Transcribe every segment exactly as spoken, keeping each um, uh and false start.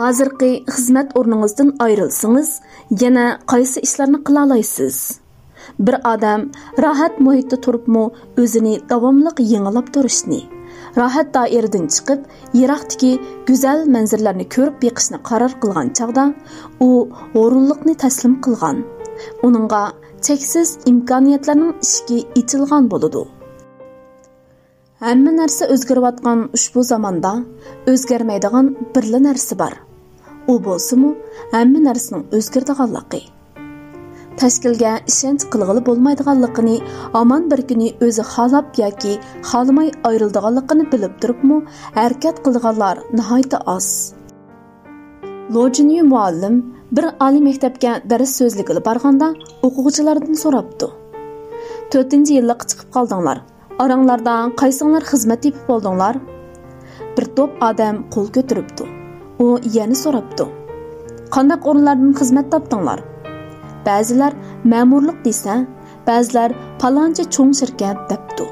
ھازىرقى خىزمەت ئورنىڭىزدىن ئايرىلسىڭىز، يەنە قايسى ئىشلارنى قىلالايسىز؟ بىر ئادەم راھەت مۇھىتتا تۇرۇپمۇ ئۆزىنى داۋاملىق يېڭىلاپ تۇرۇشنى، راھەت دائىرىدىن چىقىپ، يىراقتىكى گۈزەل مەنزىرىلەرنى كۆرۈپ بېقىشنى قارار قىلغان چاغدا، ئۇ ھۇرۇنلۇقنى تەسلىم قىلغان. ئۇنىڭغا چەكسىز ئىمكانىيەتلەرنىڭ ئىشىكى ئېچىلغان بولىدۇ. ھەممە نەرسە ئۆزگىرىۋاتقان ئۇشبۇ زاماندا ئۆزگەرمەيدىغان بىرلا نەرسە بار. ئۇ بولسىمۇ ھەممە نەرسىنىڭ ئۆزگىرىدىغانلىقى. تەشكىلگە ئىشەنچ قىلغىلى بولمايدىغانلىقىنى، ھامان بىر كۈنى ئۆزى خالاپ ياكى خالىماي ئايرىلىدىغانلىقىنى بىلىپ تۇرۇپمۇ ھەرىكەت قىلىدىغانلار ناھايىتى ئاز. لو جىنيۈ مۇئەللىم بىر ئالىي مەكتەپكە دەرس سۆزلىگىلى بارغاندا، ئوقۇغۇچىلاردىن سوراپتۇ: «تۆتىنچى يىللىققا چىقىپ قالدىڭلار. ئاراڭلاردا قايسىڭلار خىزمەت تېپىپ بولدۇڭلار؟» بىر توپ ئادەم قول كۆتۈرۈپتۇ. ئۇ يەنە سوراپتۇ: «قانداق ئورۇنلاردىن خىزمەت تاپتىڭلار؟» بەزىلەر مەمۇرلۇق دېسە، بەزىلەر پالانچە چوڭ شىركەت دەپتۇ.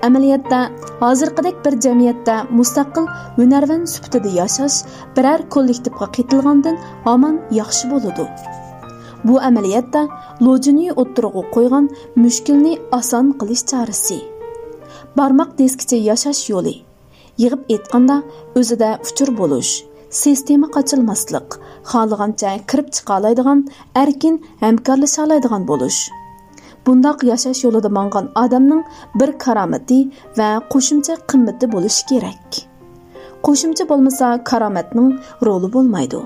ئەمەلىيەتتە، ھازىرقىدەك بىر جەمئىيەتتە مۇستەقىل ھۈنەرۋەن سۈپىتىدە ياشاش بىرەر كوللېكتىپقا قېتىلغاندىن ھامان ياخشى بولىدۇ. بۇ ئەمەلىيەتتە لو جىنيۈ ئوتتۇرىغا قويغان مۈشكۈلنى ئاسان قىلىش چارىسى. بارماق دىسكىچە ياشاش يولى. يىغىپ ئېيتقاندا، ئۆزىدە ئۇچۇر بولۇش، سىستېما قاچىلماسلىق، خالىغانچە كىرىپ چىقالايدىغان، ئەركىن ھەمكارلىشالايدىغان بولۇش. بۇنداق ياشاش يولىدا ماڭغان ئادەمنىڭ بىر كارامىتى ۋە قوشۇمچە قىممىتى بولۇشى كېرەك. قوشۇمچە بولمىسا، كارامەتنىڭ رولى بولمايدۇ.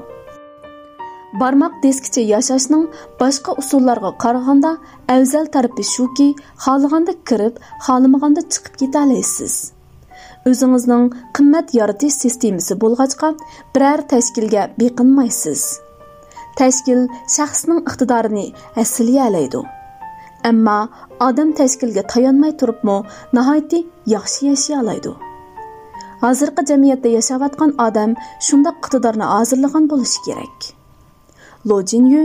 بارماق دىسكىچە ياشاشنىڭ باشقا ئۇسۇللارغا قارىغاندا ئەۋزەل تەرىپى شۇكى، خالىغاندا كىرىپ، خالىمىغاندا چىقىپ كېتەلەيسىز. ئۆزىڭىزنىڭ قىممەت يارىتىش سىستېمىسى بولغاچقا، بىرەر تەشكىلگە بېقىنمايسىز. تەشكىل شەخسنىڭ ئىقتىدارىنى ھەسسىلىيەلەيدۇ. ئەمما ئادەم تەشكىلگە تايانماي تۇرۇپمۇ ناھايىتى ياخشى ياشىيالايدۇ. ھازىرقى جەمئىيەتتە ياشاۋاتقان ئادەم شۇنداق ئىقتىدارنى ھازىرلىغان بولۇشى كېرەك. لو جىنيۈ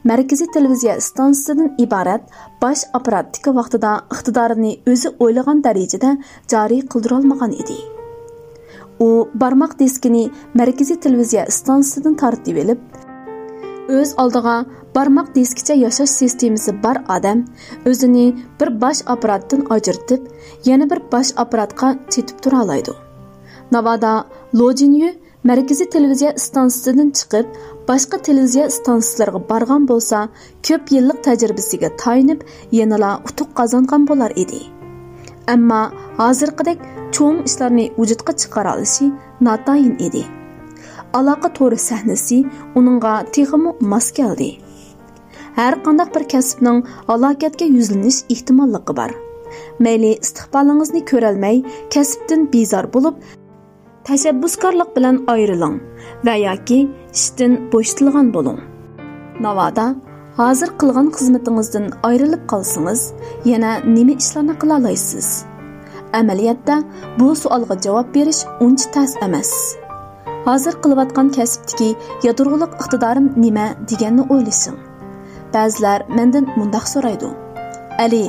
مەركىزىي تېلېۋىزىيە ئىستانسىسىدىن ئىبارەت باش ئاپپاراتتىكى ۋاقتىدا ئىقتىدارىنى ئۆزى ئويلىغان دەرىجىدە جارى قىلدۇرالمىغان ئىدى. ئۇ بارماق دىسكىنى مەركىزىي تېلېۋىزىيە ئىستانسىسىدىن تارتىۋېلىپ، ئۆز ئالدىغا بارماق دىسكىچە ياشاش سىستېمىسى بار ئادەم ئۆزىنى بىر باش ئاپپاراتتىن ئاجرىتىپ، يەنە بىر باش ئاپپاراتقا چېتىپ تۇرالايدۇ. ناۋادا لو جىنيۈ مەركىزىي تېلېۋىزىيە ئىستانسىسىدىن چىقىپ، باشقا تېلېۋىزىيە ئىستانسىلىرىغا بارغان بولسا، كۆپ يىللىق تەجرىبىسىگە تايىنىپ، يەنىلا ئۇتۇق قازانغان بولار ئىدى. ئەمما ھازىرقىدەك چوڭ ئىشلارنى ۋۇجۇدقا چىقىرالىشى ناتايىن ئىدى. ئالاقە تورى سەھنىسى ئۇنىڭغا تېخىمۇ ماس كەلدى. ھەر قانداق بىر كەسىپنىڭ ھالاكەتكە يۈزلىنىش ئېھتىماللىقى بار. مەيلى ئىستىقبالىڭىزنى كۆرەلمەي، كەسىپتىن بىزار بولۇپ، تەشەببۇسكارلىق بىلەن ئايرىلىڭ ۋە ياكى ئىشتىن بوشىتىلغان بولۇڭ. ناۋادا ھازىر قىلغان خىزمىتىڭىزدىن ئايرىلىپ قالسىڭىز، يەنە نېمە ئىشلارنى قىلالايسىز؟ ئەمەلىيەتتە، بۇ سوئالغا جاۋاب بېرىش ئۇنچە تەس ئەمەس. ھازىر قىلىۋاتقان كەسىپتىكى يادرولۇق ئىقتىدارىم نېمە دېگەننى ئويلىشىڭ. بەزىلەر مەندىن مۇنداق سورايدۇ: «ئەلى،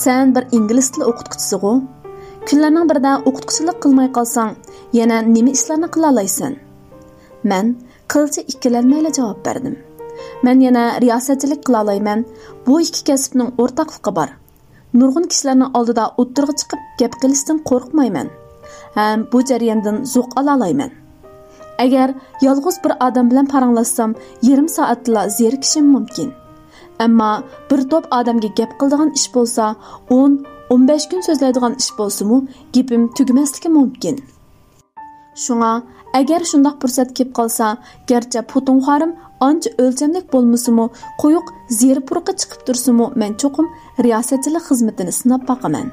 سەن بىر ئىنگلىز تىلى ئوقۇتقۇچىسىغۇ؟ كۈنلەرنىڭ بىرىدە ئوقۇتقۇچىلىق قىلماي قالساڭ، يەنە نېمە ئىشلارنى قىلالايسەن؟» مەن قىلچە ئىككىلەنمەيلا جاۋاب بەردىم. «مەن يەنە رىياسەتچىلىك قىلالايمەن. بۇ ئىككى كەسىپنىڭ ئورتاقلىقى بار. نۇرغۇن كىشىلەرنىڭ ئالدىدا ئوتتۇرىغا چىقىپ گەپ قىلىشتىن قورقمايمەن ھەم بۇ جەرياندىن زوق ئالالايمەن. ئەگەر يالغۇز بىر ئادەم بىلەن پاراڭلاشسام، يېرىم سائەتتىلا زېرىكىشىم مۇمكىن. ئەمما بىر توپ ئادەمگە گەپ قىلىدىغان ئىش بولسا، ئون، ئون بەش كۈن سۆزلەيدىغان ئىش بولسىمۇ، گېپىم تۈگىمەسلىكى مۇمكىن. شۇڭا، ئەگەر شۇنداق پۇرسەت كېلىپ قالسا، گەرچە پۇتۇڭخوارىم ئانچە ئۆلچەملىك بولمىسىمۇ، قويۇق زىرى-پۇرىقى چىقىپ تۇرسىمۇ، مەن چوقۇم رىياسەتچىلىك خىزمىتىنى سىناپ باقىمەن.»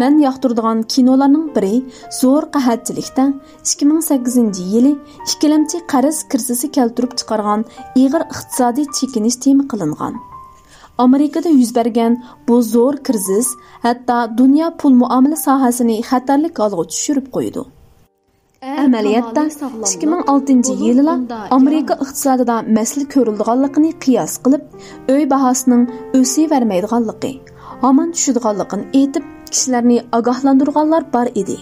مەن ياقتۇرىدىغان كىنولارنىڭ بىرى زور قەھەتچىلىكتە ئىككى مىڭ سەككىزىنچى يىلى ئىككىلەمچى قەرز كىرىزىسى كەلتۈرۈپ چىقارغان ئېغىر ئىقتىسادىي چېكىنىش تېما قىلىنغان. ئامېرىكىدا يۈز بەرگەن بۇ زور كىرىزىس ھەتتا دۇنيا پۇل مۇئامىلە ساھەسىنى خەتەرلىك ھالغا چۈشۈرۈپ قويىدۇ. ئەمەلىيەتتە، ئىككى مىڭ ئالتىنچى يىلىلا ئامېرىكا ئىقتىسادىدا مەسىلە كۆرۈلىدىغانلىقىنى قىياس قىلىپ، ئۆي باھاسىنىڭ ئۆسۈۋەرمەيدىغانلىقى، ھامان چۈشىدىغانلىقىنى ئېيتىپ، كىشىلەرنى ئاگاھلاندۇرغانلار بار ئىدى.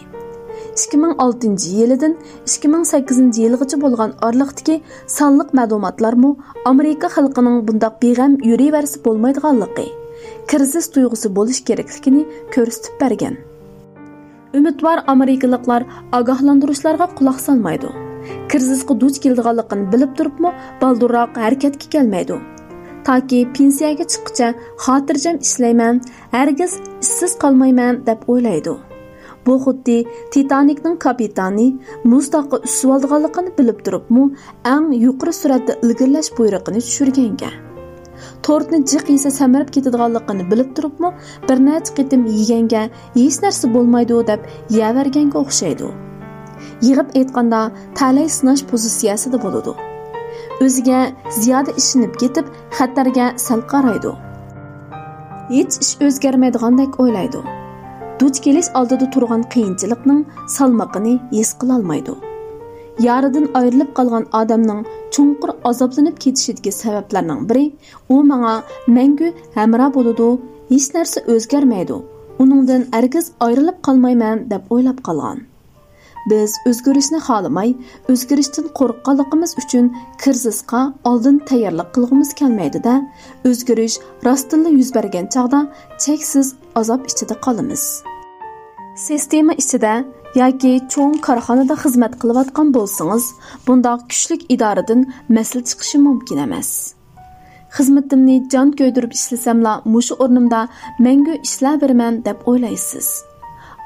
ئىككى مىڭ ئالتىنچى يىلىدىن ئىككى مىڭ سەككىزىنچى يىلغىچە بولغان ئارىلىقتىكى سانلىق مەلۇماتلارمۇ ئامېرىكا خەلقىنىڭ بۇنداق بىغەم يۈرۈۋەرسە بولمايدىغانلىقى، كىرىزىس تۇيغۇسى بولۇش كېرەكلىكىنى كۆرسىتىپ بەرگەن. ئۈمىدۋار ئامېرىكىلىقلار ئاگاھلاندۇرۇشلارغا قۇلاق سالمايدۇ. كىرىزىسقا دۇچ كېلىدىغانلىقىنى بىلىپ تۇرۇپمۇ بالدۇرراق ھەرىكەتكە كەلمەيدۇ. تاكى پېنسىيەگە چىققۇچە خاتىرجەم ئىشلەيمەن، ھەرگىز ئىشسىز قالمايمەن دەپ ئويلايدۇ. بۇ خۇددى تىتانىكنىڭ كاپىتانى مۇز تاغقا ئۈسۈۋالىدىغانلىقىنى بىلىپ تۇرۇپمۇ ئەڭ يۇقىرى سۈرئەتتە ئىلگىرىلەش بۇيرۇقىنى چۈشۈرگەنگە. تورتنى جىق يېسە سەمرىپ كېتىدىغانلىقىنى بىلىپ تۇرۇپمۇ بىر نەچچە قېتىم يېگەنگە ھېچ نەرسە بولمايدۇ دەپ يەۋەرگەنگە ئوخشايدۇ. يىغىپ ئېيتقاندا تەلەي سىناش پوزىتسىيەسىدە بولىدۇ. ئۆزىگە زىيادە ئىشىنىپ كېتىپ خەتەرگە سەل قارايدۇ. ھېچ ئىش ئۆزگەرمەيدىغاندەك ئويلايدۇ. دۇچ كېلىش ئالدىدا تۇرغان قىيىنچىلىقنىڭ سالمىقىنى ھېس قىلالمايدۇ. يارىدىن ئايرىلىپ قالغان ئادەمنىڭ چوڭقۇر ئازابلىنىپ كېتىشىدىكى سەۋەبلەرنىڭ بىرى، ئۇ ماڭا مەڭگۈ ھەمراھ بولىدۇ، ھېچ نەرسە ئۆزگەرمەيدۇ، ئۇنىڭدىن ھەرگىز ئايرىلىپ قالمايمەن دەپ ئويلاپ قالغان. بىز ئۆزگىرىشنى خالىماي، ئۆزگىرىشتىن قورققانلىقىمىز ئۈچۈن كىرىزىسقا ئالدىن تەييارلىق قىلغۇمىز كەلمەيدۇ-دە، ئۆزگىرىش راستتىنلا يۈز بەرگەن چاغدا چەكسىز ئازاب ئىچىدە قالىمىز. سىستېما ئىچىدە ياكى چوڭ كارخانىدا خىزمەت قىلىۋاتقان بولسىڭىز، بۇنداق كۈچلۈك ئىدارىدىن مەسىلە چىقىشى مۇمكىن ئەمەس. خىزمىتىمنى جان كۆيدۈرۈپ ئىشلىسەملا، مۇشۇ ئورنۇمدا مەڭگۈ ئىشلەۋېرىمەن دەپ ئويلايسىز.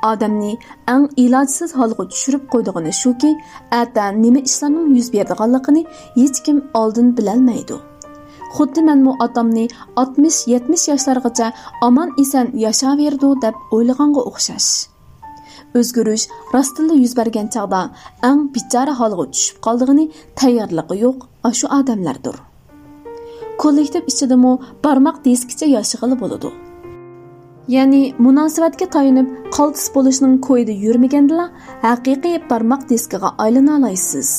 ئادەمنى ئەڭ ئىلاجسىز ھالغا چۈشۈرۈپ قويىدىغىنى شۇكى، ئەتە نېمە ئىشلارنىڭ يۈز بېرىدىغانلىقىنى ھېچكىم ئالدىن بىلەلمەيدۇ. خۇددى مەنمۇ ئاتامنى ئاتمىش، يەتمىش ياشلارغىچە ئامان-ئېسەن ياشاۋېرىدۇ دەپ ئويلىغانغا ئوخشاش. ئۆزگىرىش راستتىنلا يۈز بەرگەن چاغدا ئەڭ بىچارە ھالغا چۈشۈپ قالىدىغىنى تەييارلىقى يوق ئاشۇ ئادەملەردۇر. كوللېكتىپ ئىچىدىمۇ بارماق دىسكىچە ياشىغىلى بولىدۇ. يەنى مۇناسىۋەتكە تايىنىپ قالتىس بولۇشنىڭ كويىدا يۈرمىگەندىلا، ھەقىقىي بارماق دىسكىغا ئايلىنالايسىز.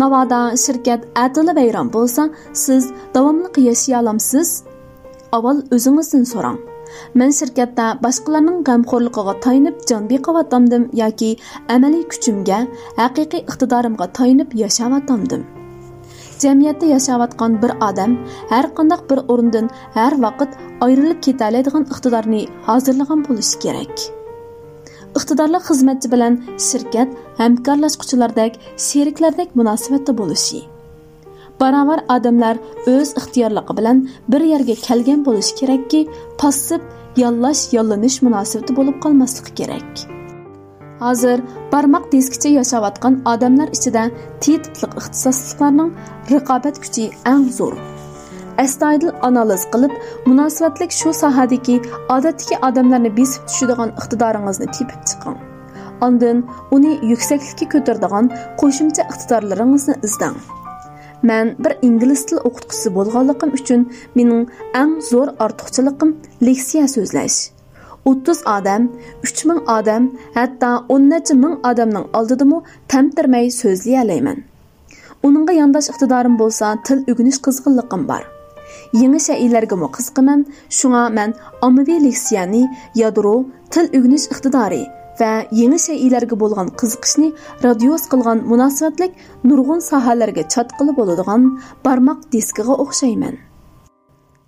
ناۋادا شىركەت ئەتىلا ۋەيران بولسا، سىز داۋاملىق ياشىيالامسىز؟ ئاۋۋال ئۆزىڭىزدىن سوراڭ. مەن شىركەتتە باشقىلارنىڭ غەمخورلۇقىغا تايىنىپ جان بېقىۋاتامدىم ياكى ئەمەلىي كۈچۈمگە، ھەقىقىي ئىقتىدارىمغا تايىنىپ ياشاۋاتامدىم؟ جەمئىيەتتە ياشاۋاتقان بىر ئادەم ھەر قانداق بىر ئورۇندىن ھەر ۋاقىت ئايرىلىپ كېتەلەيدىغان ئىقتىدارنى ھازىرلىغان بولۇشى كېرەك. ئىقتىدارلىق خىزمەتچى بىلەن شىركەت ھەمكارلاشقۇچىلاردەك، شېرىكلەردەك مۇناسىۋەتتە بولۇشى. باراۋەر ئادەملەر ئۆز ئىختىيارلىقى بىلەن بىر يەرگە كەلگەن بولۇشى كېرەككى، پاسسىپ ياللاش-ياللىنىش مۇناسىۋىتى بولۇپ قالماسلىقى كېرەك. ھازىر بارماق دىسكىچە ياشاۋاتقان ئادەملەر ئىچىدە تى تىپلىق ئىختىساسلىقلارنىڭ رىقابەت كۈچى ئەڭ زور. ئەستايىدىل ئانالىز قىلىپ، مۇناسىۋەتلىك شۇ ساھەدىكى ئادەتتىكى ئادەملەرنى بېسىپ چۈشىدىغان ئىقتىدارىڭىزنى تېپىپ چىقىڭ. ئاندىن ئۇنى يۈكسەكلىككە كۆتۈرىدىغان قوشۇمچە ئىقتىدارلىرىڭىزنى ئىزدەڭ. مەن بىر ئىنگلىز تىل ئوقۇتقۇچىسى بولغانلىقىم ئۈچۈن مېنىڭ ئەڭ زور ئارتۇقچىلىقىم لېكسىيە سۆزلەش. ئوتتۇز ئادەم، ئۈچ مىڭ ئادەم، ھەتتا ئون نەچچە مىڭ ئادەمنىڭ ئالدىدىمۇ تەمتىرىمەي سۆزلىيەلەيمەن. ئۇنىڭغا يانداش ئىقتىدارىم بولسا تىل ئۆگىنىش قىزغىنلىقىم بار. يېڭى شەيئىلەرگىمۇ قىزىقىمەن، شۇڭا مەن ئاممىۋى لېكسىيەنى يادرو، تىل ئۆگىنىش ئىقتىدارى ۋە يېڭى شەيئىلەرگە بولغان قىزىقىشنى رادىيوس قىلغان مۇناسىۋەتلىك نۇرغۇن ساھەلەرگە چاتقىلى بولىدىغان بارماق دىسكىغا ئوخشايمەن.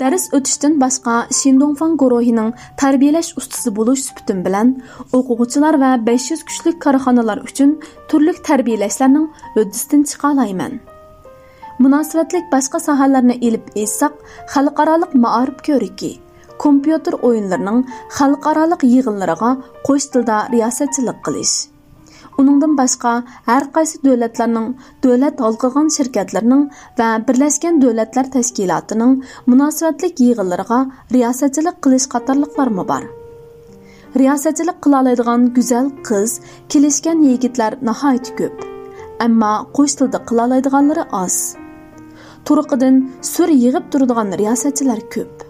دەرس ئۆتۈشتىن باشقا شىندۇڭفاڭ گۇرۇھىنىڭ تەربىيەلەش ئۇستىسى بولۇش سۈپىتىم بىلەن ئوقۇغۇچىلار ۋە بەش يۈز كۈچلۈك كارخانىلار ئۈچۈن تۈرلۈك تەربىيەلەشلەرنىڭ ھۆددىسىدىن چىقالايمەن. مۇناسىۋەتلىك باشقا ساھەلەرنى ئېلىپ ئېيتساق، خەلقئارالىق مائارىپ كۆرىكى، كومپيۇتېر ئويۇنلىرىنىڭ خەلقئارالىق يىغىنلىرىغا قوش تىلدا رىياسەتچىلىك قىلىش. ئۇنىڭدىن باشقا، ھەر قايسى دۆلەتلەرنىڭ دۆلەت ھالقىغان شىركەتلىرىنىڭ ۋە بىرلەشكەن دۆلەتلەر تەشكىلاتىنىڭ مۇناسىۋەتلىك يىغىنلىرىغا رىياسەتچىلىك قىلىش قاتارلىقلارمۇ بار. رىياسەتچىلىك قىلالايدىغان گۈزەل قىز، كېلىشكەن يىگىتلەر ناھايىتى كۆپ. ئەمما قوش تىلدا قىلالايدىغانلىرى ئاز. تۇرقىدىن سۈر يىغىپ تۇرىدىغان رىياسەتچىلەر كۆپ.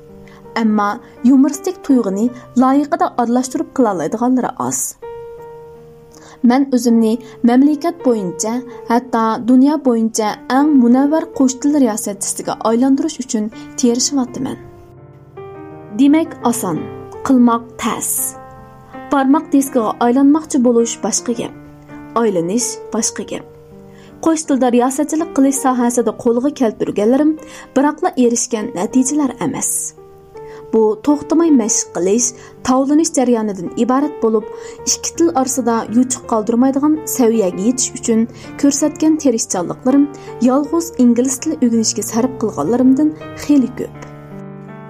ئەمما يۇمۇرىستىك تۇيغۇنى لايىقىدا ئارىلاشتۇرۇپ قىلالايدىغانلىرى ئاز. مەن ئۆزۈمنى مەملىكەت بويىچە، ھەتتا دۇنيا بويىچە ئەڭ مۇنەۋۋەر قوش تىل رىياسەتچىسىگە ئايلاندۇرۇش ئۈچۈن تىرىشىۋاتىمەن. دېمەك ئاسان، قىلماق تەس. بارماق دىسكىغا ئايلانماقچى بولۇش باشقا گەپ. ئايلىنىش باشقا گەپ. قوش تىلدا رىياسەتچىلىك قىلىش ساھەسىدە قولغا كەلتۈرگەنلىرىم بىراقلا ئېرىشكەن نەتىجىلەر ئەمەس. بۇ توختىماي مەشىق قىلىش، تاۋلىنىش جەريانىدىن ئىبارەت بولۇپ، ئىككى تىل ئارىسىدا يوچۇق قالدۇرمايدىغان سەۋىيەگە يېتىش ئۈچۈن كۆرسەتكەن تىرىشچانلىقلىرىم يالغۇز ئىنگلىز تىلى ئۆگىنىشكە سەرپ قىلغانلىرىمدىن خېلى كۆپ.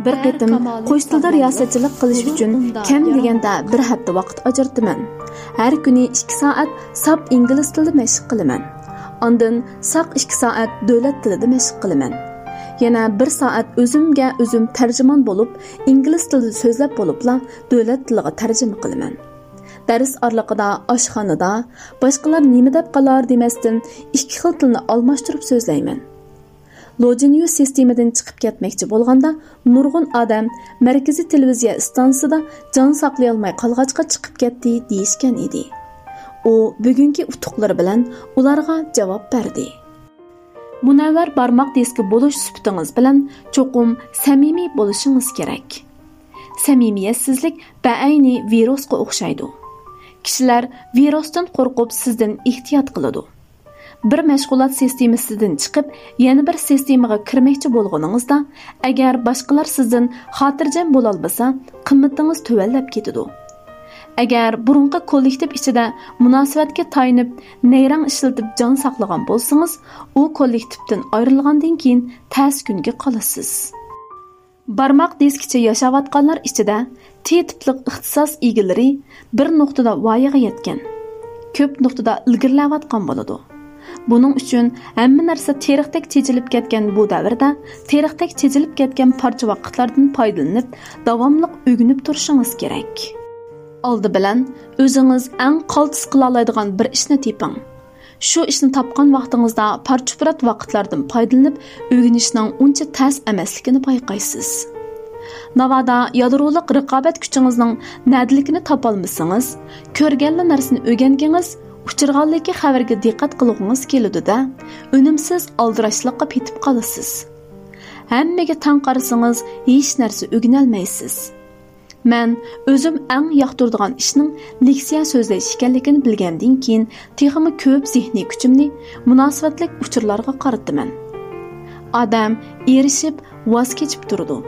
بىر قېتىم قوش تىلدا رىياسەتچىلىك قىلىش ئۈچۈن كەم دېگەندە بىر ھەپتە ۋاقىت ئاجرىتىمەن. ھەر كۈنى ئىككى سائەت ساپ ئىنگلىز تىلىدا مەشىق قىلىمەن. ئاندىن ساق ئىككى سائەت دۆلەت تىلىدا مەشىق قىلىمەن. يەنە بىر سائەت ئۆزۈمگە ئۆزۈم تەرجىمان بولۇپ، ئىنگلىز تىلىدا سۆزلەپ بولۇپلا، دۆلەت تىلىغا تەرجىمە قىلىمەن. دەرس ئارىلىقىدا ئاشخانىدا باشقىلار نېمە دەپ قالار دېمەستىن، ئىككى خىل تىلنى ئالماشتۇرۇپ سۆزلەيمەن. لوجىنيۇ سىستېمىدىن چىقىپ كەتمەكچى بولغاندا، نۇرغۇن ئادەم مەركىزىي تېلېۋىزىيە ئىستانسىسىدا جان ساقلىيالماي قالغاچقا چىقىپ كەتتى دېيىشكەن ئىدى. ئۇ بۈگۈنكى ئۇتۇقلىرى بىلەن ئۇلارغا جاۋاب بەردى. مۇنەۋۋەر بارماق دىسكى بولۇش سۈپىتىڭىز بىلەن چوقۇم سەمىمىي بولۇشىڭىز كېرەك. سەمىمىيەتسىزلىك بەئەينى ۋىرۇسقا ئوخشايدۇ. كىشىلەر ۋىرۇستىن قورقۇپ سىزدىن ئېھتىيات قىلىدۇ. بىر مەشغۇلات سىستېمىسىدىن چىقىپ، يەنە بىر سىستېمىغا كىرمەكچى بولغىنىڭىزدا، ئەگەر باشقىلار سىزدىن خاتىرجەم بولالمىسا، قىممىتىڭىز تۆۋەنلەپ كېتىدۇ. ئەگەر بۇرۇنقى كوللېكتىپ ئىچىدە مۇناسىۋەتكە تايىنىپ، نەيرەڭ ئىشلىتىپ جان ساقلىغان بولسىڭىز، ئۇ كوللېكتىپتىن ئايرىلغاندىن كېيىن تەس كۈنگە قالىسىز. بارماق دىسكىچە ياشاۋاتقانلار ئىچىدە تى تىپلىق ئىختىساس ئىگىلىرى بىر نۇقتىدا ۋايىغا يەتكەن، كۆپ نۇقتىدا ئىلگىرىلەۋاتقان بولىدۇ. بۇنىڭ ئۈچۈن ھەممە نەرسە تېرىقتەك چېچىلىپ كەتكەن بۇ دەۋردە، تېرىقتەك چېچىلىپ كەتكەن پارچە ۋاقىتلاردىن پايدىلىنىپ، داۋاملىق ئۆگىنىپ تۇرۇشىڭىز كېرەك. ئالدى بىلەن ئۆزىڭىز ئەڭ قالتىس قىلالايدىغان بىر ئىشنى تېپىڭ. شۇ ئىشنى تاپقان ۋاقتىڭىزدا پارچە-پۇرات ۋاقىتلاردىن پايدىلىنىپ ئۆگىنىشنىڭ ئۇنچە تەس ئەمەسلىكىنى بايقايسىز. ناۋادا يادرولۇق رىقابەت كۈچىڭىزنىڭ نەدىلىكىنى تاپالمىسىڭىز، كۆرگەنلا نەرسىنى ئۆگەنگىڭىز، ئۇچرىغانلىكى خەۋەرگە دىققەت قىلغۇڭىز كېلىدۇ-دە، ئۈنۈمسىز ئالدىراشلىققا پېتىپ قالىسىز. ھەممىگە تەڭ قارىسىڭىز، ھېچ نەرسە ئۆگىنەلمەيسىز. مەن ئۆزۈم ئەڭ ياقتۇرىدىغان ئىشنىڭ لېكسىيە سۆزلەش ئىكەنلىكىنى بىلگەندىن كېيىن، تېخىمۇ كۆپ زېھنىي كۈچۈمنى مۇناسىۋەتلىك ئۇچۇرلارغا قارىتىمەن. ئادەم ئېرىشىپ، ۋاز كېچىپ تۇرىدۇ.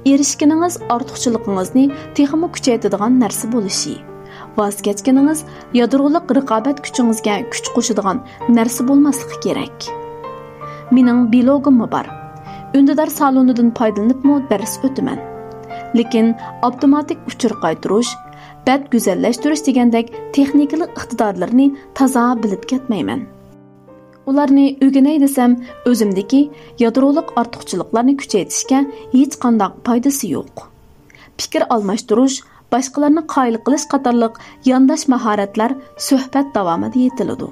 ئېرىشكىنىڭىز ئارتۇقچىلىقىڭىزنى تېخىمۇ كۈچەيتىدىغان نەرسە بولۇشى، ۋاز كەچكىنىڭىز يادرولۇق رىقابەت كۈچىڭىزگە كۈچ قوشىدىغان نەرسە بولماسلىقى كېرەك. مېنىڭ بىلوگۇممۇ بار. ئۈندىدار سالونىدىن پايدىلىنىپمۇ دەرس ئۆتىمەن. لېكىن ئاپتوماتىك ئۇچۇر قايتۇرۇش، بەت گۈزەللەشتۈرۈش دېگەندەك تېخنىكىلىق ئىقتىدارلىرىنى تازا بىلىپ كەتمەيمەن. ئۇلارنى ئۆگىنەي دېسەم، ئۆزۈمدىكى يادرولۇق ئارتۇقچىلىقلارنى كۈچەيتىشكە ھېچقانداق پايدىسى يوق. پىكىر ئالماشتۇرۇش، باشقىلارنى قايىل قىلىش قاتارلىق يانداش ماھارەتلەر سۆھبەت داۋامىدا يېتىلىدۇ.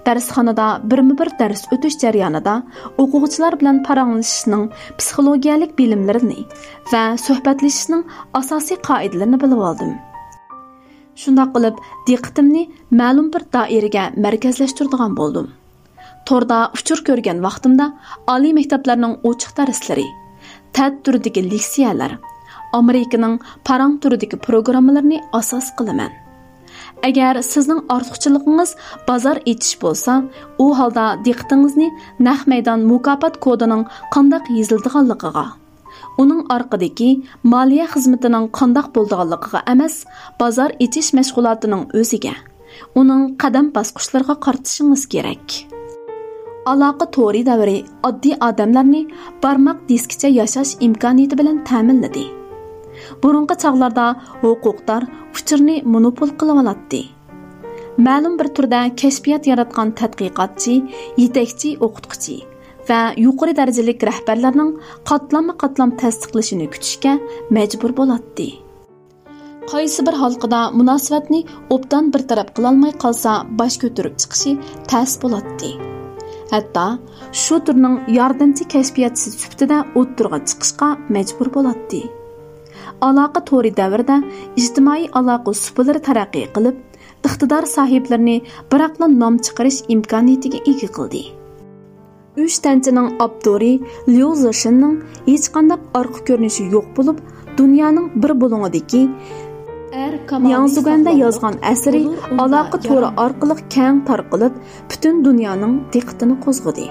دەرسخانىدا بىرمۇبىر دەرس ئۆتۈش جەريانىدا ئوقۇغۇچىلار بىلەن پاراڭلىشىشنىڭ پسىخولوگىيەلىك بىلىملىرىنى ۋە سۆھبەتلىشىشنىڭ ئاساسىي قائىدىلىرىنى بىلىۋالدىم. شۇنداق قىلىپ، دىققىتىمنى مەلۇم بىر دائىرىگە مەركەزلەشتۈرىدىغان بولدۇم. توردا ئۇچۇر كۆرگەن ۋاقتىمدا ئالىي مەكتەپلەرنىڭ ئوچۇق دەرسلىرى، تەد تۈرىدىكى لېكسىيەلەر، ئامېرىكىنىڭ پاراڭ تۈرىدىكى پروگراممىلىرىنى ئاساس قىلىمەن. ئەگەر سىزنىڭ ئارتۇقچىلىقىڭىز بازار ئېچىش بولسا، ئۇ ھالدا دىققىتىڭىزنى نەق مەيدان مۇكاپات كودىنىڭ قانداق يېزىلىدىغانلىقىغا، ئۇنىڭ ئارقىدىكى مالىيە خىزمىتىنىڭ قانداق بولىدىغانلىقىغا ئەمەس، بازار ئېچىش مەشغۇلاتىنىڭ ئۆزىگە، ئۇنىڭ قەدەم باسقۇچلىرىغا قارىتىشىڭىز كېرەك. ئالاقە تورى دەۋرى ئاددىي ئادەملەرنى بارماق دىسكىچە ياشاش ئىمكانىيىتى بىلەن تەمىنلىدى. بۇرۇنقى چاغلاردا ھوقۇقدار ئۇچۇرنى مونوپول قىلىۋالاتتى. مەلۇم بىر تۈردە كەشپىيات ياراتقان تەتقىقاتچى، يېتەكچى ئوقۇتقۇچى ۋە يۇقىرى دەرىجىلىك رەھبەرلەرنىڭ قاتلاممۇ قاتلام تەستىقلىشىنى كۈتۈشكە مەجبۇر بولاتتى. قايسى بىر ھالقىدا مۇناسىۋەتنى ئوبدان بىر تەرەپ قىلالماي قالسا، باش كۆتۈرۈپ چىقىشى تەس بولاتتى. ھەتتا شۇ تۈرنىڭ ياردەمچى كەشپىياتچىسى سۈپىتىدە ئوتتۇرىغا چىقىشقا مەجبۇر بولاتتى. ئالاقە تورى دەۋرىدە ئىجتىمائىي ئالاقە سۇپىلىرى تەرەققىي قىلىپ، ئىقتىدار ساھىبلىرىنى بىراقلا نام چىقىرىش ئىمكانىيىتىگە ئىگە قىلدى. ئۈچ تەنچىنىڭ ئاپتورى ليۇ زېشىننىڭ ھېچقانداق ئارقا كۆرۈنۈشى يوق بولۇپ، دۇنيانىڭ بىر بۇلۇڭىدىكى ياڭ زۇگەندە يازغان ئەسىرى ئالاقە تورى ئارقىلىق كەڭ تارقىلىپ، پۈتۈن دۇنيانىڭ دىققىتىنى قوزغىدى.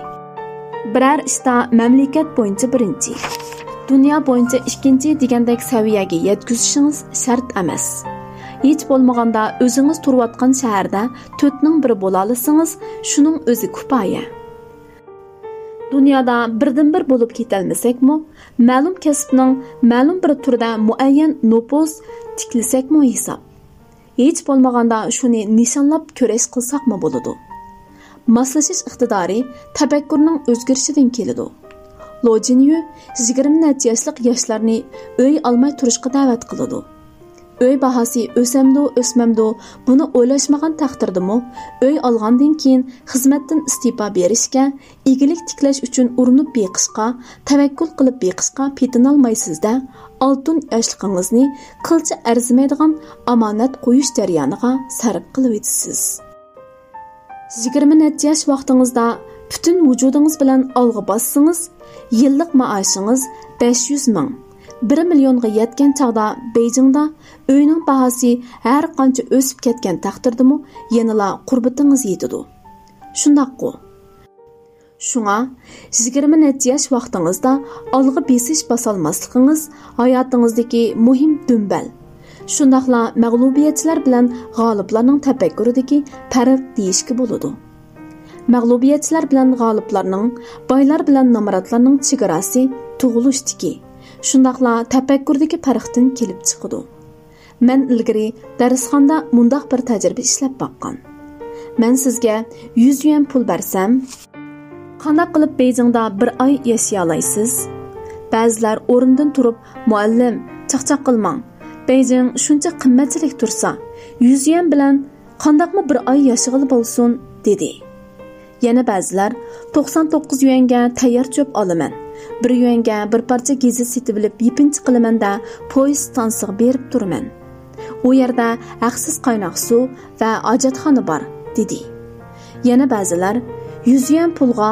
بىرەر ئىشتا مەملىكەت بويىچە بىرىنچى، دۇنيا بويىچە ئىككىنچى دېگەندەك سەۋىيەگە يەتكۈزۈشىڭىز شەرت ئەمەس. ھېچ بولمىغاندا ئۆزىڭىز تۇرۇۋاتقان شەھەردە تۆتنىڭ بىرى بولالىسىڭىز، شۇنىڭ ئۆزى كۇپايە. دۇنيادا بىردىنبىر بولۇپ كېتەلمىسەكمۇ، مەلۇم كەسىپنىڭ مەلۇم بىر تۈرىدە مۇئەييەن نوپۇس تىكلىسەكمۇ ھېساب. ھېچ بولمىغاندا شۇنى نىشانلاپ كۈرەش قىلساقمۇ بولىدۇ. ماسلىشىش ئىقتىدارى تەپەككۇرنىڭ ئۆزگىرىشىدىن كېلىدۇ. لو جىنيۈ يىگىرمە نەچچە ياشلىق ياشلارنى ئۆي ئالماي تۇرۇشقا دەۋەت قىلىدۇ. ئۆي باھاسى ئۆسەمدۇ، ئۆسمەمدۇ، بۇنى ئويلاشمىغان تەقدىردىمۇ، ئۆي ئالغاندىن كېيىن خىزمەتتىن ئىستېپا بېرىشكە، ئىگىلىك تىكلەش ئۈچۈن ئۇرۇنۇپ بېقىشقا، تەۋەككۈل قىلىپ بېقىشقا پېتىنالمايسىز-دە، ئالتۇن ياشلىقىڭىزنى قىلچە ئەرزىمەيدىغان ئامانەت قويۇش جەريانىغا سەرپ قىلىۋېتىسىز. يىگىرمە نەچچە ياش ۋاقتىڭىزدا پۈتۈن ۋۇجۇدىڭىز بىلەن ئالغا باسسىڭىز، يىللىق مائاشىڭىز بەش يۈز مىڭ، بىر مىليونغا يەتكەن چاغدا بېيجىڭدا ئۆينىڭ باھاسى ھەر قانچە ئۆسۈپ كەتكەن تەقدىردىمۇ يەنىلا قۇربىتىڭىز يېتىدۇ. شۇنداققۇ؟ شۇڭا، يىگىرمە نەچچە ياش ۋاقتىڭىزدا ئالغا بېسىش باسالماسلىقىڭىز ھاياتىڭىزدىكى مۇھىم دۈمبەل. شۇنداقلا مەغلۇبىيەتچىلەر بىلەن غالىبلارنىڭ تەپەككۇرىدىكى پەرق دېيىشكە بولىدۇ. مەغلۇبىيەتچىلەر بىلەن غالىبلارنىڭ، بايلار بىلەن نامراتلارنىڭ چېگراسى تۇغۇلۇشتىكى، شۇنداقلا تەپەككۇردىكى پەرقتىن كېلىپ چىقىدۇ. مەن ئىلگىرى دەرسخانىدا مۇنداق بىر تەجرىبە ئىشلەپ باققان. مەن سىزگە يۈز يۈەن پۇل بەرسەم، قانداق قىلىپ بېيجىڭدا بىر ئاي ياشىيالايسىز؟ بەزىلەر ئورنىدىن تۇرۇپ، مۇئەللىم، چاقچاق قىلماڭ. بېيجىڭ شۇنچە قىممەتچىلىك تۇرسا، يۈز يۈەن بىلەن قانداقمۇ بىر ئاي ياشىغىلى بولسۇن؟ دېدى. يەنە بەزىلەر، توقسان توققۇز يۈەنگە تەييار چۆپ ئالىمەن، بىر يۈەنگە بىر پارچە گېزىت سېتىۋېلىپ يېپىنچا قىلىمەن-دە، پويىز ستانسىغا بېرىپ تۇرىمەن. ئۇ يەردە ھەقسىز قايناق سۇ ۋە ھاجەتخانا بار، دېدى. يەنە بەزىلەر، يۈز يۈەن پۇلغا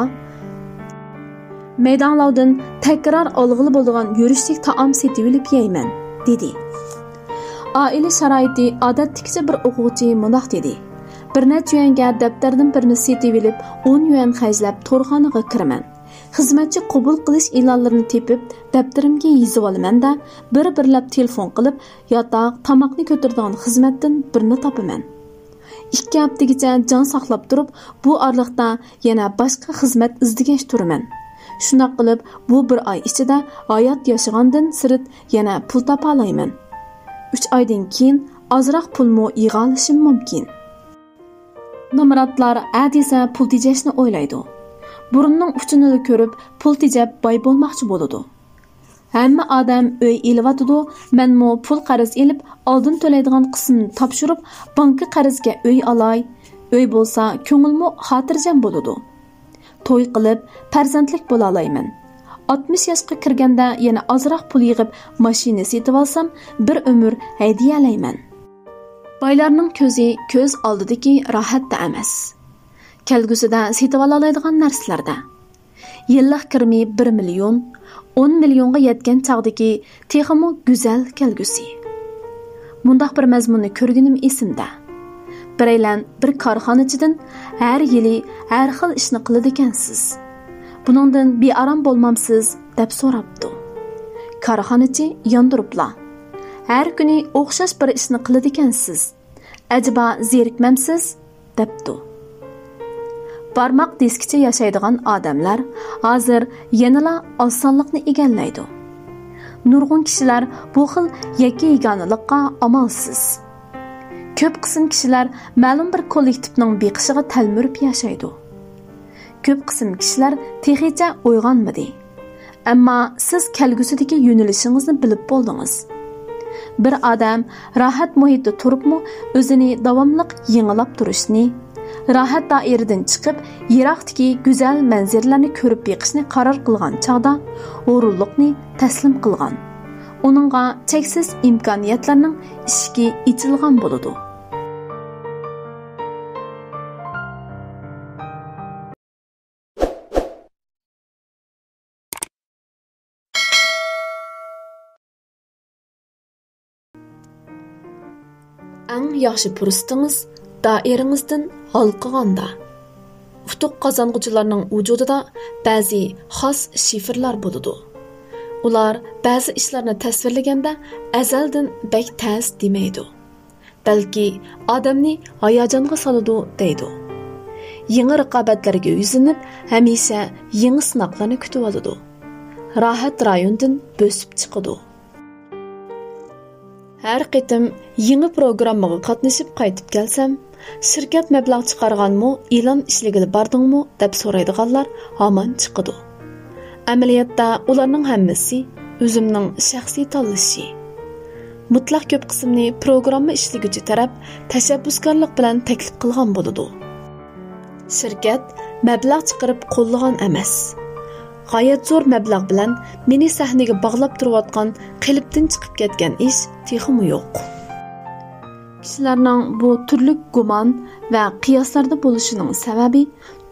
مەيداڭلاۋدىن تەكرار ئالغىلى بولىدىغان يۈرۈشلۈك تائام سېتىۋېلىپ يەيمەن، دېدى. ئائىلە شارائىتى ئادەتتىكىچە بىر ئوقۇغۇچى مۇنداق دېدى: بىر نەچچە يۈەنگە دەپتەردىن بىرنى سېتىۋېلىپ، ئون يۈەن خەجلەپ تورخانىغا كىرىمەن. خىزمەتچى قوبۇل قىلىش ئېلانلىرىنى تېپىپ، دەپتىرىمگە يېزىۋالىمەن-دە، بىر-بىرلەپ تېلېفون قىلىپ، ياتاق، تاماقنى كۆتۈرىدىغان خىزمەتتىن بىرنى تاپىمەن. ئىككى ھەپتىگىچە جان ساقلاپ تۇرۇپ، بۇ ئارىلىقتا يەنە باشقا خىزمەت ئىزدىگەچ تۇرىمەن. شۇنداق قىلىپ، بۇ بىر ئاي ئىچىدە ھايات ياشىغاندىن سىرت يەنە پۇل تاپالايمەن. ئۈچ ئايدىن كېيىن ئازراق پۇلمۇ يىغالىشىم مۇمكىن. نامراتلار ھە دېسە پۇل تېجەشنى ئويلايدۇ. بۇرنىنىڭ ئۇچىنىلا كۆرۈپ، پۇل تېجەپ باي بولماقچى بولىدۇ. ھەممە ئادەم ئۆي ئېلىۋاتىدۇ، مەنمۇ پۇل قەرز ئېلىپ، ئالدىن تۆلەيدىغان قىسمىنى تاپشۇرۇپ، بانكا قەرزگە ئۆي ئالاي. ئۆي بولسا، كۆڭۈلمۇ خاتىرجەم بولىدۇ. توي قىلىپ، پەرزەنتلىك بولالايمەن. ئاتمىش ياشقا كىرگەندە يەنە ئازراق پۇل يىغىپ، ماشىنا سېتىۋالسام، بىر ئۆمۈر ھەيدىيەلەيمەن. بايلارنىڭ كۆزى كۆز ئالدىدىكى راھەتتە ئەمەس، كەلگۈسىدە سېتىۋالالايدىغان نەرسىلەردە. يىللىق كىرىمى بىر مىليون، ئون مىليونغا يەتكەن چاغدىكى تېخىمۇ گۈزەل كەلگۈسى. مۇنداق بىر مەزمۇننى كۆرگىنىم ئېسىمدە. بىرەيلەن بىر كارخانىچىدىن ھەر يىلى ھەر خىل ئىشنى قىلىدىكەنسىز. بۇنىڭدىن بىئارام بولمامسىز؟ دەپ سوراپتۇ. كارخانىچى ياندۇرۇپلا، ھەر كۈنى ئوخشاش بىر ئىشنى قىلىدىكەنسىز. ئەجەبا زېرىكمەمسىز؟ دەپتۇ. بارماق دىسكىچە ياشايدىغان ئادەملەر ھازىر يەنىلا ئاز سانلىقنى ئىگىلەيدۇ. نۇرغۇن كىشىلەر بۇ خىل يەككە-يېگانىلىققا ئامالسىز. كۆپ قىسىم كىشىلەر مەلۇم بىر كوللېكتىپنىڭ بېقىشىغا تەلمۈرۈپ ياشايدۇ. كۆپ قىسىم كىشىلەر تېخىچە ئويغانمىدى. ئەمما سىز كەلگۈسىدىكى يۆنىلىشىڭىزنى بىلىپ بولدىڭىز. بىر ئادەم راھەت مۇھىتتا تۇرۇپمۇ ئۆزىنى داۋاملىق يېڭىلاپ تۇرۇشنى، راھەت دائىرىدىن چىقىپ، يىراقتىكى گۈزەل مەنزىرىلەرنى كۆرۈپ بېقىشنى قارار قىلغان چاغدا، ھۇرۇنلۇقنى تەسلىم قىلغان، ئۇنىڭغا چەكسىز ئىمكانىيەتلەرنىڭ ئىشىكى ئېچىلغان بولىدۇ. ئەڭ ياخشى پۇرسىتىڭىز دائىرىڭىزدىن ھالقىغاندا. ئۇتۇق قازانغۇچىلارنىڭ ۋۇجۇدىدا بەزى خاس شىفىرلار بولىدۇ. ئۇلار بەزى ئىشلارنى تەسۋىرلىگەندە ئەزەلدىن بەك تەس دېمەيدۇ. بەلكى ئادەمنى ھاياجانغا سالىدۇ دەيدۇ. يېڭى رىقابەتلەرگە يۈزلىنىپ، ھەمىشە يېڭى سىناقلارنى كۈتۈۋالىدۇ. راھەت رايوندىن بۆسۈپ چىقىدۇ. ھەر قېتىم يېڭى پروگراممىغا قاتنىشىپ قايتىپ كەلسەم، شىركەت مەبلەغ چىقارغانمۇ، ئېلان ئىشلىگىلى باردىڭمۇ دەپ سورايدىغانلار ھامان چىقىدۇ. ئەمەلىيەتتە ئۇلارنىڭ ھەممىسى ئۆزۈمنىڭ شەخسىي تاللىشى. مۇتلەق كۆپ قىسمىنى پروگرامما ئىشلىگۈچى تەرەپ تەشەببۇسكارلىق بىلەن تەكلىپ قىلغان بولىدۇ. شىركەت مەبلەغ چىقىرىپ قوللىغان ئەمەس. غايەت زور مەبلەغ بىلەن مېنى سەھنىگە باغلاپ تۇرۇۋاتقان قېلىپتىن چىقىپ كەتكەن ئىش تېخىمۇ يوق. كىشىلەرنىڭ بۇ تۈرلۈك گۇمان ۋە قىياسلاردا بولۇشىنىڭ سەۋەبى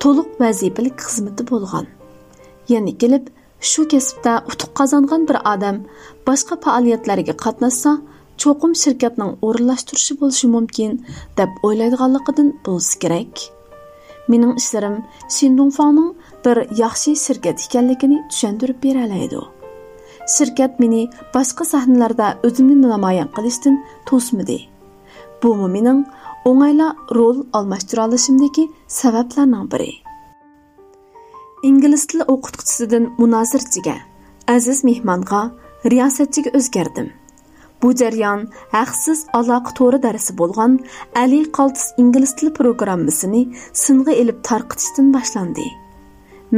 تولۇق ۋەزىپىلىك خىزمىتى بولغان. يەنە كېلىپ، شۇ كەسىپتە ئۇتۇق قازانغان بىر ئادەم باشقا پائالىيەتلەرگە قاتناشسا، چوقۇم شىركەتنىڭ ئورۇنلاشتۇرۇشى بولۇشى مۇمكىن، دەپ ئويلايدىغانلىقىدىن بولسا كېرەك. مېنىڭ ئىشلىرىم شىندۇڭفاڭنىڭ بىر ياخشى شىركەت ئىكەنلىكىنى چۈشەندۈرۈپ بېرەلەيدۇ. شىركەت مېنى باشقا سەھنىلەردە ئۆزۈمنى نامايان قىلىشتىن توسمىدى. بۇمۇ مېنىڭ ئوڭايلا رول ئالماشتۇرالىشىمدىكى سەۋەبلەرنىڭ بىرى. ئىنگلىز تىلى ئوقۇتقۇچىسىدىن مۇنازىرىچىگە، ئەزىز مېھمانغا، رىياسەتچىگە ئۆزگەردىم. بۇ جەريان ھەقسىز ئالاقە تورى دەرسى بولغان ئەلى قالتىس ئىنگلىز تىلى پروگراممىسىنى سىنغا ئېلىپ تارقىتىشتىن باشلاندى.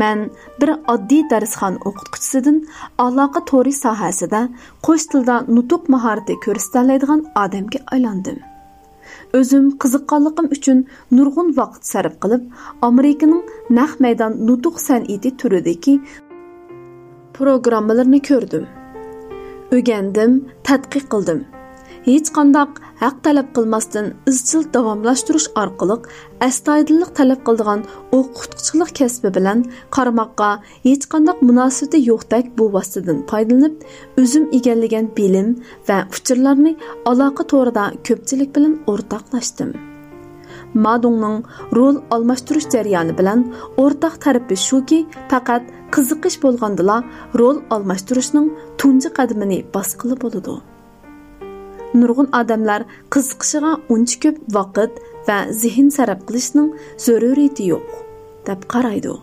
مەن بىر ئاددىي دەرسخانا ئوقۇتقۇچىسىدىن ئالاقە تورى ساھەسىدە قوش تىلدا نۇتۇق ماھارىتى كۆرسىتەلەيدىغان ئادەمگە ئايلاندىم. ئۆزۈم قىزىققانلىقىم ئۈچۈن نۇرغۇن ۋاقىت سەرپ قىلىپ، ئامېرىكىنىڭ نەق مەيدان نۇتۇق سەنئىتى تۈرىدىكى پروگراممىلىرىنى كۆردۈم. ئۆگەندىم، تەتقىق قىلدىم. ھېچقانداق ھەق تەلەپ قىلماستىن، ئىزچىل داۋاملاشتۇرۇش ئارقىلىق ئەستايىدىللىق تەلەپ قىلىدىغان ئوقۇتقۇچىلىق كەسپى بىلەن قارىماققا ھېچقانداق مۇناسىۋىتى يوقتەك بۇ ۋاسىتىدىن پايدىلىنىپ، ئۆزۈم ئىگىلىگەن بىلىم ۋە ئۇچۇرلارنى ئالاقە تورىدا كۆپچىلىك بىلەن ئورتاقلاشتىم. مادۇڭنىڭ رول ئالماشتۇرۇش جەريانى بىلەن ئورتاق تەرىپى شۇكى، پەقەت قىزىقىش بولغاندىلا رول ئالماشتۇرۇشنىڭ تۇنجى قەدىمىنى باسقىلى بولىدۇ. نۇرغۇن ئادەملەر قىزىقىشىغا ئۇنچە كۆپ ۋاقىت ۋە زېھىن سەرپ قىلىشنىڭ زۆرۈرىيىتى يوق، دەپ قارايدۇ.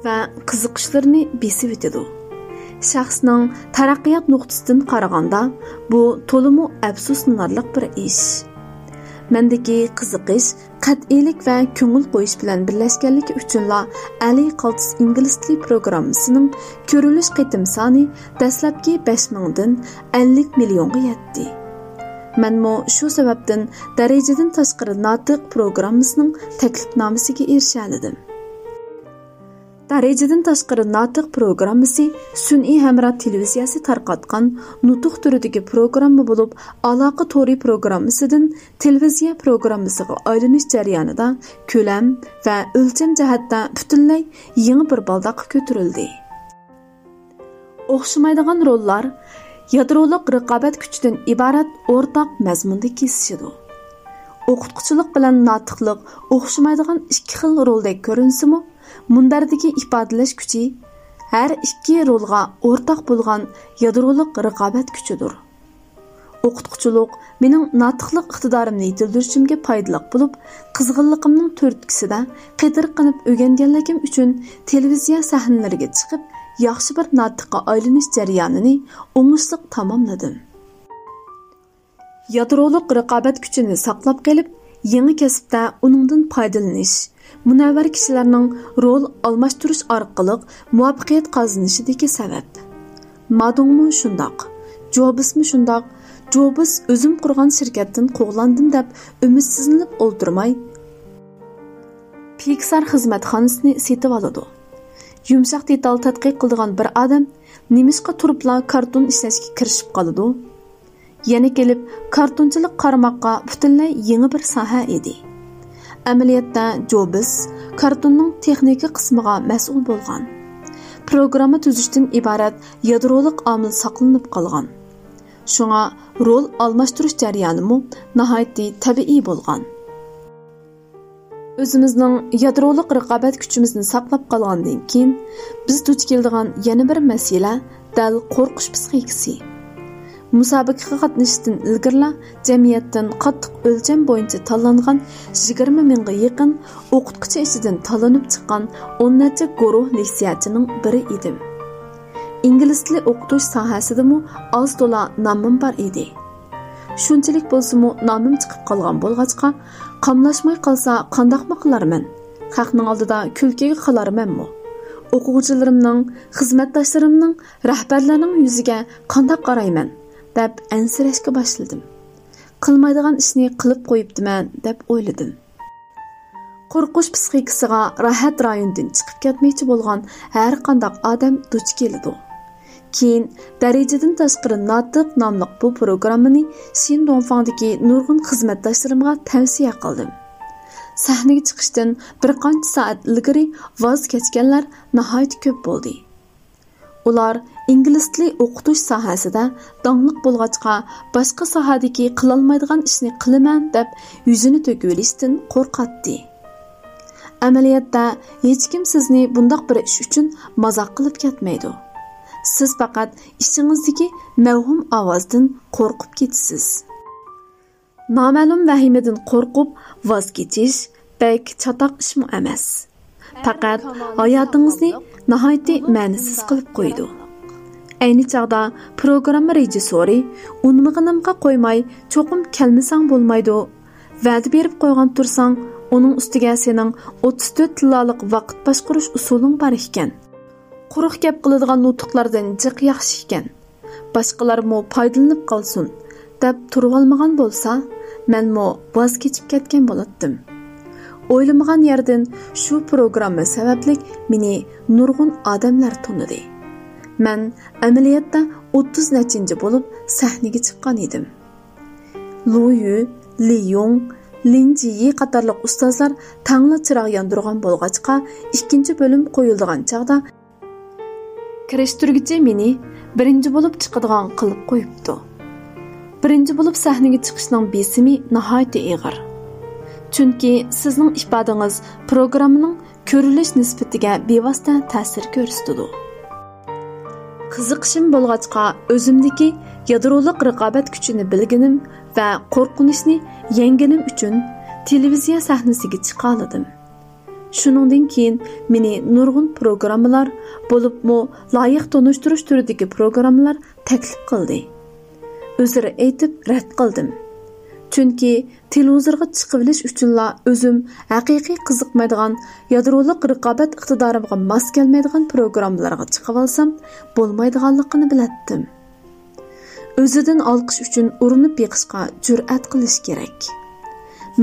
ۋە قىزىقىشلىرىنى بېسىۋېتىدۇ. شەخسنىڭ تەرەققىيات نۇقتىسىدىن قارىغاندا، بۇ تولىمۇ ئەپسۇسلىنارلىق بىر ئىش. مەندىكى قىزىقىش، قەتئىيلىك ۋە كۆڭۈل قويۇش بىلەن بىرلەشكەنلىكى ئۈچۈنلا ئەلى قالتىس ئىنگلىز تىلى پروگراممىسىنىڭ كۆرۈلۈش قېتىم سانى دەسلەپكى بەش مىڭدىن ئەللىك مىليونغا يەتتى. مەنمۇ شۇ سەۋەبتىن دەرىجىدىن تاشقىرى ناتىق پروگراممىسىنىڭ تەكلىپنامىسىگە ئېرىشەلىدىم. دەرىجىدىن تاشقىرى ناتىق پروگراممىسى سۈنئىي ھەمراھ تېلېۋىزىيەسى تارقاتقان نۇتۇق تۈرىدىكى پروگرامما بولۇپ، ئالاقە تورى پروگراممىسىدىن تېلېۋىزىيە پروگراممىسىغا ئايلىنىش جەريانىدا كۆلەم ۋە ئۆلچەم جەھەتتە پۈتۈنلەي يېڭى بىر بالداققا كۆتۈرۈلدى. ئوخشىمايدىغان روللار يادرولۇق رىقابەت كۈچىدىن ئىبارەت ئورتاق مەزمۇندا كېسىشىدۇ. ئوقۇتقۇچىلىق بىلەن ناتىقلىق ئوخشىمايدىغان ئىككى خىل رولدەك كۆرۈنسىمۇ، مۇنبەردىكى ئىپادىلەش كۈچى ھەر ئىككى رولغا ئورتاق بولغان يادرولۇق رىقابەت كۈچىدۇر. ئوقۇتقۇچىلىق مېنىڭ ناتىقلىق ئىقتىدارىمنى يېتىلدۈرۈشۈمگە پايدىلىق بولۇپ، قىزغىنلىقىمنىڭ تۈرتكىسىدە قېتىرقىنىپ ئۆگەنگەنلىكىم ئۈچۈن تېلېۋىزىيە سەھنىلىرىگە چىقىپ، ياخشى بىر ناتىققا ئايلىنىش جەريانىنى ئوڭۇشلۇق تاماملىدىم. يادرولۇق رىقابەت كۈچىنى ساقلاپ قېلىپ، يېڭى كەسىپتە ئۇنىڭدىن پايدىلىنىش، مۇنەۋۋەر كىشىلەرنىڭ رول ئالماشتۇرۇش ئارقىلىق مۇۋەپپەقىيەت قازىنىشىدىكى سەۋەب. مادۇڭمۇ شۇنداق، جوبىسمۇ شۇنداق. جوبىس ئۆزۈم قۇرغان شىركەتتىن قوغلاندىم دەپ ئۈمىدسىزلىنىپ ئولتۇرماي، پىكسار خىزمەتخانىسىنى سېتىۋالىدۇ. يۇمشاق دېتال تەتقىق قىلىدىغان بىر ئادەم نېمىشقا تۇرۇپلا كارتون ئىشلەشكە كىرىشىپ قالىدۇ؟ يەنە كېلىپ، كارتونچىلىق قارىماققا پۈتۈنلەي يېڭى بىر ساھە ئىدى. ئەمەلىيەتتە، جوبىس كارتوننىڭ تېخنىكا قىسمىغا مەسئۇل بولغان. پروگرامما تۈزۈشتىن ئىبارەت يادرولۇق ئامىل ساقلىنىپ قالغان. شۇڭا رول ئالماشتۇرۇش جەريانىمۇ ناھايىتى تەبىئىي بولغان. ئۆزىمىزنىڭ يادرولۇق رىقابەت كۈچىمىزنى ساقلاپ قالغاندىن كېيىن، بىز دۇچ كېلىدىغان يەنە بىر مەسىلە دەل قورقۇش پىسخىكىسى. مۇسابىقىگە قاتنىشىشتىن ئىلگىرىلا جەمئىيەتتىن قاتتىق ئۆلچەم بويىچە تاللانغان يىگىرمە مىڭغا يېقىن ئوقۇتقۇچى ئىچىدىن تاللىنىپ چىققان ئون نەچچە گۇرۇھ لېكسىيەچىنىڭ بىرى ئىدىم. ئىنگلىز تىلى ئوقۇتۇش ساھەسىدىمۇ ئاز تولا نامىم بار ئىدى. شۇنچىلىك بولسىمۇ نامىم چىقىپ قالغان بولغاچقا، قاملاشماي قالسا قانداقمۇ قىلارمەن؟ خەقنىڭ ئالدىدا كۈلكىگە قالارمەنمۇ؟ ئوقۇغۇچىلىرىمنىڭ، خىزمەتداشلىرىمنىڭ، رەھبەرلەرنىڭ يۈزىگە قانداق قارايمەن؟ دەپ ئەنسىرەشكە باشلىدىم. قىلمايدىغان ئىشنى قىلىپ قويۇپتىمەن دەپ ئويلىدىم. قورقۇش پىسخىكىسىغا راھەت رايونىدىن چىقىپ كەتمەكچى بولغان ھەر قانداق ئادەم دۇچ كېلىدۇ. كېيىن دەرىجىدىن تاشقىرى ناتىق ناملىق بۇ پروگراممىنى شىن دۇڭفاڭدىكى نۇرغۇن خىزمەتداشلىرىمغا تەۋسىيە قىلدىم. سەھنىگە چىقىشتىن بىر قانچە سائەت ئىلگىرى ۋاز كەچكەنلەر ناھايىتى كۆپ بولدى. ئۇلار ئىنگلىز تىلى ئوقۇتۇش ساھەسىدە داڭلىق بولغاچقا، باشقا ساھەدىكى قىلالمايدىغان ئىشنى قىلىمەن دەپ يۈزىنى تۆكۈۋېلىشتىن قورقاتتى. ئەمەلىيەتتە، ھېچكىم سىزنى بۇنداق بىر ئىش ئۈچۈن مازاق قىلىپ كەتمەيدۇ. سىز پەقەت ئىچىڭىزدىكى مەۋھۇم ئاۋازدىن قورقۇپ كېتىسىز. نامەلۇم ۋەھىمىدىن قورقۇپ ۋاز كېچىش بەك چاتاق ئىشمۇ ئەمەس. پەقەت ھاياتىڭىزنى ناھايىتى مەنىسىز قىلىپ قويىدۇ. ئەينى چاغدا پروگرامما رېژىسسورى ئۇنىمىغىنىمغا قويماي، چوقۇم كەلمىسەڭ بولمايدۇ، ۋەدە بېرىپ قويغان تۇرساڭ، ئۇنىڭ ئۈستىگە سېنىڭ ئوتتۇز تۆت تىللالىق ۋاقىت باشقۇرۇش ئۇسۇلۇڭ بار ئىكەن. قۇرۇق گەپ قىلىدىغان نۇتۇقلاردىن جىق ياخشى ئىكەن. باشقىلارمۇ پايدىلىنىپ قالسۇن، دەپ تۇرۇۋالمىغان بولسا، مەنمۇ ۋاز كېچىپ كەتكەن بولاتتىم. ئويلىمىغان يەردىن شۇ پروگرامما سەۋەبلىك مېنى نۇرغۇن ئادەملەر تونۇدى. مەن ئەمەلىيەتتە ئوتتۇز نەچچىنچى بولۇپ سەھنىگە چىققان ئىدىم. لۇ يۈ، لى يۇڭ، لىن جىيى قاتارلىق ئۇستازلار تەڭلا چىراغ ياندۇرغان بولغاچقا، ئىككىنچى بۆلۈم قويۇلىدىغان چاغدا كىرىشتۈرگۈچى مېنى بىرىنچى بولۇپ چىقىدىغان قىلىپ قويۇپتۇ. بىرىنچى بولۇپ سەھنىگە چىقىشنىڭ بېسىمى ناھايىتى ئېغىر. چۈنكى سىزنىڭ ئىپادىڭىز پروگراممىنىڭ كۆرۈلۈش نىسبىتىگە بىۋاسىتە تەسىر كۆرسىتىدۇ. قىزىقىشىم بولغاچقا، ئۆزۈمدىكى يادرولۇق رىقابەت كۈچىنى بىلگىنىم ۋە قورقۇنچنى يەڭگىنىم ئۈچۈن تېلېۋىزىيە سەھنىسىگە چىقالىدىم. شۇنىڭدىن كېيىن مېنى نۇرغۇن پروگراممىلار، بولۇپمۇ لايىق تونۇشتۇرۇش تۈرىدىكى پروگراممىلار تەكلىپ قىلدى. ئۆزرە ئېيتىپ رەت قىلدىم. چۈنكى تېلېۋىزورغا چىقىۋېلىش ئۈچۈنلا ئۆزۈم ھەقىقىي قىزىقمايدىغان، يادرولۇق رىقابەت ئىقتىدارىمغا ماس كەلمەيدىغان پروگراممىلارغا چىقىۋالسام بولمايدىغانلىقىنى بىلەتتىم. ئۆزىدىن ئالقىش ئۈچۈن ئۇرۇنۇپ بېقىشقا جۈرئەت قىلىش كېرەك.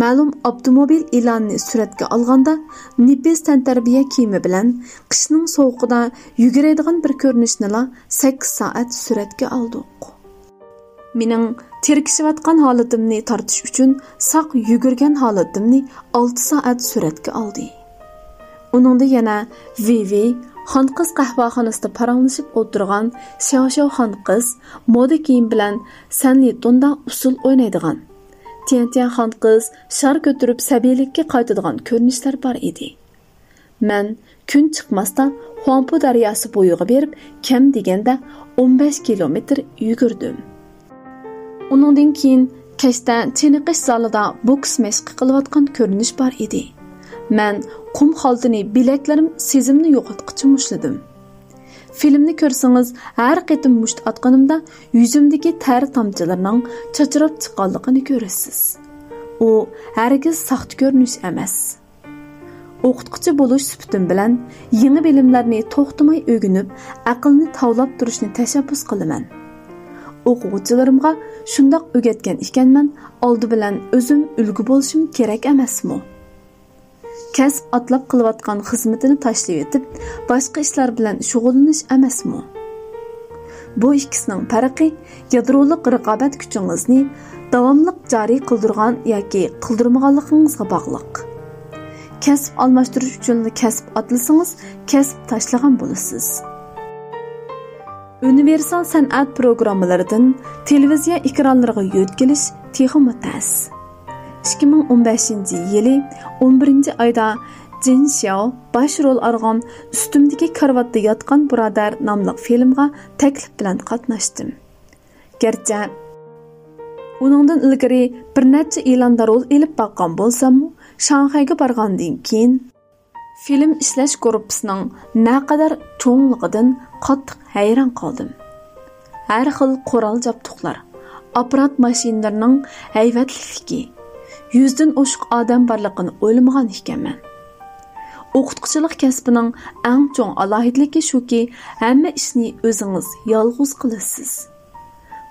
مەلۇم ئاپتوموبىل ئېلانىنى سۈرەتكە ئالغاندا، نېپىز تەنتەربىيە كىيىمى بىلەن قىشنىڭ سوغۇقىدا يۈگۈرەيدىغان بىر كۆرۈنۈشنىلا سەككىز سائەت سۈرەتكە ئالدۇق. مېنىڭ تىركىشىۋاتقان ھالىتىمنى تارتىش ئۈچۈن ساق يۈگۈرگەن ھالىتىمنى ئالتە سائەت سۈرەتكە ئالدى. ئۇنىڭدا يەنە ۋىۋى، خانقىز قەھۋەخانىسىدا پاراڭلىشىپ ئولتۇرغان شياۋشياۋ خانقىز، مودا كىيىم بىلەن سەنلى توندا ئۇسسۇل ئوينايدىغان، تيەنتيەن خانقىز شار كۆتۈرۈپ سەبىيلىككە قايتىدىغان كۆرۈنۈشلەر بار ئىدى. مەن كۈن چىقماستا خۇاڭپۇ دەرياسى بويىغا بېرىپ، كەم دېگەندە ئون بەش كىلومېتىر يۈگۈردۈم. ئۇنىڭدىن كېيىن كەچتە چېنىقىش زالىدا بوكس مەشقى قىلىۋاتقان كۆرۈنۈش بار ئىدى. مەن قۇم خالتىنى بىلەكلىرىم سېزىمنى يوقاتقۇچە مۇشتلىدىم. فىلىمنى كۆرسىڭىز، ھەر قېتىم مۇشت ئاتقىنىمدا يۈزۈمدىكى تەر تامچىلىرىنىڭ چاچراپ چىققانلىقىنى كۆرىسىز. ئۇ ھەرگىز ساختا كۆرۈنۈش ئەمەس. ئوقۇتقۇچى بولۇش سۈپىتىم بىلەن يېڭى بىلىملەرنى توختىماي ئۆگىنىپ، ئەقىلنى تاۋلاپ تۇرۇشنى تەشەببۇس قىلىمەن. ئوقۇغۇچىلىرىمغا شۇنداق ئۆگەتكەن ئىكەنمەن، ئالدى بىلەن ئۆزۈم ئۈلگە بولۇشۇم كېرەك ئەمەسمۇ؟ كەسىپ ئاتلاپ قىلىۋاتقان خىزمىتىنى تاشلىۋېتىپ، باشقا ئىشلار بىلەن شۇغۇللىنىش ئەمەسمۇ؟ بۇ ئىككىسىنىڭ پەرقى يادرولۇق رىقابەت كۈچىڭىزنى داۋاملىق جارى قىلدۇرغان ياكى قىلدۇرمىغانلىقىڭىزغا باغلىق. كەسىپ ئالماشتۇرۇش ئۈچۈنلا كەسىپ ئاتلىسىڭىز، كەسىپ تاشلىغان بولىسىز. ئۇنىۋېرسال سەنئەت پروگراممىلىرىدىن تېلېۋىزىيە ئېكرانلىرىغا يۆتكىلىش تېخىمۇ تەس. ئىككى مىڭ ئون بەشىنچى يىلى ئون بىرىنچى ئايدا جىن شياۋ باش رول ئالغان ئۈستۈمدىكى كارىۋاتتا ياتقان بۇرادەر ناملىق فىلىمغا تەكلىپ بىلەن قاتناشتىم. گەرچە ئۇنىڭدىن ئىلگىرى بىر نەچچە ئېلاندا رول ئېلىپ باققان بولساممۇ، شاڭخەيگە بارغاندىن كېيىن فىلىم ئىشلەش گۇرۇپپىسىنىڭ نەقەدەر چوڭلۇقىدىن قاتتىق ھەيران قالدىم. ھەر خىل قورال-جابدۇقلار، ئاپپارات ماشىنىلىرىنىڭ ھەيۋەتلىكلىكى، يۈزدىن ئوشۇق ئادەم بارلىقىنى ئويلىمىغان ئىكەنمەن. ئوقۇتقۇچىلىق كەسپىنىڭ ئەڭ چوڭ ئالاھىدىلىكى شۇكى، ھەممە ئىشنى ئۆزىڭىز يالغۇز قىلىسىز.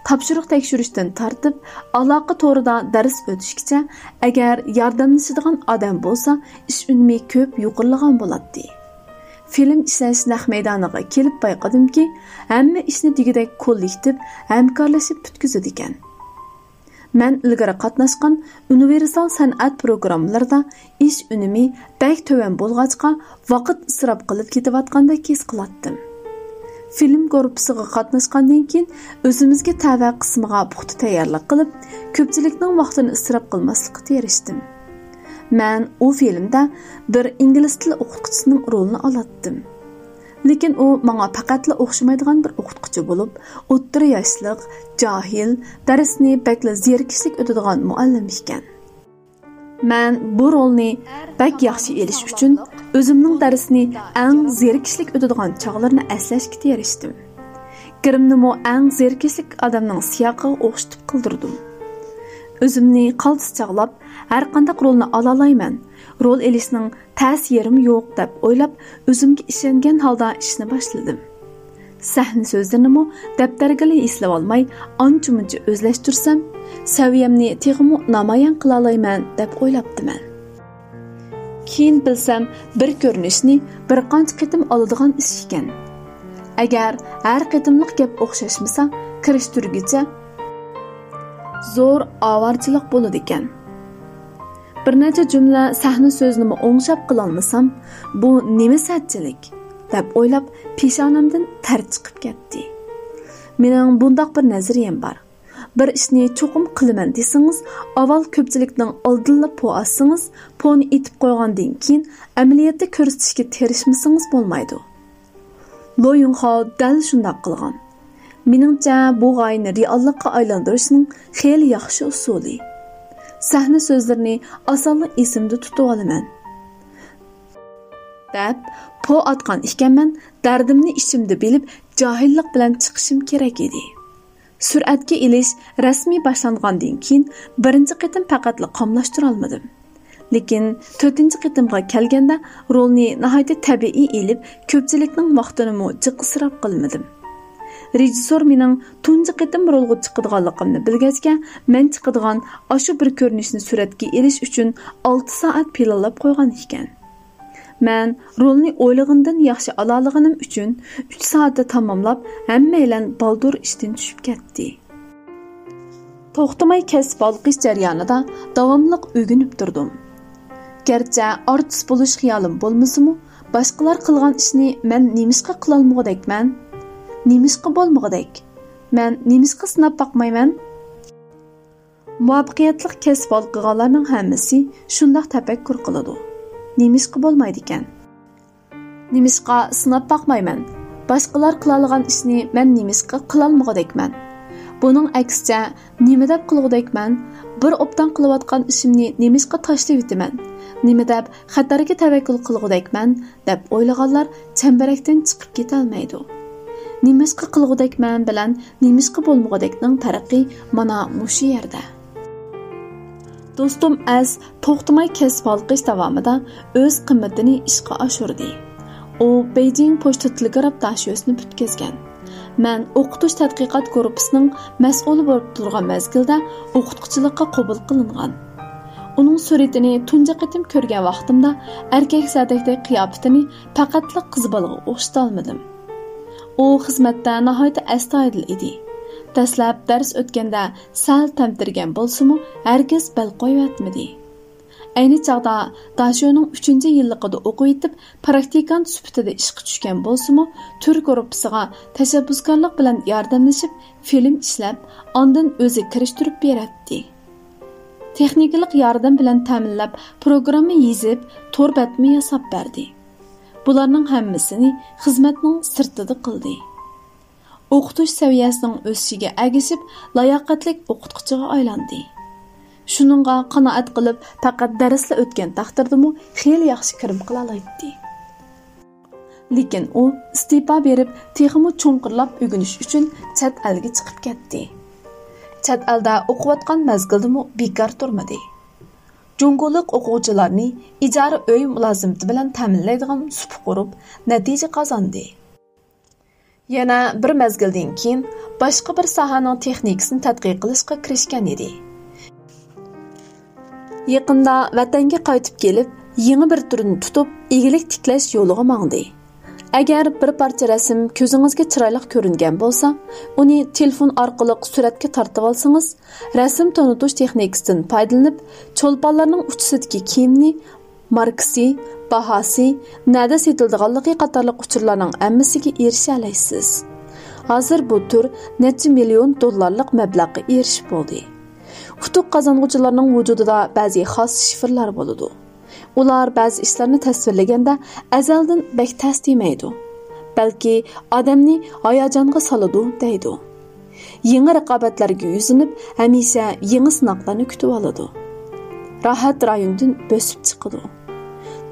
تاپشۇرۇق تەكشۈرۈشتىن تارتىپ، ئالاقە تورىدا دەرس ئۆتۈشكىچە، ئەگەر ياردەملىشىدىغان ئادەم بولسا، ئىش ئۈنۈمى كۆپ يۇقىرىلىغان بولاتتى. فىلىم ئىشلەش نەق مەيدانىغا كېلىپ بايقىدىمكى، ھەممە ئىشنى دېگۈدەك كوللېكتىپ ھەمكارلىشىپ پۈتكۈزىدىكەن. مەن ئىلگىرى قاتناشقان ئۇنىۋېرسال سەنئەت پروگراممىلىرىدا ئىش ئۈنۈمى بەك تۆۋەن بولغاچقا، ۋاقىت ئىسراپ قىلىپ كېتىۋاتقاندەك ھېس قىلاتتىم. فىلىم گۇرۇپپىسىغا قاتناشقاندىن كېيىن، ئۆزىمىزگە تەۋە قىسمىغا پۇختا تەييارلىق قىلىپ، كۆپچىلىكنىڭ ۋاقتىنى ئىسراپ قىلماسلىققا تىرىشتىم. مەن ئۇ فىلىمدە بىر ئىنگلىز تىلى ئوقۇتقۇچىسىنىڭ رولىنى ئالاتتىم. لېكىن ئۇ ماڭا پەقەتلا ئوخشىمايدىغان بىر ئوقۇتقۇچى بولۇپ، ئوتتۇرا ياشلىق، جاھىل، دەرسنى بەكلا زېرىكىشلىك ئۆتىدىغان مۇئەللىم ئىكەن. مەن بۇ رولنى بەك ياخشى ئېلىش ئۈچۈن، ئۆزۈمنىڭ دەرسنى ئەڭ زېرىكىشلىك ئۆتىدىغان چاغلىرىنى ئەسلەشكە تىرىشتىم. گىرىمنىمۇ ئەڭ زېرىكىشلىك ئادەمنىڭ سىياقىغا ئوخشىتىپ قىلدۇردۇم. ئۆزۈمنى قالتىس چاغلاپ، ھەرقانداق رولنى ئالالايمەن، رول ئېلىشنىڭ تەس يېرىمۇ يوق دەپ ئويلاپ، ئۆزۈمگە ئىشەنگەن ھالدا ئىشنى باشلىدىم. سەھنە سۆزلىرىنىمۇ دەپتەرگىلا ئېسلىۋالماي، ئانچە-مۇنچە ئۆزلەشتۈرسەم، سەۋىيەمنى تېخىمۇ نامايان قىلالايمەن دەپ ئويلاپتىمەن. كېيىن بىلسەم، بىر كۆرۈنۈشنى بىر قانچە قېتىم ئالىدىغان ئىش ئىكەن. ئەگەر ھەر قېتىملىق گەپ ئوخشاشمىسا، كىرىشتۈرگۈچە زور ئاۋارىچىلىق بولىدىكەن. بىر نەچچە جۈملە سەھنە سۆزىنىمۇ ئوڭشاپ قىلالمىسام، بۇ نېمە سەتچىلىك؟ دەپ ئويلاپ، پېشانەمدىن تەر چىقىپ كەتتى. مېنىڭ بۇنداق بىر نەزەرىيەم بار. بىر ئىشنى چوقۇم قىلىمەن دېسىڭىز، ئاۋۋال كۆپچىلىكنىڭ ئالدىنلا پو ئالسىڭىز، پونى ئېتىپ قويغاندىن كېيىن، ئەمەلىيەتتە كۆرسىتىشكە تىرىشمىسىڭىز بولمايدۇ. لو يۇڭخاۋ دەل شۇنداق قىلغان. مېنىڭچە، بۇ غايىنى رېئاللىققا ئايلاندۇرۇشنىڭ خېلى ياخشى ئۇسۇلى. سەھنە سۆزلىرىنى ئاسانلا ئېسىمدە تۇتۇۋالىمەن. دەپ، پو ئاتقان ئىكەنمەن، دەردىمنى ئىچىمدە بىلىپ، جاھىللىق بىلەن چىقىشىم كېرەك ئىدى. سۈرەتكە ئېلىش رەسمىي باشلانغاندىن كېيىن، بىرىنچى قېتىم پەقەتلا قاملاشتۇرالمىدىم. لېكىن تۆتىنچى قېتىمغا كەلگەندە، رولنى ناھايىتى تەبىئىي ئېلىپ، كۆپچىلىكنىڭ ۋاقتىنىمۇ جىق ئىسراپ قىلمىدىم. رېژىسسور مېنىڭ تۇنجى قېتىم رولغا چىقىدىغانلىقىمنى بىلگەچكە، مەن چىقىدىغان ئاشۇ بىر كۆرۈنۈشنى سۈرەتكە ئېلىش ئۈچۈن ئالتە سائەت پىلانلاپ قويغان ئىكەن. مەن رولنى ئويلىغىنىدىن ياخشى ئالالىغىنىم ئۈچۈن، ئۈچ سائەتتە تاماملاپ، ھەممەيلەن بالدۇر ئىشتىن چۈشۈپ كەتتى. توختىماي كەسىپ ھالقىش جەريانىدا داۋاملىق ئۆگىنىپ تۇردۇم. گەرچە ئارتىس بولۇش خىيالىم بولمىسىمۇ، باشقىلار قىلغان ئىشنى مەن نېمىشقا قىلالمىغۇدەكمەن؟ نېمىشقا بولمىغۇدەك؟ مەن نېمىشقا سىناپ باقمايمەن؟ مۇۋەپپەقىيەتلىك كەسىپ ھالقىغانلارنىڭ ھەممىسى شۇنداق تەپەككۇر قىلىدۇ. نېمىشقا بولمايدىكەن؟ نېمىشقا سىناپ باقمايمەن؟ باشقىلار قىلالىغان ئىشنى مەن نېمىشقا قىلالمىغۇدەكمەن؟ بۇنىڭ ئەكسىچە، نېمە دەپ قىلغۇدەكمەن؟ بىر ئوبدان قىلىۋاتقان ئىشىمنى نېمىشقا تاشلىۋېتىمەن؟ نېمە دەپ خەتەرگە تەۋەككۈل قىلغۇدەكمەن؟ دەپ ئويلىغانلار چەمبىرەكتىن چىقىپ كېتەلمەيدۇ. نېمىشقا قىلغۇدەكمەن بىلەن نېمىشقا بولمىغۇدەكنىڭ پەرقى مانا مۇشۇ يەردە. دوستۇم ئەس توختىماي كەسىپ ھالقىش داۋامىدا ئۆز قىممىتىنى ئىشقا ئاشۇردى. ئۇ بېيجىڭ پوچتا تېلېگراف داشۆسىنى پۈتكۈزگەن. مەن ئوقۇتۇش تەتقىقات گۇرۇپپىسىنىڭ مەسئۇلى بولۇپ تۇرغان مەزگىلدە ئوقۇتقۇچىلىققا قوبۇل قىلىنغان. ئۇنىڭ سۈرىتىنى تۇنجى قېتىم كۆرگەن ۋاقتىمدا ئەركەكسەدەكتەك قىياپىتىنى پەقەتلا قىز بالىغا ئوخشىتالمىدىم. ئۇ خىزمەتتە ناھايىتى ئەستايىدىل ئىدى. دەسلەپ دەرس ئۆتكەندە سەل تەمتىرىگەن بولسىمۇ، ھەرگىز بەل قويۇۋەتمىدى. ئەينى چاغدا داشۆنىڭ ئۈچىنچى يىللىقىدا ئوقۇۋېتىپ، پراكتىكانت سۈپىتىدە ئىشقا چۈشكەن بولسىمۇ، تۈر گۇرۇپپىسىغا تەشەببۇسكارلىق بىلەن ياردەملىشىپ، فىلىم ئىشلەپ، ئاندىن ئۆزى كىرىشتۈرۈپ بېرەتتى. تېخنىكىلىق ياردەم بىلەن تەمىنلەپ، پروگرامما يېزىپ، تور بەتمۇ ياساپ بەردى. بۇلارنىڭ ھەممىسىنى خىزمەتنىڭ سىرتىدا قىلدى. ئوقۇتۇش سەۋىيەسىنىڭ ئۆسۈشىگە ئەگىشىپ، لاياقەتلىك ئوقۇتقۇچىغا ئايلاندى. شۇنىڭغا قانائەت قىلىپ، پەقەت دەرسلا ئۆتكەن تەقدىردىمۇ خېلى ياخشى كىرىم قىلالايتتى. لېكىن ئۇ ئىستېپا بېرىپ، تېخىمۇ چوڭقۇرلاپ ئۆگىنىش ئۈچۈن چەت ئەلگە چىقىپ كەتتى. چەت ئەلدە ئوقۇۋاتقان مەزگىلدىمۇ بىكار تۇرمىدى. جۇڭگولۇق ئوقۇغۇچىلارنى ئىجارە ئۆي مۇلازىمىتى بىلەن تەمىنلەيدىغان سۇپا قۇرۇپ، نەتىجە قازاندى. يەنە بىر مەزگىلدىن كېيىن باشقا بىر ساھەنىڭ تېخنىكىسىنى تەتقىق قىلىشقا كىرىشكەن ئىدى. يېقىندا ۋەتەنگە قايتىپ كېلىپ، يېڭى بىر تۈرنى تۇتۇپ، ئىگىلىك تىكلەش يولىغا ماڭدى. ئەگەر بىر پارچە رەسىم كۆزىڭىزگە چىرايلىق كۆرۈنگەن بولسا، ئۇنى تېلېفون ئارقىلىق سۈرەتكە تارتىۋالسىڭىز، رەسىم تونۇتۇش تېخنىكىسىدىن پايدىلىنىپ، چولپانلارنىڭ ئۇچىسىدىكى كىيىمنى ماركىسى، باھاسى، نەدە سېتىلىدىغانلىقى قاتارلىق ئۇچۇرلارنىڭ ھەممىسىگە ئېرىشەلەيسىز. ھازىر بۇ تۈر نەچچە مىليون دوللارلىق مەبلەغقە ئېرىشىپ بولدى. ئۇتۇق قازانغۇچىلارنىڭ ۋۇجۇدىدا بەزى خاس شىفىرلار بولىدۇ. ئۇلار بەزى ئىشلارنى تەسۋىرلىگەندە ئەزەلدىن بەك تەس دېمەيدۇ، بەلكى ئادەمنى ھاياجانغا سالىدۇ دەيدۇ. يېڭى رىقابەتلەرگە يۈزلىنىپ، ھەمىشە يېڭى سىناقلارنى كۈتۈۋالىدۇ. راھەت رايونىدىن بۆسۈپ چىقىدۇ.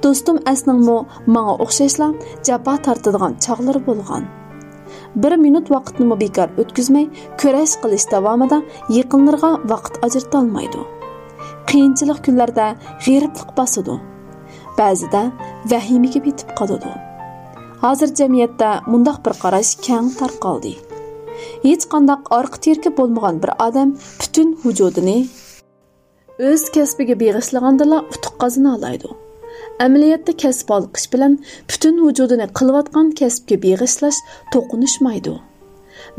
دوستۇم ئەسنىڭمۇ ماڭا ئوخشاشلا جاپا تارتىدىغان چاغلىرى بولغان. بىر مىنۇت ۋاقىتنىمۇ بىكار ئۆتكۈزمەي، كۈرەش قىلىش داۋامىدا يېقىنلىرىغا ۋاقىت ئاجرىتالمايدۇ. قىيىنچىلىق كۈنلەردە غېرىبلىق باسىدۇ. بەزىدە ۋەھىمىگە پېتىپ قالىدۇ. ھازىر جەمئىيەتتە مۇنداق بىر قاراش كەڭ تارقالدى. ھېچقانداق ئارقا تىرىكى بولمىغان بىر ئادەم پۈتۈن ۋۇجۇدىنى ئۆز كەسپىگە بېغىشلىغاندىلا ئۇتۇق قازىنالايدۇ. ئەمەلىيەتتە كەسىپ ھالقىش بىلەن پۈتۈن ۋۇجۇدىنى قىلىۋاتقان كەسىپكە بېغىشلاش توقۇنۇشمايدۇ.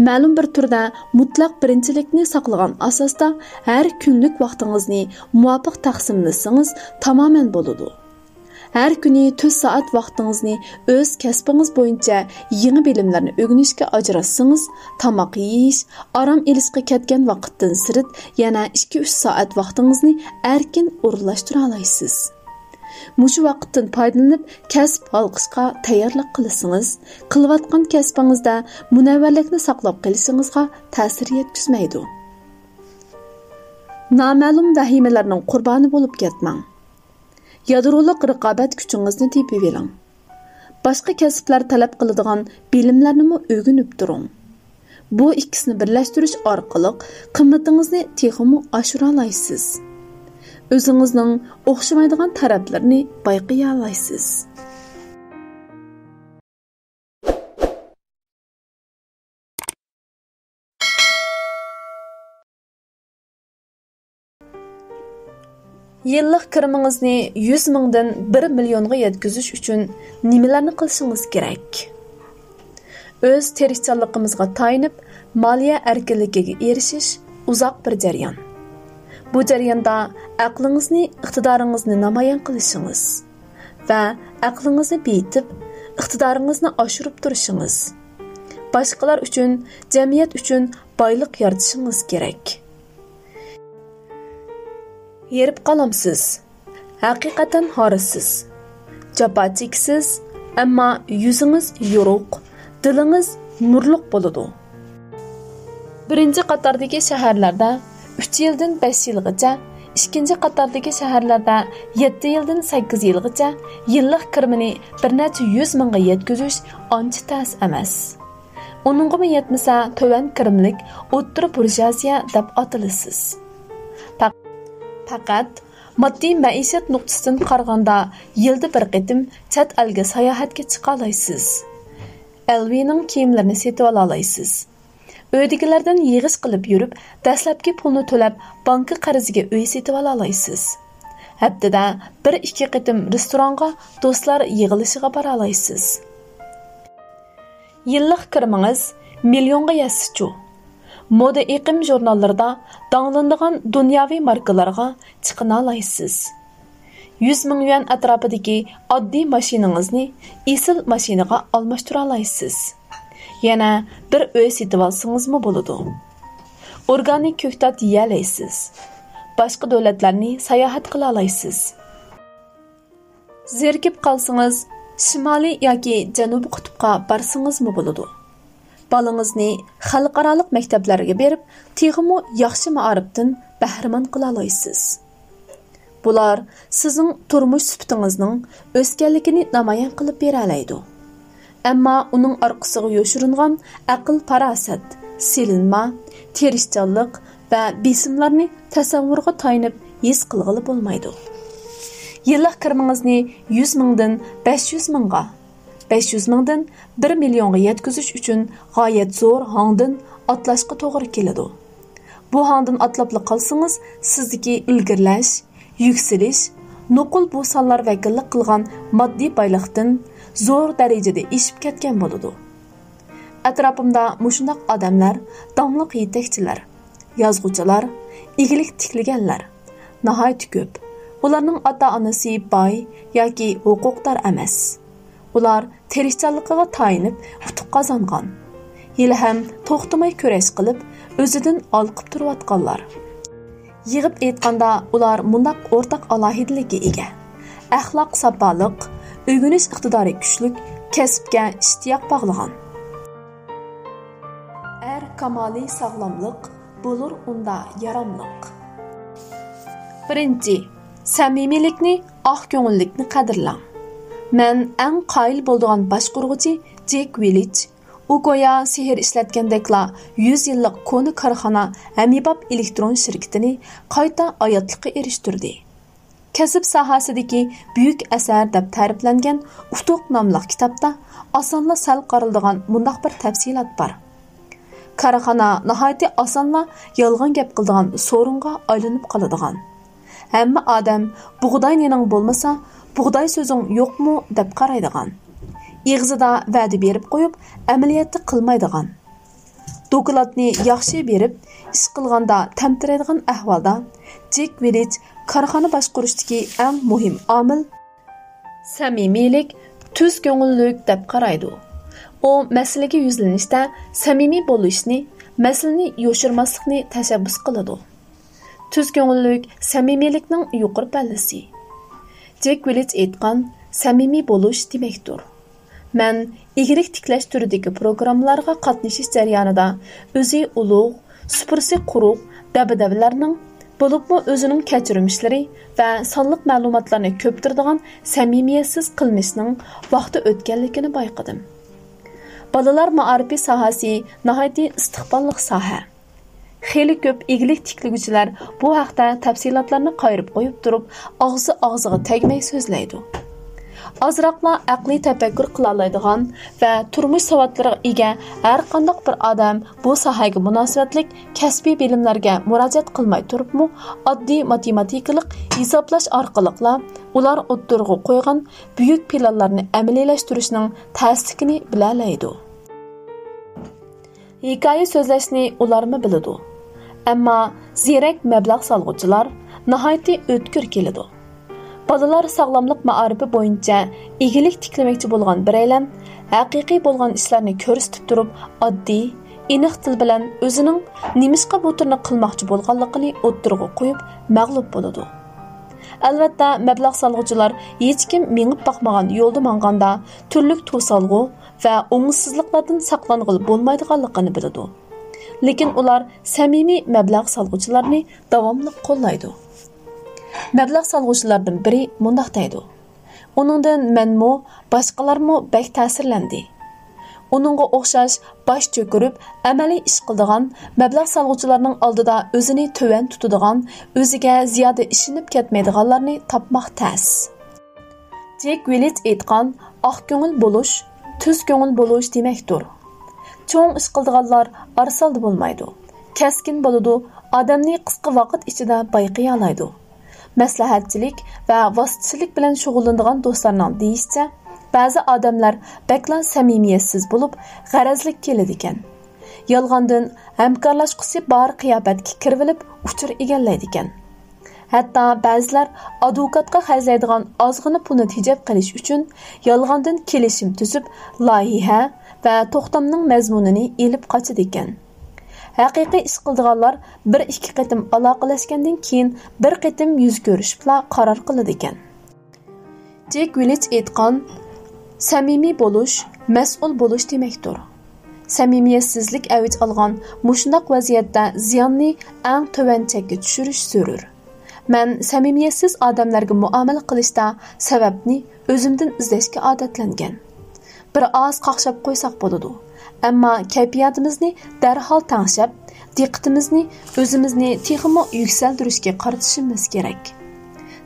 مەلۇم بىر تۈردە مۇتلەق بىرىنچىلىكنى ساقلىغان ئاساستا ھەر كۈنلۈك ۋاقتىڭىزنى مۇۋاپىق تەقسىملىسىڭىز تامامەن بولىدۇ. ھەر كۈنى تۆت سائەت ۋاقتىڭىزنى ئۆز كەسپىڭىز بويىچە يېڭى بىلىملەرنى ئۆگىنىشكە ئاجراتسىڭىز، تاماق يېيىش، ئارام ئېلىشقا كەتكەن ۋاقىتتىن سىرت يەنە ئىككى ئۈچ سائەت ۋاقتىڭىزنى ئەركىن ئورۇنلاشتۇرالايسىز. مۇشۇ ۋاقىتتىن پايدىلىنىپ، كەسىپ ھالقىشقا تەييارلىق قىلىسىڭىز، قىلىۋاتقان كەسپىڭىزدە مۇنەۋۋەرلىكنى ساقلاپ قېلىشىڭىزغا تەسىر يەتكۈزمەيدۇ. نامەلۇم ۋەھىمىلەرنىڭ قۇربانى بولۇپ كەتمەڭ. يادرولۇق رىقابەت كۈچىڭىزنى تېپىۋېلىڭ. باشقا كەسىپلەر تەلەپ قىلىدىغان بىلىملەرنىمۇ ئۆگىنىپ تۇرۇڭ. بۇ ئىككىسىنى بىرلەشتۈرۈش ئارقىلىق قىممىتىڭىزنى تېخىمۇ ئاشۇرالايسىز. ئۆزىڭىزنىڭ ئوخشىمايدىغان تەرەپلىرىنى بايقىيالايسىز. يىللىق كىرىمىڭىزنى يۈز مىڭدىن بىر مىليونغا يەتكۈزۈش ئۈچۈن نېمىلەرنى قىلىشىڭىز كېرەك؟ ئۆز تىرىشچانلىقىمىزغا تايىنىپ، مالىيە ئەركىنلىكىگە ئېرىشىش ئۇزاق بىر جەريان. بۇ جەرياندا ئەقلىڭىزنى، ئىقتىدارىڭىزنى نامايان قىلىشىڭىز ۋە ئەقلىڭىزنى بېيىتىپ، ئىقتىدارىڭىزنى ئاشۇرۇپ تۇرۇشىڭىز، باشقىلار ئۈچۈن، جەمئىيەت ئۈچۈن بايلىق يارىتىشىڭىز كېرەك. ھېرىپ قالامسىز، ھەقىقەتەن ھارسىز، جاپا چېكىسىز، ئەمما يۈزىڭىز يورۇق، دىلىڭىز نۇرلۇق بولىدۇ. بىرىنچى قاتاردىكى شەھەرلەردە ئۈچ يىلدىن بەش يىلغىچە، ئىككىنچى قاتاردىكى شەھەرلەردە يەتتە يىلدىن سەككىز يىلغىچە يىللىق كىرىمىنى بىر نەچچە يۈز مىڭغا يەتكۈزۈش ئانچە تەس ئەمەس. ئۇنىڭغىمۇ يەتمىسە، تۆۋەن كىرىملىك ئوتتۇرا بۇرژۇئازىيە دەپ ئاتىلىسىز. پەق-، پەقەت ماددىي مەئىشەت نۇقتىسىدىن قارىغاندا، يىلدا بىر قېتىم چەت ئەلگە ساياھەتكە چىقالايسىز. ئېل ۋىنىڭ كىيىملىرىنى سېتىۋالالايسىز. ئۆيدىكىلەردىن يىغىش قىلىپ يۈرۈپ، دەسلەپكى پۇلنى تۆلەپ، بانكا قەرزىگە ئۆي سېتىۋالالايسىز. ھەپتىدە بىر ئىككى قېتىم رېستورانغا، دوستلار يىغىلىشىغا بارالايسىز. يىللىق كىرىمىڭىز مىليونغا يەتسىچۇ؟ مودا ئېقىم ژۇرناللىرىدا داڭلىنىدىغان دۇنياۋى ماركىلارغا چىقىنالايسىز. يۈز مىڭ يۈەن ئەتراپىدىكى ئاددىي ماشىنىڭىزنى ئېسىل ماشىنىغا ئالماشتۇرالايسىز. يەنە بىر ئۆي سېتىۋالسىڭىزمۇ بولىدۇ. ئورگانىك كۆكتات يېيەلەيسىز. باشقا دۆلەتلەرنى ساياھەت قىلالايسىز. زېرىكىپ قالسىڭىز، شىمالىي ياكى جەنۇبىي قۇتۇپقا بارسىڭىزمۇ بولىدۇ. بالىڭىزنى خەلقئارالىق مەكتەپلەرگە بېرىپ، تېخىمۇ ياخشى مائارىپتىن بەھرىمەن قىلالايسىز. بۇلار سىزنىڭ تۇرمۇش سۈپىتىڭىزنىڭ ئۆسكەنلىكىنى نامايان قىلىپ بېرەلەيدۇ. ئەمما ئۇنىڭ ئارقىسىغا يوشۇرۇنغان ئەقىل-پاراسەت، سېلىنما، تىرىشچانلىق ۋە بېسىملارنى تەسەۋۋۇرغا تايىنىپ ھېس قىلغىلى بولمايدۇ. يىللىق كىرىمىڭىزنى يۈز مىڭدىن بەش يۈز مىڭغا، بەش يۈز مىڭدىن بىر مىليونغا يەتكۈزۈش ئۈچۈن غايەت زور ھاڭدىن ئاتلاشقا توغرا كېلىدۇ. بۇ ھاڭدىن ئاتلاپلا قالسىڭىز، سىزدىكى ئىلگىرىلەش، يۈكسىلىش، نوقۇل بۇ سانلار ۋەكىللىك قىلغان ماددىي بايلىقتىن زور دەرىجىدە ئېشىپ كەتكەن بولىدۇ. ئەتراپىمدا مۇشۇنداق ئادەملەر، داڭلىق يېتەكچىلەر، يازغۇچىلار، ئىگىلىك تىكلىگەنلەر ناھايىتى كۆپ. ئۇلارنىڭ ئاتا-ئانىسى باي ياكى ھوقۇقدار ئەمەس. ئۇلار تىرىشچانلىقىغا تايىنىپ ئۇتۇق قازانغان. ھېلىھەم توختىماي كۈرەش قىلىپ، ئۆزىدىن ھالقىپ تۇرۇۋاتقانلار. يىغىپ ئېيتقاندا، ئۇلار مۇنداق ئورتاق ئالاھىدىلىككە ئىگە: ئەخلاق ساپالىق، ئۆگىنىش ئىقتىدارى كۈچلۈك، كەسىپكە ئىشتىياق باغلىغان. ئەر كامالى ساغلاملىق، بولۇر ئۇندا ياراملىق. بىرىنچى، سەمىمىيلىكنى، ئاق كۆڭۈللۈكنى قەدىرلەڭ. مەن ئەڭ قايىل بولىدىغان باشقۇرغۇچى جېك ۋىلىچ. ئۇ گويا سېھىر ئىشلەتكەندەكلا يۈز يىللىق كونا كارخانا ھەممىباب ئېلېكترون شىركىتىنى قايتا ھاياتلىققا ئېرىشتۈردى. كەسىپ ساھەسىدىكى بۈيۈك ئەسەر دەپ تەرىپلەنگەن ئۇتۇق ناملىق كىتابتا ئاسانلا سەل قارىلىدىغان مۇنداق بىر تەپسىلات بار. كارخانا ناھايىتى ئاسانلا يالغان گەپ قىلىدىغان سورۇنغا ئايلىنىپ قالىدىغان. ھەممە ئادەم «بۇغداي نېنىڭ بولمىسا، بۇغداي سۆزۈڭ يوقمۇ؟» دەپ قارايدىغان. ئېغىزىدا ۋەدە بېرىپ قويۇپ، ئەمەلىيەتتە قىلمايدىغان. دوكلاتنى ياخشى بېرىپ، ئىش قىلغاندا تەمتىرەيدىغان ئەھۋالدا، جېك ۋىلىچ كارخانا باشقۇرۇشتىكى ئەڭ مۇھىم ئامىل سەمىمىيلىك، تۈز كۆڭۈللۈك دەپ قارايدۇ. ئۇ مەسىلىگە يۈزلىنىشتە سەمىمىي بولۇشنى، مەسىلىنى يوشۇرماسلىقنى تەشەببۇس قىلىدۇ. تۈز كۆڭۈللۈك سەمىمىيلىكنىڭ يۇقىرى پەللىسى. جېك ۋىلىچ ئېيتقان، سەمىمىي بولۇش دېمەكتۇر. مەن ئىگىلىك تىكلەش تۈرىدىكى پروگراممىلارغا قاتنىشىش جەريانىدا ئۆزى ئۇلۇغ، سۇپرىسى قۇرۇق دەبدەبىلەرنىڭ، بولۇپمۇ ئۆزىنىڭ كەچۈرمىشلىرى ۋە سانلىق مەلۇماتلارنى كۆپتۈرىدىغان سەمىمىيەتسىز قىلمىشنىڭ ۋاقتى ئۆتكەنلىكىنى بايقىدىم. بالىلار مائارىپى ساھەسى ناھايىتى ئىستىقباللىق ساھە. خېلى كۆپ ئىگىلىك تىكلىگۈچىلەر بۇ ھەقتە تەپسىلاتلارنى قايرىپ قويۇپ تۇرۇپ، ئاغزى ئاغزىغا تەگمەي سۆزلەيدۇ. ئازراقلا ئەقلىي تەپەككۇر قىلالايدىغان ۋە تۇرمۇش ساۋاتلىرىغا ئىگە ھەرقانداق بىر ئادەم بۇ ساھەگە مۇناسىۋەتلىك كەسپىي بىلىملەرگە مۇراجىئەت قىلماي تۇرۇپمۇ، ئاددىي ماتېماتىكىلىق ھېسابلاش ئارقىلىقلا ئۇلار ئوتتۇرىغا قويغان بۈيۈك پىلانلارنى ئەمەلىيلەشتۈرۈشنىڭ تەسلىكىنى بىلەلەيدۇ. ھېكايە سۆزلەشنى ئۇلارمۇ بىلىدۇ. ئەمما زېرەك مەبلەغ سالغۇچىلار ناھايىتى ئۆتكۈر كېلىدۇ. بالىلار ساغلاملىق مائارىپى بويىچە ئىگىلىك تىكلىمەكچى بولغان بىرەيلەن ھەقىقىي بولغان ئىشلارنى كۆرسىتىپ تۇرۇپ، ئاددىي، ئېنىق تىل بىلەن ئۆزىنىڭ نېمىشقا بۇ تۈرنى قىلماقچى بولغانلىقىنى ئوتتۇرىغا قويۇپ مەغلۇپ بولىدۇ. ئەلۋەتتە، مەبلەغ سالغۇچىلار ھېچكىم مېڭىپ باقمىغان يولدا ماڭغاندا تۈرلۈك توسالغۇ ۋە ئوڭۇشسىزلىقلاردىن ساقلانغىلى بولمايدىغانلىقىنى بىلىدۇ. لېكىن ئۇلار سەمىمىي مەبلەغ سالغۇچىلارنى داۋاملىق قوللايدۇ. مەبلەغ سالغۇچىلاردىن بىرى مۇنداق دەيدۇ: «ئۇنىڭدىن مەنمۇ، باشقىلارمۇ بەك تەسىرلەندى. ئۇنىڭغا ئوخشاش باش چۆكۈرۈپ، ئەمەلىي ئىش قىلىدىغان، مەبلەغ سالغۇچىلارنىڭ ئالدىدا ئۆزىنى تۆۋەن تۇتىدىغان، ئۆزىگە زىيادە ئىشىنىپ كەتمەيدىغانلارنى تاپماق تەس.» جېك ۋىلىچ ئېيتقان، «ئاق كۆڭۈل بولۇش، تۈز كۆڭۈل بولۇش دېمەكتۇر.» چوڭ ئىش قىلىدىغانلار ئارىسالدا بولمايدۇ، كەسكىن بولىدۇ، ئادەمنى قىسقا ۋاقىت ئىچىدە بايقىيالايدۇ. مەسلىھەتچىلىك ۋە ۋاسىتىچىلىك بىلەن شۇغۇللىنىدىغان دوستلارنىڭ دېيىشىچە، بەزى ئادەملەر بەكلا سەمىمىيەتسىز بولۇپ، غەرەزلىك كېلىدىكەن. يالغاندىن ھەمكارلاشقۇسى بار قىياپەتكە كىرىۋېلىپ، ئۇچۇر ئىگىلەيدىكەن. ھەتتا بەزىلەر ئادۋوكاتقا خەجلەيدىغان ئازغىنە پۇلنى تېجەپ قېلىش ئۈچۈن يالغاندىن كېلىشىم تۈزۈپ، لايىھە ۋە توختامنىڭ مەزمۇنىنى ئېلىپ قاچىدىكەن. ھەقىقىي ئىش قىلىدىغانلار بىر ئىككى قېتىم ئالاقىلەشكەندىن كېيىن بىر قېتىم يۈز كۆرۈشۈپلا قارار قىلىدىكەن. جېك ۋىلىچ ئېيتقان، سەمىمىي بولۇش، مەسئۇل بولۇش دېمەكتۇر. سەمىمىيەتسىزلىك ئەۋج ئالغان مۇشۇنداق ۋەزىيەتتە زىياننى ئەڭ تۆۋەن چەككە چۈشۈرۈش زۆرۈر. مەن سەمىمىيەتسىز ئادەملەرگە مۇئامىلە قىلىشتا سەۋەبنى ئۆزۈمدىن ئىزدەشكە ئادەتلەنگەن. بىر ئاز قاقشاپ قويساق بولىدۇ، ئەمما كەيپىياتىمىزنى دەرھال تەڭشەپ، دىققىتىمىزنى ئۆزىمىزنى تېخىمۇ يۈكسەلدۈرۈشكە قارىتىشىمىز كېرەك.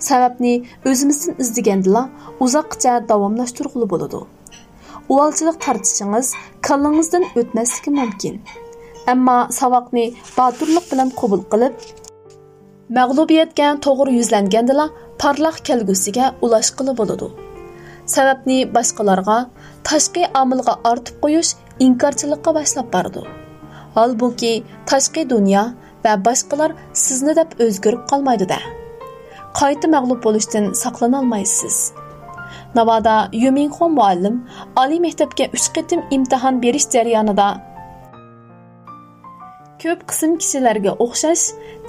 سەۋەبنى ئۆزىمىزدىن ئىزدىگەندىلا ئۇزاققىچە داۋاملاشتۇرغىلى بولىدۇ. ئۇۋالچىلىق تارتىشىڭىز كاللىڭىزدىن ئۆتمەسلىكى مۇمكىن. ئەمما ساۋاقنى باتۇرلۇق بىلەن قوبۇل قىلىپ، مەغلۇبىيەتكە توغرا يۈزلەنگەندىلا پارلاق كەلگۈسىگە ئۇلاشقىلى بولىدۇ. سەۋەبنى باشقىلارغا، تاشقى ئامىلغا ئارتىپ قويۇش ئىنكارچىلىققا باشلاپ بارىدۇ. ھالبۇكى، تاشقى دۇنيا ۋە باشقىلار سىزنى دەپ ئۆزگىرىپ قالمايدۇ-دە. قايتا مەغلۇپ بولۇشتىن ساقلىنالمايسىز. ناۋادا يۈمىڭخۇ مۇئەللىم ئالىي مەكتەپكە ئۈچ قېتىم ئىمتىھان بېرىش جەريانىدا، كۆپ قىسىم كىشىلەرگە ئوخشاش،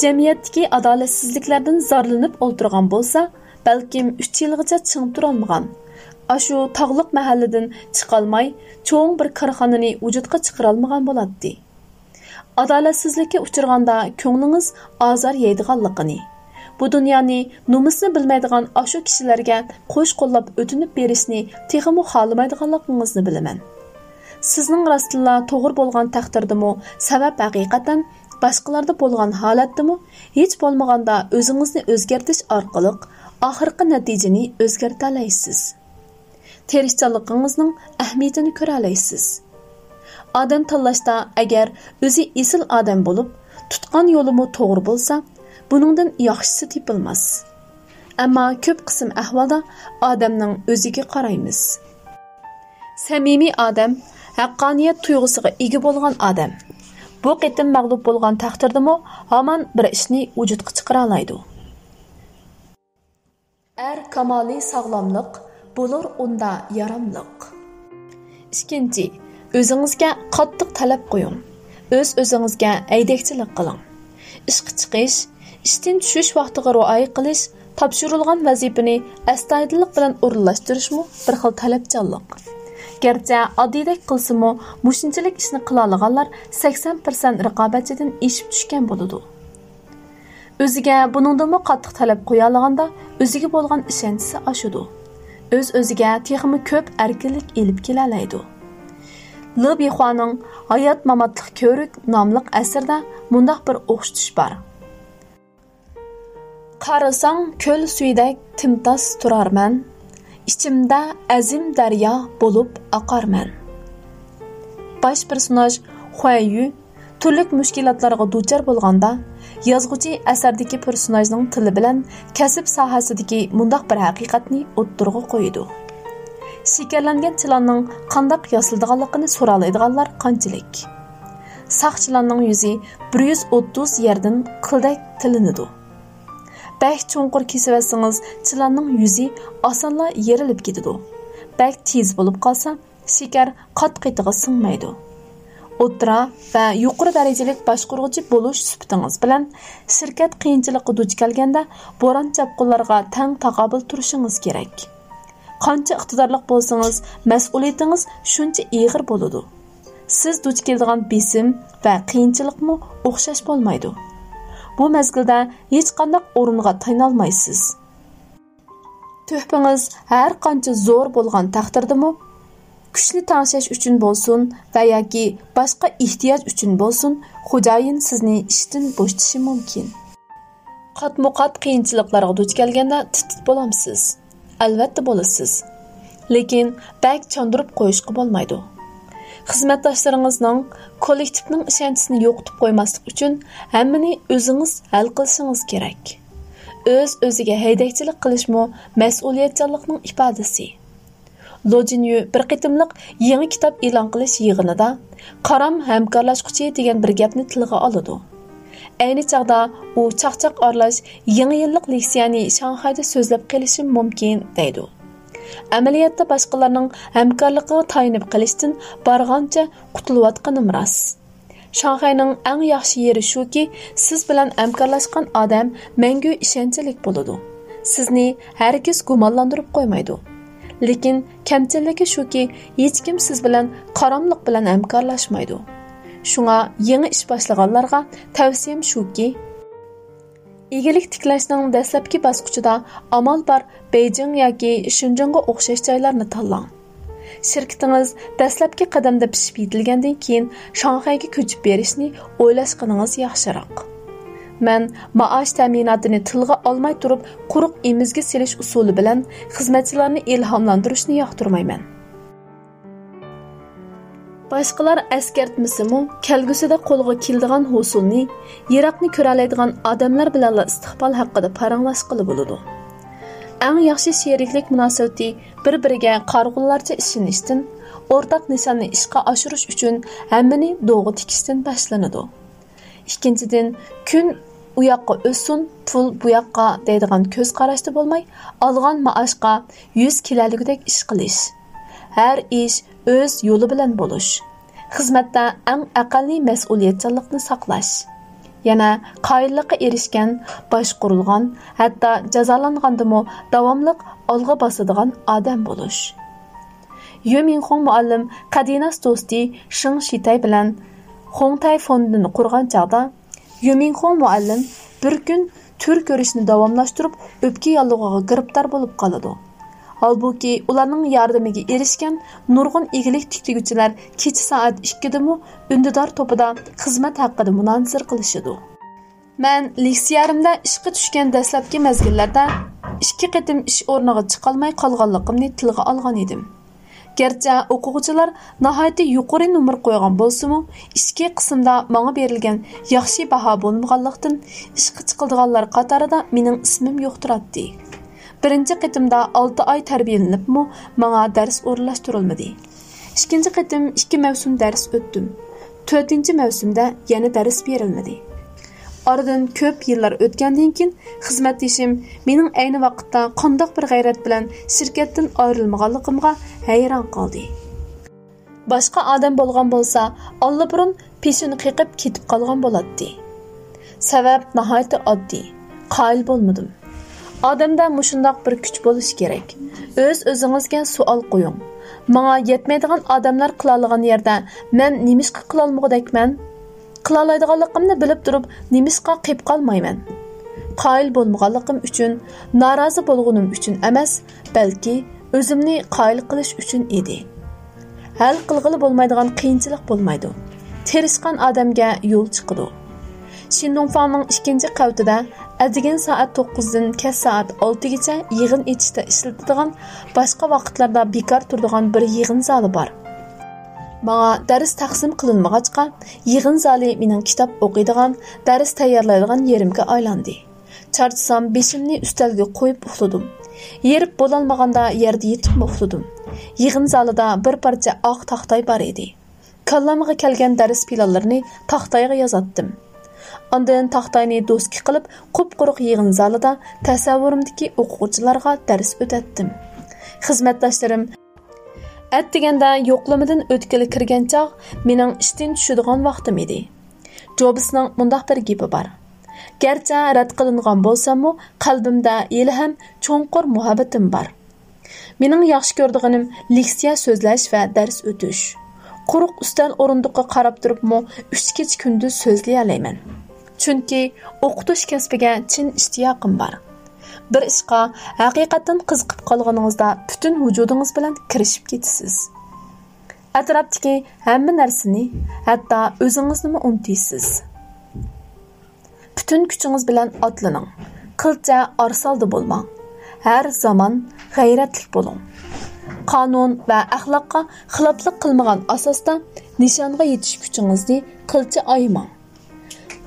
جەمئىيەتتىكى ئادالەتسىزلىكلەردىن زارلىنىپ ئولتۇرغان بولسا، بەلكىم ئۈچ يىلغىچە چىڭ تۇرالمىغان، ئاشۇ تاغلىق مەھەللىدىن چىقالماي، چوڭ بىر كارخانىنى ۋۇجۇدقا چىقىرالمىغان بولاتتى. ئادالەتسىزلىككە ئۇچرىغاندا كۆڭلىڭىز ئازار يەيدىغانلىقىنى، بۇ دۇنيانى، نومۇسنى بىلمەيدىغان ئاشۇ كىشىلەرگە قوش قوللاپ ئۆتۈنۈپ بېرىشنى تېخىمۇ خالىمايدىغانلىقىڭىزنى بىلىمەن. سىزنىڭ راستتىنلا توغرا بولغان تەقدىردىمۇ، سەۋەب ھەقىقەتەن باشقىلاردا بولغان ھالەتتىمۇ، ھېچ بولمىغاندا ئۆزىڭىزنى ئۆزگەرتىش ئارقىلىق ئاخىرقى نەتىجىنى ئۆزگەرتەلەيسىز. تىرىشچانلىقىڭىزنىڭ ئەھمىيىتىنى كۆرەلەيسىز. ئادەم تاللاشتا ئەگەر ئۆزى ئېسىل ئادەم بولۇپ، تۇتقان يولىمۇ توغرا بولسا، بۇنىڭدىن ياخشىسى تېپىلماس. ئەمما كۆپ قىسىم ئەھۋالدا ئادەمنىڭ ئۆزىگە قارايمىز. سەمىمىي ئادەم، ھەققانىيەت تۇيغۇسىغا ئىگە بولغان ئادەم. بۇ قېتىم مەغلۇپ بولغان تەقدىردىمۇ ھامان بىر ئىشنى ۋۇجۇدقا چىقىرالايدۇ. ئەر كامالى ساغلاملىق، بولۇر ئۇندا ياراملىق. ئىككىنچى، ئۆزىڭىزگە قاتتىق تەلەپ قويۇڭ. ئۆز-ئۆزىڭىزگە ھەيدەكچىلىك قىلىڭ. ئىشقا چىقىش، ئىشتىن چۈشۈش ۋاقتىغا رىئايە قىلىش، تاپشۇرۇلغان ۋەزىپىنى ئەستايىدىللىق بىلەن ئورۇنلاشتۇرۇشمۇ بىر خىل تەلەپچانلىق. گەرچە ئاددىيدەك قىلسىمۇ، مۇشۇنچىلىك ئىشنى قىلالىغانلار سەكسەن پىرسەنت رىقابەتچىدىن ئېشىپ چۈشكەن بولىدۇ. ئۆزىگە بۇنىڭدىنمۇ قاتتىق تەلەپ قويالىغاندا، ئۆزىگە بولغان ئىشەنچىسى ئاشىدۇ. ئۆز-ئۆزىگە تېخىمۇ كۆپ ئەركىنلىك ئېلىپ كېلەلەيدۇ. لې بىخۇانىڭ ھايات ماماتلىق كۆۋرۈك ناملىق ئەسىرىدە مۇنداق بىر ئوخشىتىش بار. قارىساڭ كۆل سۈيىدەك تىمتاس تۇرارمەن، ئىچىمدە ئەزىم دەريا بولۇپ ئاقارمەن. باش پېرسوناژ خۇەييۈ تۈرلۈك مۈشكۈلاتلارغا دۇچار بولغاندا، يازغۇچى ئەسەردىكى پېرسوناژنىڭ تىلى بىلەن كەسىپ ساھەسىدىكى مۇنداق بىر ھەقىقەتنى ئوتتۇرىغا قويىدۇ. شېكەرلەنگەن چىلاننىڭ قانداق ياسىلىدىغانلىقىنى سورالايدىغانلار قانچىلىك؟ ساق چىلاننىڭ يۈزى بىر يۈز ئوتتۇز يەردىن قىلدەك تىلىنىدۇ. بەك چوڭقۇر كېسىۋەتسىڭىز، چىلاننىڭ يۈزى ئاسانلا يېرىلىپ كېتىدۇ. بەك تېز بولۇپ قالسا، شېكەر قات-قېتىغا سىڭمەيدۇ. ئوتتۇرا ۋە يۇقىرى دەرىجىلىك باشقۇرغۇچى بولۇش سۈپىتىڭىز بىلەن شىركەت قىيىنچىلىققا دۇچ كەلگەندە، بوران-چاپقۇنلارغا تەڭ تاقابىل تۇرۇشىڭىز كېرەك. قانچە ئىقتىدارلىق بولسىڭىز، مەسئۇلىيىتىڭىز شۇنچە ئېغىر بولىدۇ. سىز دۇچ كېلىدىغان بېسىم ۋە قىيىنچىلىقمۇ ئوخشاش بولمايدۇ. بۇ مەزگىلدە ھېچقانداق ئورۇنغا تايىنالمايسىز. تۆھپىڭىز ھەر قانچە زور بولغان تەقدىردىمۇ، كۈچنى تەڭشەش ئۈچۈن بولسۇن ۋە ياكى باشقا ئېھتىياج ئۈچۈن بولسۇن، خوجايىن سىزنى ئىشتىن بوشىتىشى مۇمكىن. قاتمۇ قات قىيىنچىلىقلارغا دۇچ كەلگەندە تىت-تىت بولامسىز؟ ئەلۋەتتە بولىسىز. لېكىن بەك چاندۇرۇپ قويۇشقا بولمايدۇ. خىزمەتداشلىرىڭىزنىڭ، كوللېكتىپنىڭ ئىشەنچىسىنى يوقىتىپ قويماسلىق ئۈچۈن ھەممىنى ئۆزىڭىز ھەل قىلىشىڭىز كېرەك. ئۆز-ئۆزىگە ھەيدەكچىلىك قىلىشمۇ مەسئۇلىيەتچانلىقنىڭ ئىپادىسى. لو جىنيۈ بىر قېتىملىق يېڭى كىتاب ئېلان قىلىش يىغىنىدا «قارام ھەمكارلاشقۇچى» دېگەن بىر گەپنى تىلغا ئالىدۇ. ئەينى چاغدا ئۇ چاقچاق ئارىلاش يېڭى يىللىق لېكسىيەنى شاڭخەيدە سۆزلەپ قېلىشىم مۇمكىن، دەيدۇ. ئەمەلىيەتتە باشقىلارنىڭ ھەمكارلىقىغا تايىنىپ قېلىشتىن بارغانچە قۇتۇلۇۋاتقىنىم راست. شاڭخەينىڭ ئەڭ ياخشى يېرى شۇكى، سىز بىلەن ھەمكارلاشقان ئادەم مەڭگۈ ئىشەنچلىك بولىدۇ. سىزنى ھەرگىز گۇمانلاندۇرۇپ قويمايدۇ. لېكىن كەمچىللىكى شۇكى، ھېچكىم سىز بىلەن قاراملىق بىلەن ھەمكارلاشمايدۇ. شۇڭا يېڭى ئىش باشلىغانلارغا تەۋسىيەم شۇكى، ئىگىلىك تىكلەشنىڭ دەسلەپكى باسقۇچىدا ئامال بار بېيجىڭ ياكى شېنجېنغا ئوخشاش جايلارنى تاللاڭ. شىركىتىڭىز دەسلەپكى قەدەمدە پىشىپ يېتىلگەندىن كېيىن شاڭخەيگە كۆچۈپ بېرىشنى ئويلاشقىنىڭىز ياخشىراق. مەن مائاش تەمىناتىنى تىلغا ئالماي تۇرۇپ، قۇرۇق ئېمىزگە سېلىش ئۇسۇلى بىلەن خىزمەتچىلەرنى ئىلھاملاندۇرۇشنى ياقتۇرمايمەن. باشقىلار ئەسكەرتمىسىمۇ، كەلگۈسىدە قولغا كېلىدىغان ھوسۇلنى يىراقنى كۆرەلەيدىغان ئادەملەر بىلەنلا ئىستىقبال ھەققىدە پاراڭلاشقىلى بولىدۇ. ئەڭ ياخشى شېرىكلىك مۇناسىۋىتى بىر-بىرىگە قارىغۇلارچە ئىشىنىشتىن، ئورتاق نىشاننى ئىشقا ئاشۇرۇش ئۈچۈن ھەممىنى دوغا تىكىشتىن باشلىنىدۇ. ئىككىنچىدىن، كۈن ئۇ ياققا ئۆتسۇن، پۇل بۇ ياققا دەيدىغان كۆز قاراشتا بولماي، ئالغان مائاشقا يۈز كېلەلىگۈدەك ئىش قىلىش. ھەر ئىش ئۆز يولى بىلەن بولۇش. خىزمەتتە ئەڭ ئەقەللىي مەسئۇلىيەتچانلىقنى ساقلاش. يەنە قايىللىققا ئېرىشكەن، باشقۇرۇلغان، ھەتتا جازالانغاندىمۇ داۋاملىق ئالغا باسىدىغان ئادەم بولۇش. يۈ مىڭخۇڭ مۇئەللىم قەدىناس دوستى شېڭ شىتەي بىلەن خۇڭتەي فوندىنى قۇرغان چاغدا، يۈ مىڭخۇڭ مۇئەللىم بىر كۈن تۈر كۆرۈشنى داۋاملاشتۇرۇپ، ئۆپكە ياللۇغىغا گىرىپتار بولۇپ قالىدۇ. ھالبۇكى، ئۇلارنىڭ ياردىمىگە ئېرىشكەن نۇرغۇن ئىگىلىك تىكلىگۈچىلەر كېچە سائەت ئىككىدىمۇ ئۈندىدار توپىدا خىزمەت ھەققىدە مۇنازىرە قىلىشىدۇ. مەن لېكسىيەمدە ئىشقا چۈشكەن دەسلەپكى مەزگىللەردە ئىككى قېتىم ئىش ئورنىغا چىقالماي قالغانلىقىمنى تىلغا ئالغان ئىدىم. گەرچە ئوقۇغۇچىلار ناھايىتى يۇقىرى نومۇر قويغان بولسىمۇ، ئىچكى قىسىمدا ماڭا بېرىلگەن ياخشى باھا بولمىغانلىقتىن، ئىشقا چىقىدىغانلار قاتارىدا مېنىڭ ئىسمىم يوقتۇراتتى. بىرىنچى قېتىمدا ئالتە ئاي تەربىيەلىنىپمۇ ماڭا دەرس ئورۇنلاشتۇرۇلمىدى. ئىككىنچى قېتىم ئىككى مەۋسۇم دەرس ئۆتتۈم. تۆتىنچى مەۋسۇمدە يەنە دەرس بېرىلمىدى. ئارىدىن كۆپ يىللار ئۆتكەندىن كېيىن، خىزمەتدىشىم مېنىڭ ئەينى ۋاقىتتا قانداق بىر غەيرەت بىلەن شىركەتتىن ئايرىلمىغانلىقىمغا ھەيران قالدى. باشقا ئادەم بولغان بولسا، ئاللىبۇرۇن پېشىنى قېقىپ كېتىپ قالغان بولاتتى. سەۋەب ناھايىتى ئاددىي، قايىل بولمىدىم. ئادەمدە مۇشۇنداق بىر كۈچ بولۇشى كېرەك. ئۆز-ئۆزىڭىزگە سوئال قويۇڭ، ماڭا يەتمەيدىغان ئادەملەر قىلالىغان يەردە مەن نېمىشقا قىلالمىغۇدەكمەن؟ قىلالايدىغانلىقىمنى بىلىپ تۇرۇپ، نېمىشقا قېپقالمايمەن؟ قايىل بولمىغانلىقىم ئۈچۈن، نارازى بولغىنىم ئۈچۈن ئەمەس، بەلكى ئۆزۈمنى قايىل قىلىش ئۈچۈن ئىدى. ھەل قىلغىلى بولمايدىغان قىيىنچىلىق بولمايدۇ. تىرىشقان ئادەمگە يول چىقىدۇ. شىندۇڭفاڭنىڭ ئىككىنچى قەۋىتىدە ئەتىگەن سائەت توققۇزدىن كەچ سائەت ئالتىگىچە يىغىن ئېچىشتا ئىشلىتىدىغان، باشقا ۋاقىتلاردا بىكار تۇرىدىغان بىر يىغىن زالى بار. ماڭا دەرس تەقسىم قىلىنمىغاچقا، يىغىن زالى مېنىڭ كىتاب ئوقۇيدىغان، دەرس تەييارلايدىغان يېرىمگە ئايلاندى. چارچىسام، بېشىمنى ئۈستەلگە قويۇپ ئۇخلىدىم. ھېرىپ بولالمىغاندا يەردە يېتىپمۇ ئۇخلىدىم. يىغىن زالىدا بىر پارچە ئاق تاختاي بار ئىدى. كاللامغا كەلگەن دەرس پىلانلىرىنى تاختايغا يازاتتىم. ئاندىن تاختاينى دوسكا قىلىپ، قۇپقۇرۇق يىغىن زالىدا تەسەۋۋۇرۇمدىكى ئوقۇغۇچىلارغا دەرس ئۆتەتتىم. خىزمەتداشلىرىم ئەتىگەندە يوقلىمىدىن ئۆتكىلى كىرگەن چاغ مېنىڭ ئىشتىن چۈشىدىغان ۋاقتىم ئىدى. جوبسنىڭ مۇنداق بىر گېپى بار: «گەرچە رەت قىلىنغان بولساممۇ، قەلبىمدە ھېلىھەم چوڭقۇر مۇھەببىتىم بار.» مېنىڭ ياخشى كۆرىدىغىنىم لېكسىيە سۆزلەش ۋە دەرس ئۆتۈش. قۇرۇق ئۈستەل ئورۇندۇققا قاراپ تۇرۇپمۇ ئۈچ كېچە كۈندۈز سۆزلىيەلەيمەن. چۈنكى ئوقۇتۇش كەسپىگە چىن ئىشتىياقىم بار. بىر ئىشقا ھەقىقەتەن قىزىقىپ قالغىنىڭىزدا پۈتۈن ۋۇجۇدىڭىز بىلەن كىرىشىپ كېتىسىز. ئەتراپتىكى ھەممە نەرسىنى، ھەتتا ئۆزىڭىزنىمۇ ئۇنتۇيسىز. پۈتۈن كۈچىڭىز بىلەن ئاتلىنىڭ. قىلچە ئارىسالدا بولماڭ. ھەر زامان غەيرەتلىك بولۇڭ. قانۇن ۋە ئەخلاققا خىلاپلىق قىلمىغان ئاساستا نىشانغا يېتىش كۈچىڭىزنى قىلچە ئايىماڭ.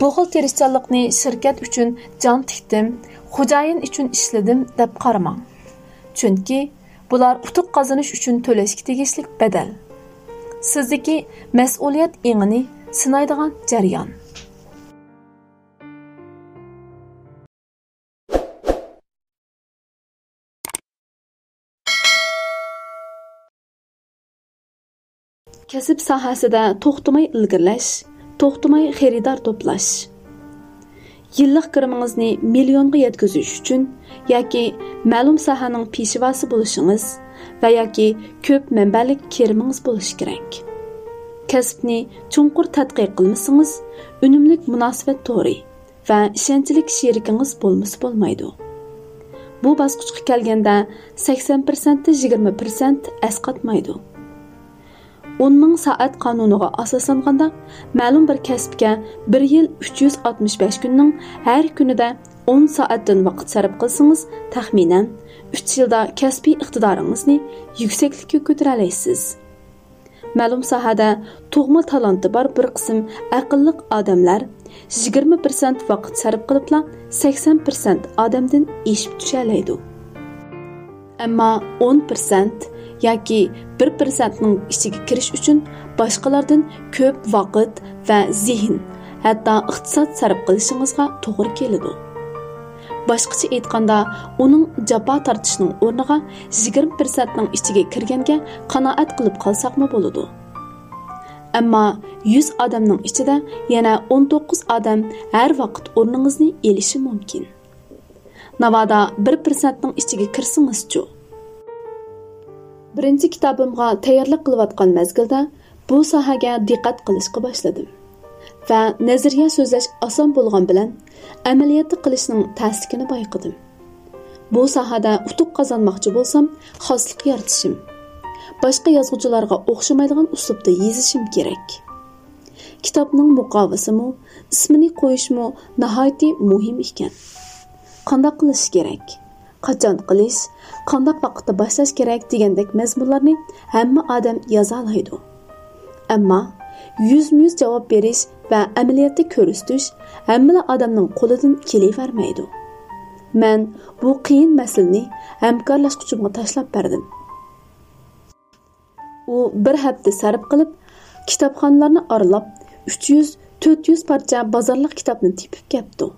بۇ خىل تىرىشچانلىقنى شىركەت ئۈچۈن جان تىكتىم، خوجايىن ئۈچۈن ئىشلىدىم دەپ قارىماڭ. چۈنكى بۇلار ئۇتۇق قازىنىش ئۈچۈن تۆلەشكە تېگىشلىك بەدەل. سىزدىكى مەسئۇلىيەت ئېڭىنى سىنايدىغان جەريان. كەسىپ ساھەسىدە توختىماي ئىلگىرىلەش، توختىماي خېرىدار توپلاش. يىللىق كىرىمىڭىزنى مىليونغا يەتكۈزۈش ئۈچۈن ياكى مەلۇم ساھەنىڭ پېشۋاسى بولۇشىڭىز ۋە ياكى كۆپ مەنبەلىك كىرىمىڭىز بولۇشى كېرەك. كەسىپنى چوڭقۇر تەتقىق قىلمىسىڭىز، ئۈنۈملۈك مۇناسىۋەت تورى ۋە ئىشەنچلىك شېرىكىڭىز بولمىسا بولمايدۇ. بۇ باسقۇچقا كەلگەندە، سەكسەن پىرسەنتتىن يىگىرمە پىرسەنت ئەسقاتمايدۇ. ئون مىڭ سائەت قانۇنىغا ئاساسلانغاندا، مەلۇم بىر كەسىپكە بىر يىل ئۈچ يۈز ئاتمىش بەش كۈننىڭ ھەر كۈنىدە ئون سائەتتىن ۋاقىت سەرپ قىلسىڭىز، تەخمىنەن ئۈچ يىلدا كەسپىي ئىقتىدارىڭىزنى يۈكسەكلىككە كۆتۈرەلەيسىز. مەلۇم ساھەدە تۇغما تالانتى بار بىر قىسىم ئەقىللىق ئادەملەر يىگىرمە پىرسەنت ۋاقىت سەرپ قىلىپلا سەكسەن پىرسەنت ئادەمدىن ئېشىپ چۈشەلەيدۇ. ئەمما ئون پىرسەنت ياكى بىر پىرسەنتنىڭ ئىچىگە كىرىش ئۈچۈن باشقىلاردىن كۆپ ۋاقىت ۋە زېھىن، ھەتتا ئىقتىساد سەرپ قىلىشىڭىزغا توغرا كېلىدۇ. باشقىچە ئېيتقاندا، ئۇنىڭ جاپا تارتىشنىڭ ئورنىغا يىگىرمە پىرسەنتنىڭ ئىچىگە كىرگەنگە قانائەت قىلىپ قالساقمۇ بولىدۇ. ئەمما يۈز ئادەمنىڭ ئىچىدە يەنە ئون توققۇز ئادەم ھەر ۋاقىت ئورنىڭىزنى ئېلىشى مۇمكىن. ناۋادا بىر پىرسەنتنىڭ ئىچىگە كىرسىڭىزچۇ؟ بىرىنچى كىتابىمغا تەييارلىق قىلىۋاتقان مەزگىلدە بۇ ساھەگە دىققەت قىلىشقا باشلىدىم ۋە نەزەرىيە سۆزلەش ئاسان بولغان بىلەن، ئەمەلىيەتتە قىلىشنىڭ تەسلىكىنى بايقىدىم. بۇ ساھەدە ئۇتۇق قازانماقچى بولسام، خاسلىق يارىتىشىم، باشقا يازغۇچىلارغا ئوخشىمايدىغان ئۇسلۇبتا يېزىشىم كېرەك. كىتابنىڭ مۇقاۋىسىمۇ، ئىسمىنى قويۇشمۇ ناھايىتى مۇھىم ئىكەن. قانداق قىلىش كېرەك؟ قاچان قىلىش؟ قانداق ۋاقىتتا باشلاش كېرەك دېگەندەك مەزمۇنلارنى ھەممە ئادەم يازالايدۇ. ئەمما يۈزمۇيۈز جاۋاب بېرىش ۋە ئەمەلىيەتتە كۆرسىتىش ھەممىلا ئادەمنىڭ قولىدىن كېلىۋەرمەيدۇ. مەن بۇ قىيىن مەسىلىنى ھەمكارلاشقۇچىمغا تاشلاپ بەردىم. ئۇ بىر ھەپتە سەرپ قىلىپ، كىتابخانىلارنى ئارىلاپ، ئۈچ يۈز، تۆت يۈز پارچە بازارلىق كىتابنى تېپىپ كەپتۇ.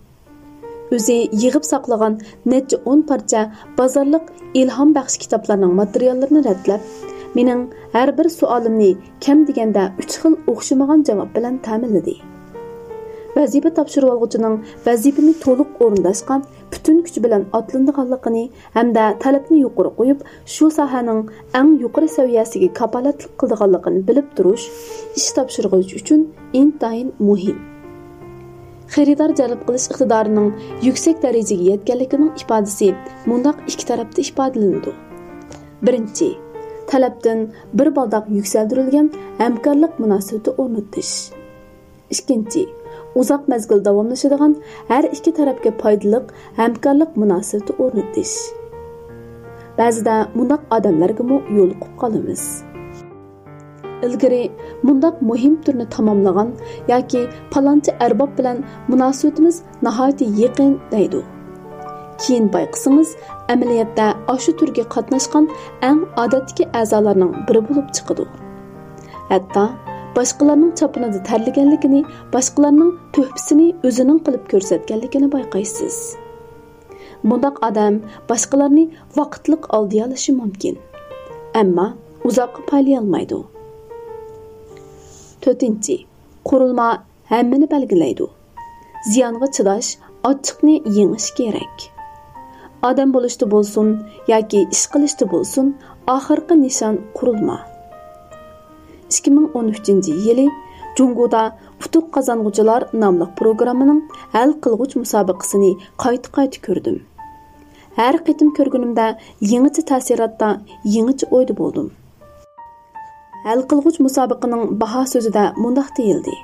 ئۆزى يىغىپ ساقلىغان نەچچە ئون پارچە بازارلىق ئىلھام بەخش كىتابلارنىڭ ماتېرىياللىرىنى رەتلەپ، مېنىڭ ھەر بىر سوئالىمنى كەم دېگەندە ئۈچ خىل ئوخشىمىغان جاۋاب بىلەن تەمىنلىدى. ۋەزىپە تاپشۇرۇۋالغۇچىنىڭ ۋەزىپىنى تولۇق ئورۇنداشقا پۈتۈن كۈچ بىلەن ئاتلىنىدىغانلىقىنى ھەمدە تەلەپنى يۇقىرى قويۇپ، شۇ ساھەنىڭ ئەڭ يۇقىرى سەۋىيەسىگە كاپالەتلىك قىلىدىغانلىقىنى بىلىپ تۇرۇش ئىش تاپشۇرغۇچى ئۈچۈن ئىنتايىن مۇھىم. خېرىدار جەلپ قىلىش ئىقتىدارىنىڭ يۈكسەك دەرىجىگە يەتكەنلىكىنىڭ ئىپادىسى مۇنداق ئىككى تەرەپتە ئىپادىلىنىدۇ. بىرىنچى، تەلەپتىن بىر بالداق يۈكسەلدۈرۈلگەن ھەمكارلىق مۇناسىۋىتى ئورنىتىش. ئىككىنچى، ئۇزاق مەزگىل داۋاملىشىدىغان ھەر ئىككى تەرەپكە پايدىلىق ھەمكارلىق مۇناسىۋىتى ئورنىتىش. بەزىدە مۇنداق ئادەملەرگىمۇ يولۇقۇپ قالىمىز. ئىلگىرى مۇنداق مۇھىم تۈرنى تاماملىغان ياكى پالانچى ئەرباب بىلەن مۇناسىۋىتىمىز ناھايىتى يېقىن دەيدۇ. كېيىن بايقىسىڭىز، ئەمەلىيەتتە ئاشۇ تۈرگە قاتناشقان ئەڭ ئادەتتىكى ئەزالارنىڭ بىرى بولۇپ چىقىدۇ. ھەتتا باشقىلارنىڭ چاپىنىدا تەرلىگەنلىكىنى، باشقىلارنىڭ تۆھپىسىنى ئۆزىنىڭ قىلىپ كۆرسەتكەنلىكىنى بايقايسىز. بۇنداق ئادەم باشقىلارنى ۋاقىتلىق ئالدىيالىشى مۇمكىن، ئەمما ئۇزاققا پايلىيالمايدۇ. تۆتىنچى، قۇرۇلما ھەممىنى بەلگىلەيدۇ. زىيانغا چىداش، ئاچچىقنى يېڭىش كېرەك. ئادەم بولۇشتا بولسۇن ياكى ئىش قىلىشتا بولسۇن، ئاخىرقى نىشان قۇرۇلما. ئىككى مىڭ ئون ئۈچىنچى يىلى جۇڭگودا ئۇتۇق قازانغۇچىلار ناملىق پروگراممىنىڭ ھەل قىلغۇچ مۇسابىقىسىنى قايتا-قايتا كۆردۈم. ھەر قېتىم كۆرگىنىمدە يېڭىچە تەسىراتتا، يېڭىچە ئويدا بولدۇم. ھەل قىلغۇچ مۇسابىقىنىڭ باھا سۆزىدە مۇنداق دېيىلدى: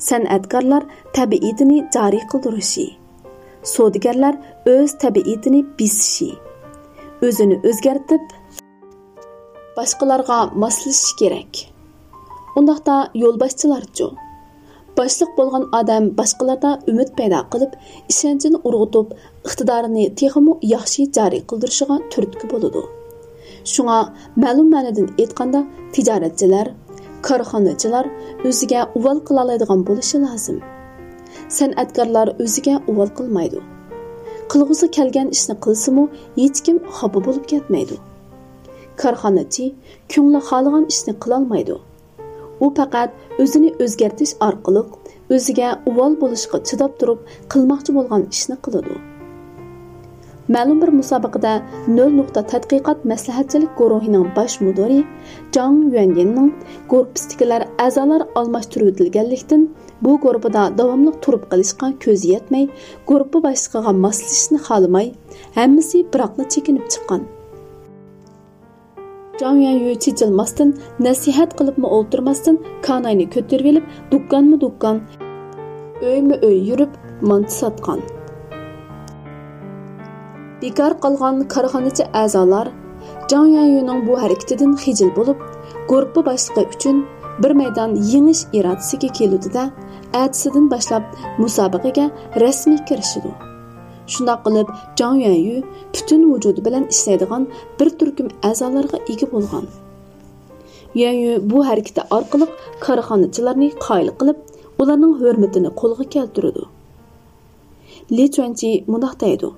سەنئەتكارلار تەبىئىتىنى جارى قىلدۇرۇشى، سودىگەرلەر ئۆز تەبىئىتىنى بېسىشى، ئۆزىنى ئۆزگەرتىپ، باشقىلارغا ماسلىشىشى كېرەك. ئۇنداقتا يولباشچىلارچۇ؟ باشلىق بولغان ئادەم باشقىلاردا ئۈمىد پەيدا قىلىپ، ئىشەنچىنى ئۇرغۇتۇپ، ئىقتىدارىنى تېخىمۇ ياخشى جارى قىلدۇرۇشىغا تۈرتكە بولىدۇ. شۇڭا مەلۇم مەنىدىن ئېيتقاندا، تىجارەتچىلەر، كارخانىچىلار ئۆزىگە ئۇۋال قىلالايدىغان بولۇشى لازىم. سەنئەتكارلار ئۆزىگە ئۇۋال قىلمايدۇ. قىلغۇسى كەلگەن ئىشنى قىلسىمۇ، ھېچكىم خاپا بولۇپ كەتمەيدۇ. كارخانىچى كۆڭلى خالىغان ئىشنى قىلالمايدۇ. ئۇ پەقەت ئۆزىنى ئۆزگەرتىش ئارقىلىق ئۆزىگە ئۇۋال بولۇشقا چىداپ تۇرۇپ قىلماقچى بولغان ئىشنى قىلىدۇ. مەلۇم بىر مۇسابىقىدە نۆل نۇقتا تەتقىقات مەسلىھەتچىلىك گۇرۇھىنىڭ باش مۇدىرى جاڭ يۈەنيىننىڭ گۇرۇپپىسىدىكىلەر ئەزالار ئالماشتۇرۇۋېتىلگەنلىكتىن، بۇ گۇرۇپپىدا داۋاملىق تۇرۇپ قېلىشقا كۆزى يەتمەي، گۇرۇپپا باشلىقىغا ماسلىشىشنى خالىماي، ھەممىسى بىراقلا چېكىنىپ چىققان. جاڭ يۈەنيۈ چېچىلماستىن، نەسىھەت قىلىپمۇ ئولتۇرماستىن، كاناينى كۆتۈرۈۋېلىپ، دۇكانمۇ دۇكان، ئۆيمۇ ئۆي يۈرۈپ، مانتا ساتقان. بىكار قالغان كارخانىچى ئەزالار جاڭ يۈەنيۈنىڭ بۇ ھەرىكىتىدىن خىجىل بولۇپ، گۇرۇپپا باشلىقى ئۈچۈن بىر مەيدان يېڭىش ئىرادىسىگە كېلىدۇ-دە، ئەتىسىدىن باشلاپ مۇسابىقىگە رەسمىي كىرىشىدۇ. شۇنداق قىلىپ، جاڭ يۈەنيۈ پۈتۈن ۋۇجۇدى بىلەن ئىشلەيدىغان بىر تۈركۈم ئەزالارغا ئىگە بولغان. يۈەنيۈ بۇ ھەرىكىتى ئارقىلىق كارخانىچىلارنى قايىل قىلىپ، ئۇلارنىڭ ھۆرمىتىنى قولغا كەلتۈرىدۇ. لى چۈەنچى مۇنداق دەيدۇ: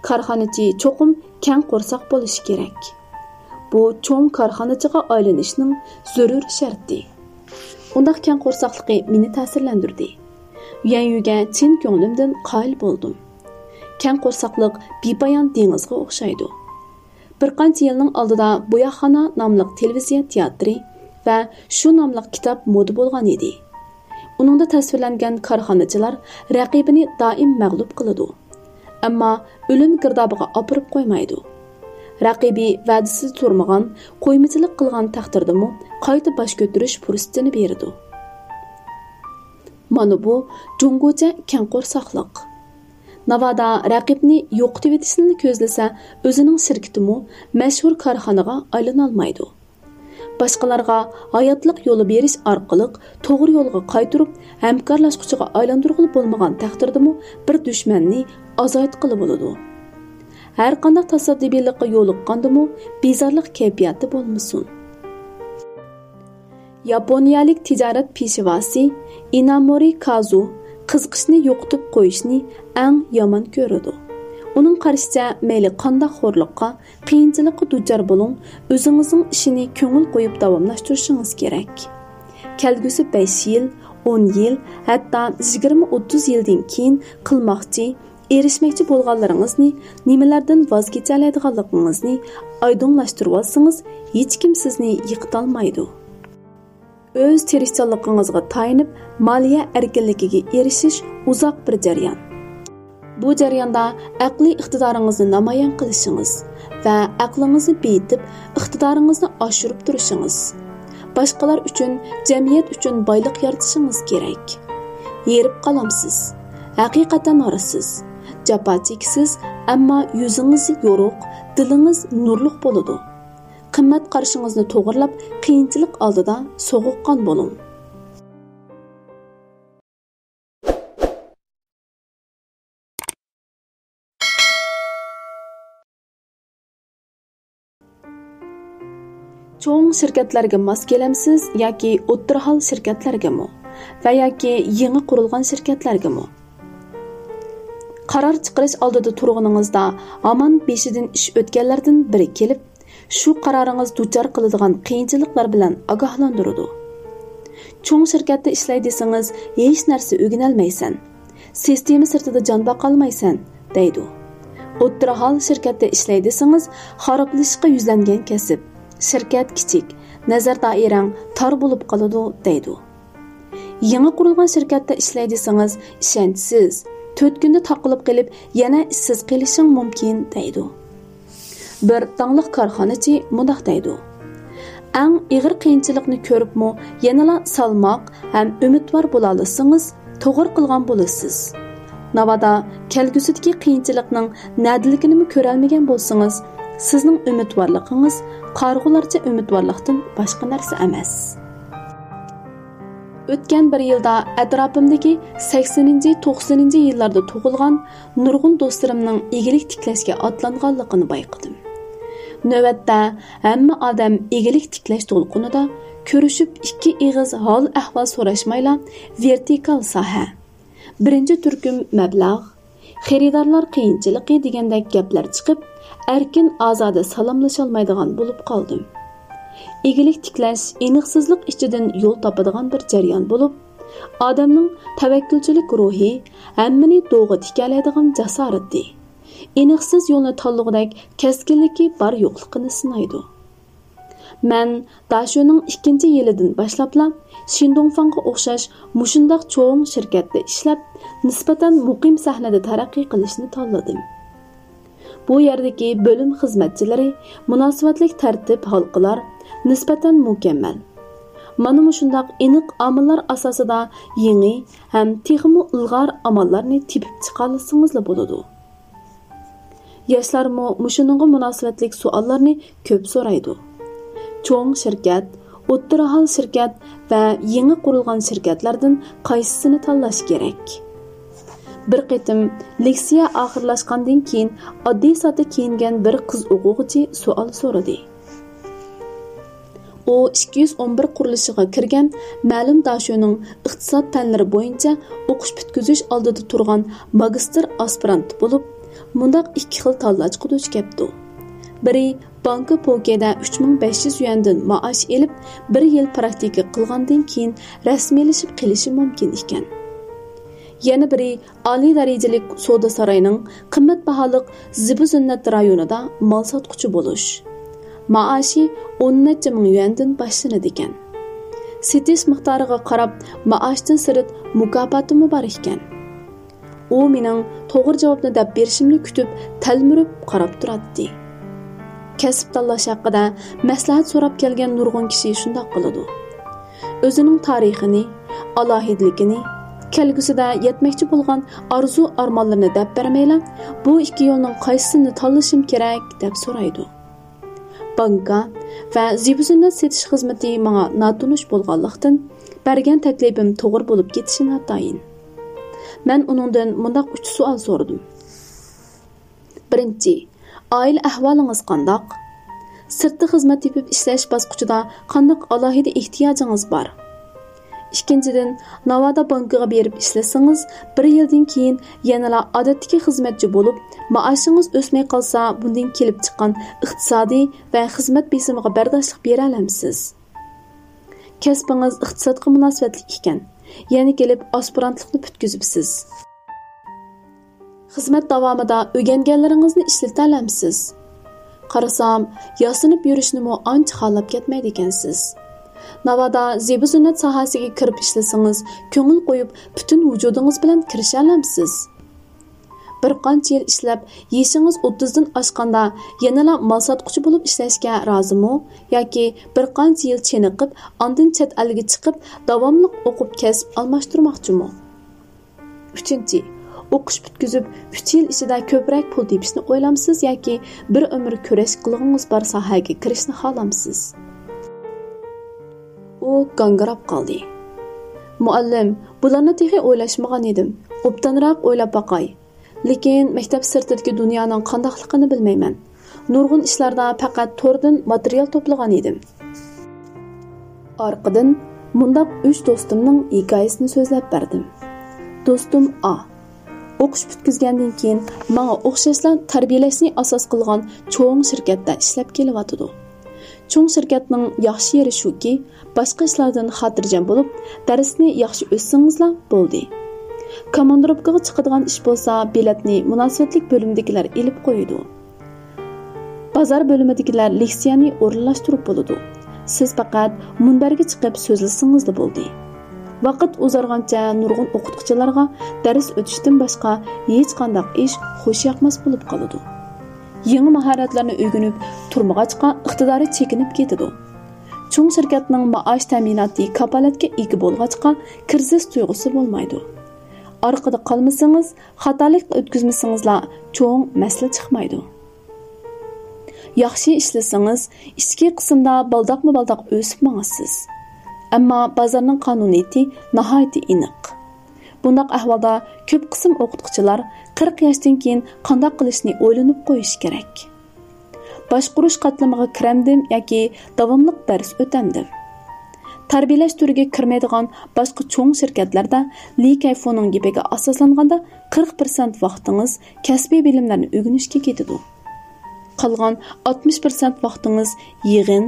«كارخانىچى چوقۇم كەڭ قورساق بولۇشى كېرەك. بۇ چوڭ كارخانىچىغا ئايلىنىشنىڭ زۆرۈر شەرتى.» ئۇنداق كەڭ قورساقلىقى مېنى تەسىرلەندۈردى. يۈەنيۈگە چىن كۆڭلۈمدىن قايىل بولدۇم. كەڭ قورساقلىق بىپايان دېڭىزغا ئوخشايدۇ. بىر قانچە يىلنىڭ ئالدىدا بوياقخانا ناملىق تېلېۋىزىيە تىياتىرى ۋە شۇ ناملىق كىتاب مودا بولغان ئىدى. ئۇنىڭدا تەسۋىرلەنگەن كارخانىچىلار رەقىبىنى دائىم مەغلۇپ قىلىدۇ، ئەمما ئۆلۈم گىردابىغا ئاپىرىپ قويمايدۇ. رەقىبى ۋەدىسىدە تۇرمىغان، قويمىچىلىق قىلغان تەقدىردىمۇ قايتا باش كۆتۈرۈش پۇرسىتىنى بېرىدۇ. مانا بۇ جۇڭگوچە كەڭ قورساقلىق. ناۋادا رەقىبنى يوقىتىۋېتىشنىلا كۆزلىسە، ئۆزىنىڭ شىركىتىمۇ مەشھۇر كارخانىغا ئايلىنالمايدۇ. باشقىلارغا ھاياتلىق يولى بېرىش ئارقىلىق توغرا يولغا قايتۇرۇپ، ھەمكارلاشقۇچىغا ئايلاندۇرغىلى بولمىغان تەقدىردىمۇ بىر دۈشمەننى ئازايتقىلى بولىدۇ. ھەرقانداق تاسادىپىيلىققا يولۇققاندىمۇ بىزارلىق كەيپىياتى بولمىسۇن. ياپونىيەلىك تىجارەت پېشۋاسى ئىنامورى كازۇ قىزىقىشنى يوقىتىپ قويۇشنى ئەڭ يامان كۆرىدۇ. ئۇنىڭ قارىشىچە، مەيلى قانداق خورلۇققا، قىيىنچىلىققا دۇچار بولۇڭ، ئۆزىڭىزنىڭ ئىشىنى كۆڭۈل قويۇپ داۋاملاشتۇرۇشىڭىز كېرەك. كەلگۈسى بەش يىل، ئون يىل، ھەتتا يىگىرمە، ئوتتۇز يىلدىن كېيىن قىلماقچى، ئېرىشمەكچى بولغانلىرىڭىزنى، نېمىلەردىن ۋاز كېچەلەيدىغانلىقىڭىزنى ئايدىڭلاشتۇرۇۋالسىڭىز، ھېچكىم سىزنى يىقىتالمايدۇ. ئۆز تىرىشچانلىقىڭىزغا تايىنىپ، مالىيە ئەركىنلىكىگە ئېرىشىش ئۇزاق بىر جەريان. بۇ جەرياندا ئەقلىي ئىقتىدارىڭىزنى نامايان قىلىشىڭىز ۋە ئەقلىڭىزنى بېيىتىپ، ئىقتىدارىڭىزنى ئاشۇرۇپ تۇرۇشىڭىز، باشقىلار ئۈچۈن، جەمئىيەت ئۈچۈن بايلىق يارىتىشىڭىز كېرەك. ھېرىپ قالامسىز؟ ھەقىقەتەن ھارسىز، جاپا چېكىسىز، ئەمما يۈزىڭىز يورۇق، دىلىڭىز نۇرلۇق بولىدۇ. قىممەت قارىشىڭىزنى توغرىلاپ، قىيىنچىلىق ئالدىدا سوغۇققان بولۇڭ. چوڭ شىركەتلەرگە ماس كېلەمسىز ياكى ئوتتۇرا ھال شىركەتلەرگىمۇ ۋە ياكى يېڭى قۇرۇلغان شىركەتلەرگىمۇ؟ قارار چىقىرىش ئالدىدا تۇرغىنىڭىزدا ھامان بېشىدىن ئىش ئۆتكەنلەردىن بىرى كېلىپ، شۇ قارارىڭىز دۇچار قىلىدىغان قىيىنچىلىقلار بىلەن ئاگاھلاندۇرىدۇ. چوڭ شىركەتتە ئىشلەي دېسىڭىز، ھېچ نەرسە ئۆگىنەلمەيسەن. سىستېما سىرتىدا جان باقالمايسەن، دەيدۇ. ئوتتۇرا ھال شىركەتتە ئىشلەي دېسىڭىز، خارابلىشىشقا يۈزلەنگەن كەسىپ. شىركەت كىچىك، نەزەر دائىرەڭ تار بولۇپ قالىدۇ، دەيدۇ. يېڭى قۇرۇلغان شىركەتتە ئىشلەي دېسىڭىز، ئىشەنچسىز، تۆت كۈندە تاقىلىپ قېلىپ، يەنە ئىشسىز قېلىشىڭ مۇمكىن، دەيدۇ. بىر داڭلىق كارخانىچى مۇنداق دەيدۇ: «ئەڭ ئېغىر قىيىنچىلىقنى كۆرۈپمۇ يەنىلا سالماق ھەم ئۈمىدۋار بولالىسىڭىز، توغرا قىلغان بولىسىز. ناۋادا كەلگۈسىدىكى قىيىنچىلىقنىڭ نەدىلىكىنىمۇ كۆرەلمىگەن بولسىڭىز، سىزنىڭ ئۈمىدۋارلىقىڭىز قارىغۇلارچە ئۈمىدۋارلىقتىن باشقا نەرسە ئەمەس.» ئۆتكەن بىر يىلدا ئەتراپىمدىكى سەكسىنىنچى، توقسىنىنچى يىللاردا تۇغۇلغان نۇرغۇن دوستلىرىمنىڭ ئىگىلىك تىكلەشكە ئاتلانغانلىقىنى بايقىدىم. نۆۋەتتە ھەممە ئادەم ئىگىلىك تىكلەش دولقۇنىدا، كۆرۈشۈپ ئىككى ئېغىز ھال-ئەھۋال سوراشمايلا، ۋېرتىكال ساھە، بىرىنچى تۈركۈم مەبلەغ، خېرىدارلار قىيىنچىلىقى دېگەندەك گەپلەر چىقىپ، ئەركىن-ئازادە سالاملىشالمايدىغان بولۇپ قالدىم. ئىگىلىك تىكلەش ئېنىقسىزلىق ئىچىدىن يول تاپىدىغان بىر جەريان بولۇپ، ئادەمنىڭ تەۋەككۈلچىلىك روھى، ھەممىنى دوغا تىكەلەيدىغان جاسارىتى، ئېنىقسىز يولنى تاللىغۇدەك كەسكىنلىكى بار يوقلۇقىنى سىنايدۇ. مەن داشۆنىڭ ئىككىنچى يىلىدىن باشلاپلا شىندۇڭفاڭغا ئوخشاش مۇشۇنداق چوڭ شىركەتتە ئىشلەپ، نىسبەتەن مۇقىم سەھنىدە تەرەققىي قىلىشنى تاللىدىم. بۇ يەردىكى بۆلۈم خىزمەتچىلىرى، مۇناسىۋەتلىك تەرتىپ ھالقىلار نىسبەتەن مۇكەممەل. مانا مۇشۇنداق ئېنىق ئامىللار ئاساسىدا يېڭى ھەم تېخىمۇ ئىلغار ئاماللارنى تېپىپ چىقالىسىڭىزلا بولىدۇ. ياشلارمۇ مۇشۇنىڭغا مۇناسىۋەتلىك سوئاللارنى كۆپ سورايدۇ. چوڭ شىركەت، ئوتتۇرا ھال شىركەت ۋە يېڭى قۇرۇلغان شىركەتلەردىن قايسىسىنى تاللاش كېرەك؟ بىر قېتىم لېكسىيە ئاخىرلاشقاندىن كېيىن ئاددىي ساددا كىيىنگەن بىر قىز ئوقۇغۇچى سوئال سورىدى. ئۇ ئىككى يۈز ئون بىر قۇرۇلۇشىغا كىرگەن مەلۇم داشۆنىڭ ئىقتىساد پەنلىرى بويىچە ئوقۇش پۈتكۈزۈش ئالدىدا تۇرغان ماگىستىر ئاسپىرانت بولۇپ، مۇنداق ئىككى خىل تاللاچقا دۇچ كەپتۇ. بىرى بانكا پوكەيدە ئۈچ مىڭ بەش يۈز يۈەندىن مائاش ئېلىپ، بىر يىل پراكتىكا قىلغاندىن كېيىن رەسمىيلىشىپ قېلىشى مۇمكىن ئىكەن. يەنە بىرى ئالىي دەرىجىلىك سودا ساراينىڭ قىممەت باھالىق زىبۇ زىننەت رايونىدا مال ساتقۇچى بولۇش. مائاشى ئون نەچچە مىڭ يۈەندىن باشلىنىدىكەن. سېتىش مىقدارىغا قاراپ مائاشتىن سىرت مۇكاپاتىمۇ بار ئىكەن. ئۇ مېنىڭ توغرا جاۋابنى دەپ بېرىشىمنى كۈتۈپ تەلمۈرۈپ قاراپ تۇراتتى. كەسىپ تاللاش ھەققىدە مەسلىھەت سوراپ كەلگەن نۇرغۇن كىشى شۇنداق قىلىدۇ. ئۆزىنىڭ تارىخىنى، ئالاھىدىلىكىنى، كەلگۈسىدە يەتمەكچى بولغان ئارزۇ-ئارمانلىرىنى دەپ بەرمەيلا، بۇ ئىككى يولنىڭ قايسىسىنى تاللىشىم كېرەك دەپ سورايدۇ. بانكا ۋە زىبۇ زىننەت سېتىش خىزمىتى ماڭا ناتونۇش بولغانلىقتىن، بەرگەن تەكلىپىم توغرا بولۇپ كېتىشى ناتايىن. مەن ئۇنىڭدىن مۇنداق ئۈچ سوئال سورىدىم. بىرىنچى، ئائىلە ئەھۋالىڭىز قانداق؟ سىرتتا خىزمەت تېپىپ ئىشلەش باسقۇچىدا قانداق ئالاھىدە ئېھتىياجىڭىز بار؟ ئىككىنچىدىن، ناۋادا بانكىغا بېرىپ ئىشلىسىڭىز، بىر يىلدىن كېيىن يەنىلا ئادەتتىكى خىزمەتچى بولۇپ، مائاشىڭىز ئۆسمەي قالسا، بۇندىن كېلىپ چىققان ئىقتىسادىي ۋە خىزمەت بېسىمىغا بەرداشلىق بېرەلەمسىز؟ كەسپىڭىز ئىقتىسادقا مۇناسىۋەتلىك ئىكەن، يەنە كېلىپ ئاسپىرانتلىقنى پۈتكۈزۈپسىز. خىزمەت داۋامىدا ئۆگەنگەنلىرىڭىزنى ئىشلىتەلەمسىز؟ قارىسام، ياسىنىپ يۈرۈشنىمۇ ئانچە خالاپ كەتمەيدىكەنسىز. ناۋادا زىبۇ زىننەت ساھەسىگە كىرىپ ئىشلىسىڭىز، كۆڭۈل قويۇپ پۈتۈن ۋۇجۇدىڭىز بىلەن كىرىشەلەمسىز؟ بىر قانچە يىل ئىشلەپ، يېشىڭىز ئوتتۇزدىن ئاشقاندا يەنىلا مال ساتقۇچى بولۇپ ئىشلەشكە رازىمۇ؟ ياكى بىر قانچە يىل چېنىقىپ، ئاندىن چەت ئەلگە چىقىپ، داۋاملىق ئوقۇپ كەسىپ ئالماشتۇرماقچىمۇ؟ ئۈچىنچى، ئوقۇش پۈتكۈزۈپ، ئۈچ يىل ئىچىدە كۆپرەك پۇل تېپىشنى ئويلامسىز ياكى بىر ئۆمۈر كۈرەش قىلغۇڭىز بار ساھەگە كىرىشنى خالامسىز؟ ئۇ گاڭگىراپ قالدى. مۇئەللىم، بۇلارنى تېخى ئويلاشمىغان ئىدىم. ئوبدانراق ئويلاپ باقاي. لېكىن مەكتەپ سىرتىدىكى دۇنيانىڭ قانداقلىقىنى بىلمەيمەن. نۇرغۇن ئىشلاردا پەقەت توردىن ماتېرىيال توپلىغان ئىدىم. ئارقىدىن مۇنداق ئۈچ دوستۇمنىڭ ھېكايىسىنى سۆزلەپ بەردىم. دوستۇم ئا. ئوقۇش پۈتكۈزگەندىن كېيىن ماڭا ئوخشاشلا تەربىيەلەشنى ئاساس قىلغان چوڭ شىركەتتە ئىشلەپ كېلىۋاتىدۇ. چوڭ شىركەتنىڭ ياخشى يېرى شۇكى، باشقا ئىشلاردىن خاتىرجەم بولۇپ، دەرسنى ياخشى ئۆتسىڭىزلا بولدى. كوماندىروپكىغا چىقىدىغان ئىش بولسا، بېلەتنى مۇناسىۋەتلىك بۆلۈمدىكىلەر ئېلىپ قويىدۇ. بازار بۆلۈمىدىكىلەر لېكسىيەنى ئورۇنلاشتۇرۇپ بولىدۇ. سىز پەقەت مۇنبەرگە چىقىپ سۆزلىسىڭىزلا بولدى. ۋاقىت ئۇزارغانچە نۇرغۇن ئوقۇتقۇچىلارغا دەرس ئۆتۈشتىن باشقا ھېچقانداق ئىش خۇش ياقماس بولۇپ قالىدۇ. يېڭى ماھارەتلەرنى ئۆگىنىپ تۇرمىغاچقا ئىقتىدارى چېكىنىپ كېتىدۇ. چوڭ شىركەتنىڭ مائاش تەمىناتى كاپالەتكە ئىگە بولغاچقا كىرىزىس تۇيغۇسى بولمايدۇ. ئارقىدا قالمىسىڭىز، خاتالىق ئۆتكۈزمىسىڭىزلا چوڭ مەسىلە چىقمايدۇ. ياخشى ئىشلىسىڭىز، ئىچكى قىسىمدا بالداقمۇ بالداق ئۆسۈپ ماڭىسىز. ئەمما بازارنىڭ قانۇنىيىتى ناھايىتى ئېنىق. بۇنداق ئەھۋالدا كۆپ قىسىم ئوقۇتقۇچىلار قىرىق ياشتىن كېيىن قانداق قىلىشنى ئويلىنىپ قويۇشى كېرەك. باشقۇرۇش قاتلىمىغا كىرەمدىم ياكى داۋاملىق دەرس ئۆتەمدىم؟ تەربىيەلەش تۈرىگە كىرمەيدىغان باشقا چوڭ شىركەتلەردە لى كەيفۇنىڭ گېپىگە ئاساسلانغاندا، قىرىق پىرسەنت ۋاقتىڭىز كەسپىي بىلىملەرنى ئۆگىنىشكە كېتىدۇ. قالغان ئاتمىش پىرسەنت ۋاقتىڭىز يىغىن،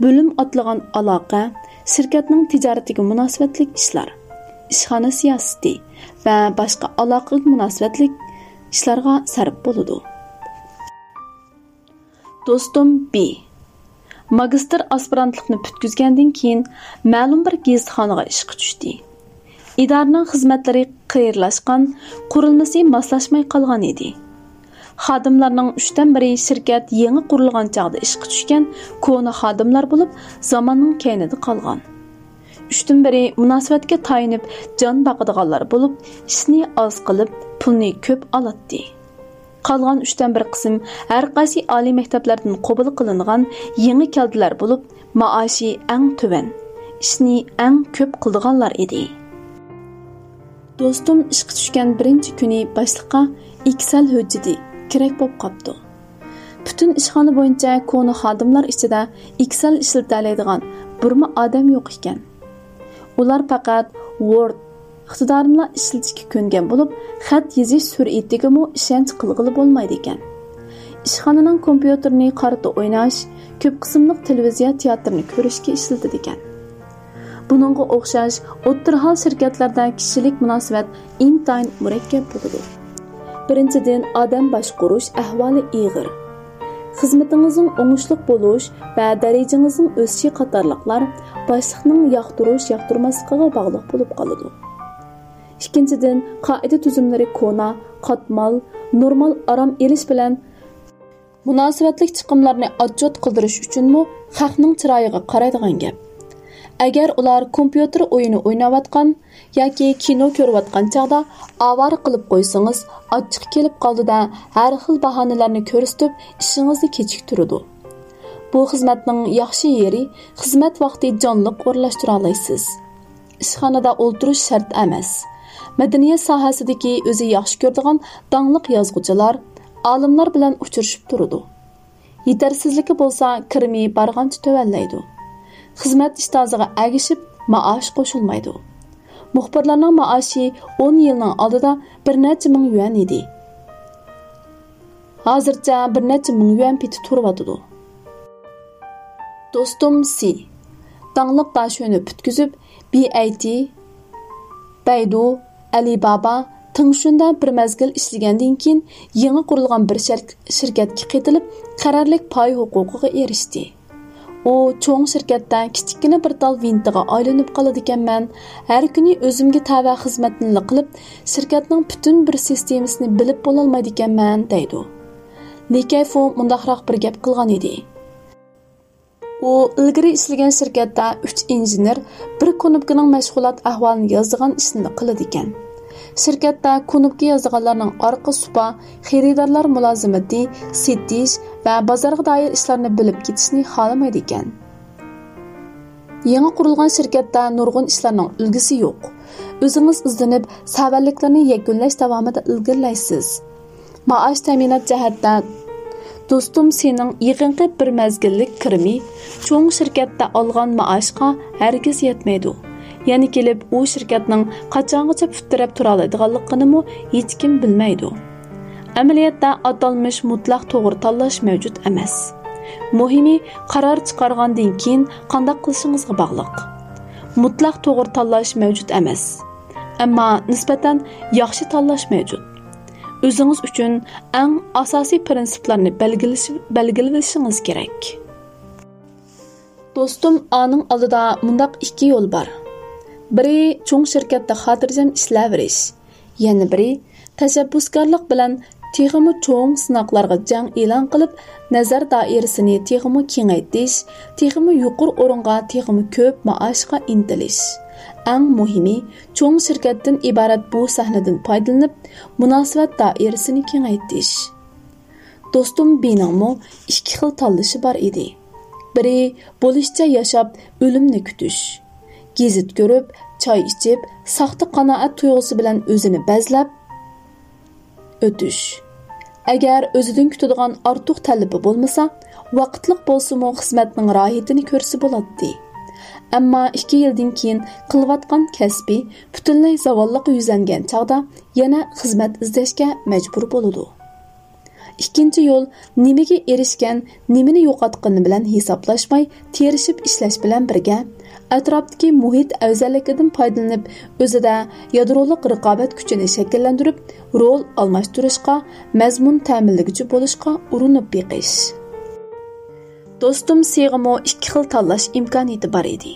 بۆلۈم ئاتلىغان ئالاقە، شىركەتنىڭ تىجارىتىگە مۇناسىۋەتلىك ئىشلار، ئىشخانا سىياسىتى ۋە باشقا ئالاقىگە مۇناسىۋەتلىك ئىشلارغا سەرپ بولىدۇ. دوستۇم بى ماگىستىر ئاسپىرانتلىقنى پۈتكۈزگەندىن كېيىن مەلۇم بىر گېزىتخانىغا ئىشقا چۈشتى. ئىدارىنىڭ خىزمەتلىرى قېرىلاشقان، قۇرۇلمىسى ماسلاشماي قالغان ئىدى. خادىملارنىڭ ئۈچتىن بىرى شىركەت يېڭى قۇرۇلغان چاغدا ئىشقا چۈشكەن كونا خادىملار بولۇپ، زاماننىڭ كەينىدە قالغان. ئۈچتىن بىرى مۇناسىۋەتكە تايىنىپ جان باقىدىغانلار بولۇپ، ئىشنى ئاز قىلىپ، پۇلنى كۆپ ئالاتتى. قالغان ئۈچتىن بىر قىسىم ھەر قايسى ئالىي مەكتەپلەردىن قوبۇل قىلىنغان يېڭى كەلدىلەر بولۇپ، مائاشى ئەڭ تۆۋەن، ئىشنى ئەڭ كۆپ قىلىدىغانلار ئىدى. دوستۇم ئىشقا چۈشكەن بىرىنچى كۈنى باشلىققا ئېكسەل ھۆججىتى كېرەك بولۇپ قاپتۇ. پۈتۈن ئىشخانا بويىچە كونا خادىملار ئىچىدە ئېكسەل ئىشلىتەلەيدىغان بىرمۇ ئادەم يوق ئىكەن. ئۇلار پەقەت ۋورد ئىقتىدارىنىلا ئىشلىتىشكە كۆنگەن بولۇپ، خەت يېزىش سۈرئىتىگىمۇ ئىشەنچ قىلغىلى بولمايدىكەن. ئىشخانىنىڭ كومپيۇتېرىنى قارتا ئويناش، كۆپ قىسىملىق تېلېۋىزىيە تىياتىرىنى كۆرۈشكە ئىشلىتىدىكەن. بۇنىڭغا ئوخشاش ئوتتۇرا ھال شىركەتلەردە كىشىلىك مۇناسىۋەت ئىنتايىن مۇرەككەپ بولىدۇ. بىرىنچىدىن، ئادەم باشقۇرۇش ئەھۋالى ئېغىر. خىزمىتىڭىزنىڭ ئوڭۇشلۇق بولۇش ۋە دەرىجىڭىزنىڭ ئۆسۈشى قاتارلىقلار باشلىقنىڭ ياقتۇرۇش-ياقتۇرماسلىقىغا باغلىق بولۇپ قالىدۇ. ئىككىنچىدىن، قائىدە-تۈزۈملىرى كونا، قاتمال، نورمال ئارام ئېلىش بىلەن مۇناسىۋەتلىك چىقىملارنى ئاتچوت قىلدۇرۇش ئۈچۈنمۇ خەقنىڭ چىرايىغا قارايدىغان گەپ. ئەگەر ئۇلار كومپيۇتېر ئويۇنى ئويناۋاتقان ياكى كىنو كۆرۈۋاتقان چاغدا ئاۋارە قىلىپ قويسىڭىز، ئاچچىقى كېلىپ قالىدۇ-دە، ھەر خىل باھانىلەرنى كۆرسىتىپ، ئىشىڭىزنى كېچىكتۈرىدۇ. بۇ خىزمەتنىڭ ياخشى يېرى، خىزمەت ۋاقتى جانلىق ئورۇنلاشتۇرالايسىز. ئىشخانىدا ئولتۇرۇش شەرت ئەمەس. مەدەنىيەت ساھەسىدىكى ئۆزى ياخشى كۆرىدىغان داڭلىق يازغۇچىلار، ئالىملار بىلەن ئۇچرىشىپ تۇرىدۇ. يېتەرسىزلىكى بولسا كىرىمى بارغانچە تۆۋەنلەيدۇ. خىزمەت ئىستاژىغا ئەگىشىپ مائاش قوشۇلمايدۇ. مۇخبىرلارنىڭ مائاشى ئون يىلنىڭ ئالدىدا بىر نەچچە مىڭ يۈەن ئىدى. ھازىرچە بىر نەچچە مىڭ يۈەن پېتى تۇرۇۋاتىدۇ. دوستۇم سى داڭلىق داشۆنى پۈتكۈزۈپ، بى ئەي تى، بەيدۇ، ئەلىبابا، تېڭشۈندە بىر مەزگىل ئىشلىگەندىن كېيىن، يېڭى قۇرۇلغان بىر شەر-، شىركەتكە قېتىلىپ، قەرەللىك پاي ھوقۇقىغا ئېرىشتى. ئۇ چوڭ شىركەتتە كىچىككىنە بىر تال ۋىنتىغا ئايلىنىپ قالىدىكەنمەن، ھەر كۈنى ئۆزۈمگە تەۋە خىزمەتنىلا قىلىپ، شىركەتنىڭ پۈتۈن بىر سىستېمىسىنى بىلىپ بولالمايدىكەنمەن، دەيدۇ. لى كەيفۇ مۇنداقراق بىر گەپ قىلغان ئىدى. ئۇ ئىلگىرى ئىشلىگەن شىركەتتە ئۈچ ئىنژېنېر بىر كۇنۇپكىنىڭ مەشغۇلات ئەھۋالىنى يازىدىغان ئىشنى قىلىدىكەن. شىركەتتە كۇنۇپكا يازىدىغانلارنىڭ ئارقا سۇپا، خېرىدارلار مۇلازىمىتى، سېتىش ۋە بازارغا دائىر ئىشلارنى بىلىپ كېتىشنى خالىمايدىكەن. يېڭى قۇرۇلغان شىركەتتە نۇرغۇن ئىشلارنىڭ ئۈلگىسى يوق. ئۆزىڭىز ئىزدىنىپ، سەۋەنلىكلەرنى يەكۈنلەش داۋامىدا ئىلگىرىلەيسىز. مائاش تەمىنات جەھەتتە دوستۇم سىنىڭ يېقىنقى بىر مەزگىللىك كىرىمى چوڭ شىركەتتە ئالغان مائاشقا ھەرگىز يەتمەيدۇ. يەنە كېلىپ ئۇ شىركەتنىڭ قاچانغىچە پۇت تىرەپ تۇرالايدىغانلىقىنىمۇ ھېچكىم بىلمەيدۇ. ئەمەلىيەتتە ئاتالمىش مۇتلەق توغرا تاللاش مەۋجۇت ئەمەس. مۇھىمى، قارار چىقارغاندىن كېيىن قانداق قىلىشىڭىزغا باغلىق. مۇتلەق توغرا تاللاش مەۋجۇت ئەمەس. ئەمما نىسبەتەن ياخشى تاللاش مەۋجۇت. ئۆزىڭىز ئۈچۈن ئەڭ ئاساسىي پىرىنسىپلارنى بەلگىلىشى-، بەلگىلىۋېلىشىڭىز كېرەك. دوستۇم ئانىڭ ئالدىدا مۇنداق ئىككى يول بار. بىرى، چوڭ شىركەتتە خاتىرجەم ئىشلەۋېرىش. يەنە بىرى، تەشەببۇسكارلىق بىلەن تېخىمۇ چوڭ سىناقلارغا جەڭ ئېلان قىلىپ، نەزەر دائىرىسىنى تېخىمۇ كېڭەيتىش، تېخىمۇ يۇقىرى ئورۇنغا، تېخىمۇ كۆپ مائاشقا ئىنتىلىش. ئەڭ مۇھىمى، چوڭ شىركەتتىن ئىبارەت بۇ سەھنىدىن پايدىلىنىپ، مۇناسىۋەت دائىرىسىنى كېڭەيتىش. دوستۇم بىنىڭمۇ ئىككى خىل تاللىشى بار ئىدى. بىرى، بولۇشىچە ياشاپ، ئۆلۈمنى كۈتۈش. گېزىت كۆرۈپ، چاي ئىچىپ، ساختا قانائەت تۇيغۇسى بىلەن ئۆزىنى بەزلەپ ئۆتۈش. ئەگەر ئۆزىدىن كۈتىدىغان ئارتۇق تەلىپى بولمىسا، ۋاقىتلىق بولسىمۇ خىزمەتنىڭ راھىتىنى كۆرسە بولاتتى. ئەمما ئىككى يىلدىن كېيىن قىلىۋاتقان كەسپى پۈتۈنلەي زاۋاللىققا يۈزلەنگەن چاغدا يەنە خىزمەت ئىزدەشكە مەجبۇر بولىدۇ. ئىككىنچى يول، نېمىگە ئېرىشكەن، نېمىنى يوقاتقىنى بىلەن ھېسابلاشماي، تىرىشىپ ئىشلەش بىلەن بىرگە، ئەتراپتىكى مۇھىت ئەۋزەللىكىدىن پايدىلىنىپ، ئۆزىدە يادرولۇق رىقابەت كۈچىنى شەكىللەندۈرۈپ، رول ئالماشتۇرۇشقا، مەزمۇن تەمىنلىگۈچى بولۇشقا ئۇرۇنۇپ بېقىش. دوستۇم سىغىمۇ ئىككى خىل تاللاش ئىمكانىيىتى بار ئىدى.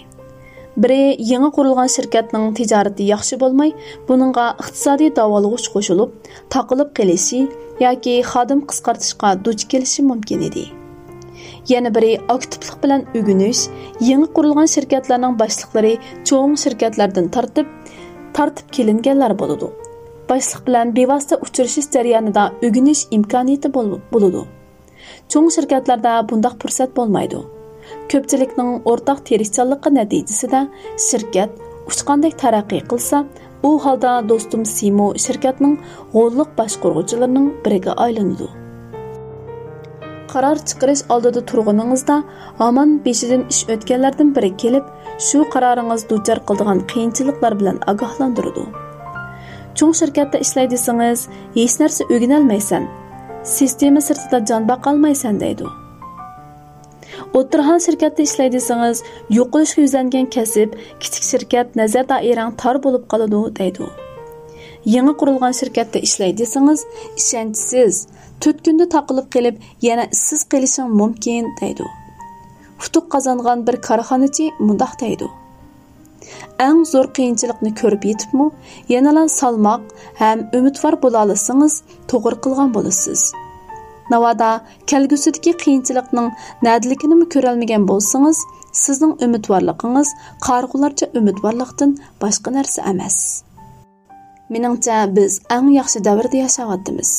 بىرى، يېڭى قۇرۇلغان شىركەتنىڭ تىجارىتى ياخشى بولماي، بۇنىڭغا ئىقتىسادىي داۋالغۇش قوشۇلۇپ، تاقىلىپ قېلىشى ياكى خادىم قىسقارتىشقا دۇچ كېلىشى مۇمكىن ئىدى. يەنە بىرى، ئاكتىپلىق بىلەن ئۆگىنىش، يېڭى قۇرۇلغان شىركەتلەرنىڭ باشلىقلىرى چوڭ شىركەتلەردىن تارتىپ، تارتىپ كېلىنگەنلەر بولىدۇ. باشلىق بىلەن بىۋاسىتە ئۇچرىشىش جەريانىدا ئۆگىنىش ئىمكانىيىتى بول-، بولىدۇ. چوڭ شىركەتلەردە بۇنداق پۇرسەت بولمايدۇ. كۆپچىلىكنىڭ ئورتاق تىرىشچانلىقى نەتىجىسىدە شىركەت ئۇچقاندەك تەرەققىي قىلسا، ئۇ ھالدا دوستۇم سىمۇ شىركەتنىڭ غوللۇق باشقۇرغۇچىلىرىنىڭ بىرىگە ئايلىنىدۇ. قارار چىقىرىش ئالدىدا تۇرغىنىڭىزدا، ھامان بېشىدىن ئىش ئۆتكەنلەردىن بىرى كېلىپ، شۇ قارارىڭىز دۇچار قىلىدىغان قىيىنچىلىقلار بىلەن ئاگاھلاندۇرىدۇ. چوڭ شىركەتتە ئىشلەي دېسىڭىز، ھېچ نەرسە ئۆگىنەلمەيسەن، سىستېما سىرتىدا جان باقالمايسەن دەيدۇ. ئوتتۇرىھال شىركەتتە ئىشلەي دېسىڭىز، يوقىلىشقا يۈزلەنگەن كەسىپ، كىچىك شىركەت، نەزەر دائىرەڭ تار بولۇپ قالىدۇ دەيدۇ. يېڭى قۇرۇلغان شىركەتتە ئىشلەي دېسىڭىز، ئىشەنچسىز، تۆت كۈندە تاقىلىپ قېلىپ، يەنە ئىشسىز قېلىشىڭ مۇمكىن دەيدۇ. ئۇتۇق قازانغان بىر كارخانىچى مۇنداق دەيدۇ: ئەڭ زور قىيىنچىلىقنى كۆرۈپ يېتىپمۇ، يەنىلا سالماق ھەم ئۈمىدۋار بولالىسىڭىز، توغرا قىلغان بولىسىز. ناۋادا كەلگۈسىدىكى قىيىنچىلىقنىڭ نەدىلىكىنىمۇ كۆرەلمىگەن بولسىڭىز، سىزنىڭ ئۈمىدۋارلىقىڭىز قارىغۇلارچە ئۈمىدۋارلىقتىن باشقا نەرسە ئەمەس. مېنىڭچە، بىز ئەڭ ياخشى دەۋردە ياشاۋاتىمىز.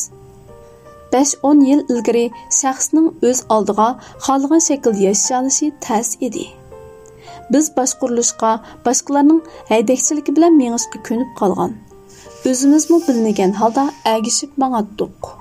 بەش-ئون يىل ئىلگىرى شەخسنىڭ ئۆز ئالدىغا خالىغان شەكىلدە ياشىيالىشى تەس ئىدى. بىز باشقۇرۇلۇشقا، باشقىلارنىڭ ھەيدەكچىلىكى بىلەن مېڭىشقا كۆنۈپ قالغان. ئۆزىمىزمۇ بىلمىگەن ھالدا ئەگىشىپ ماڭاتتۇق.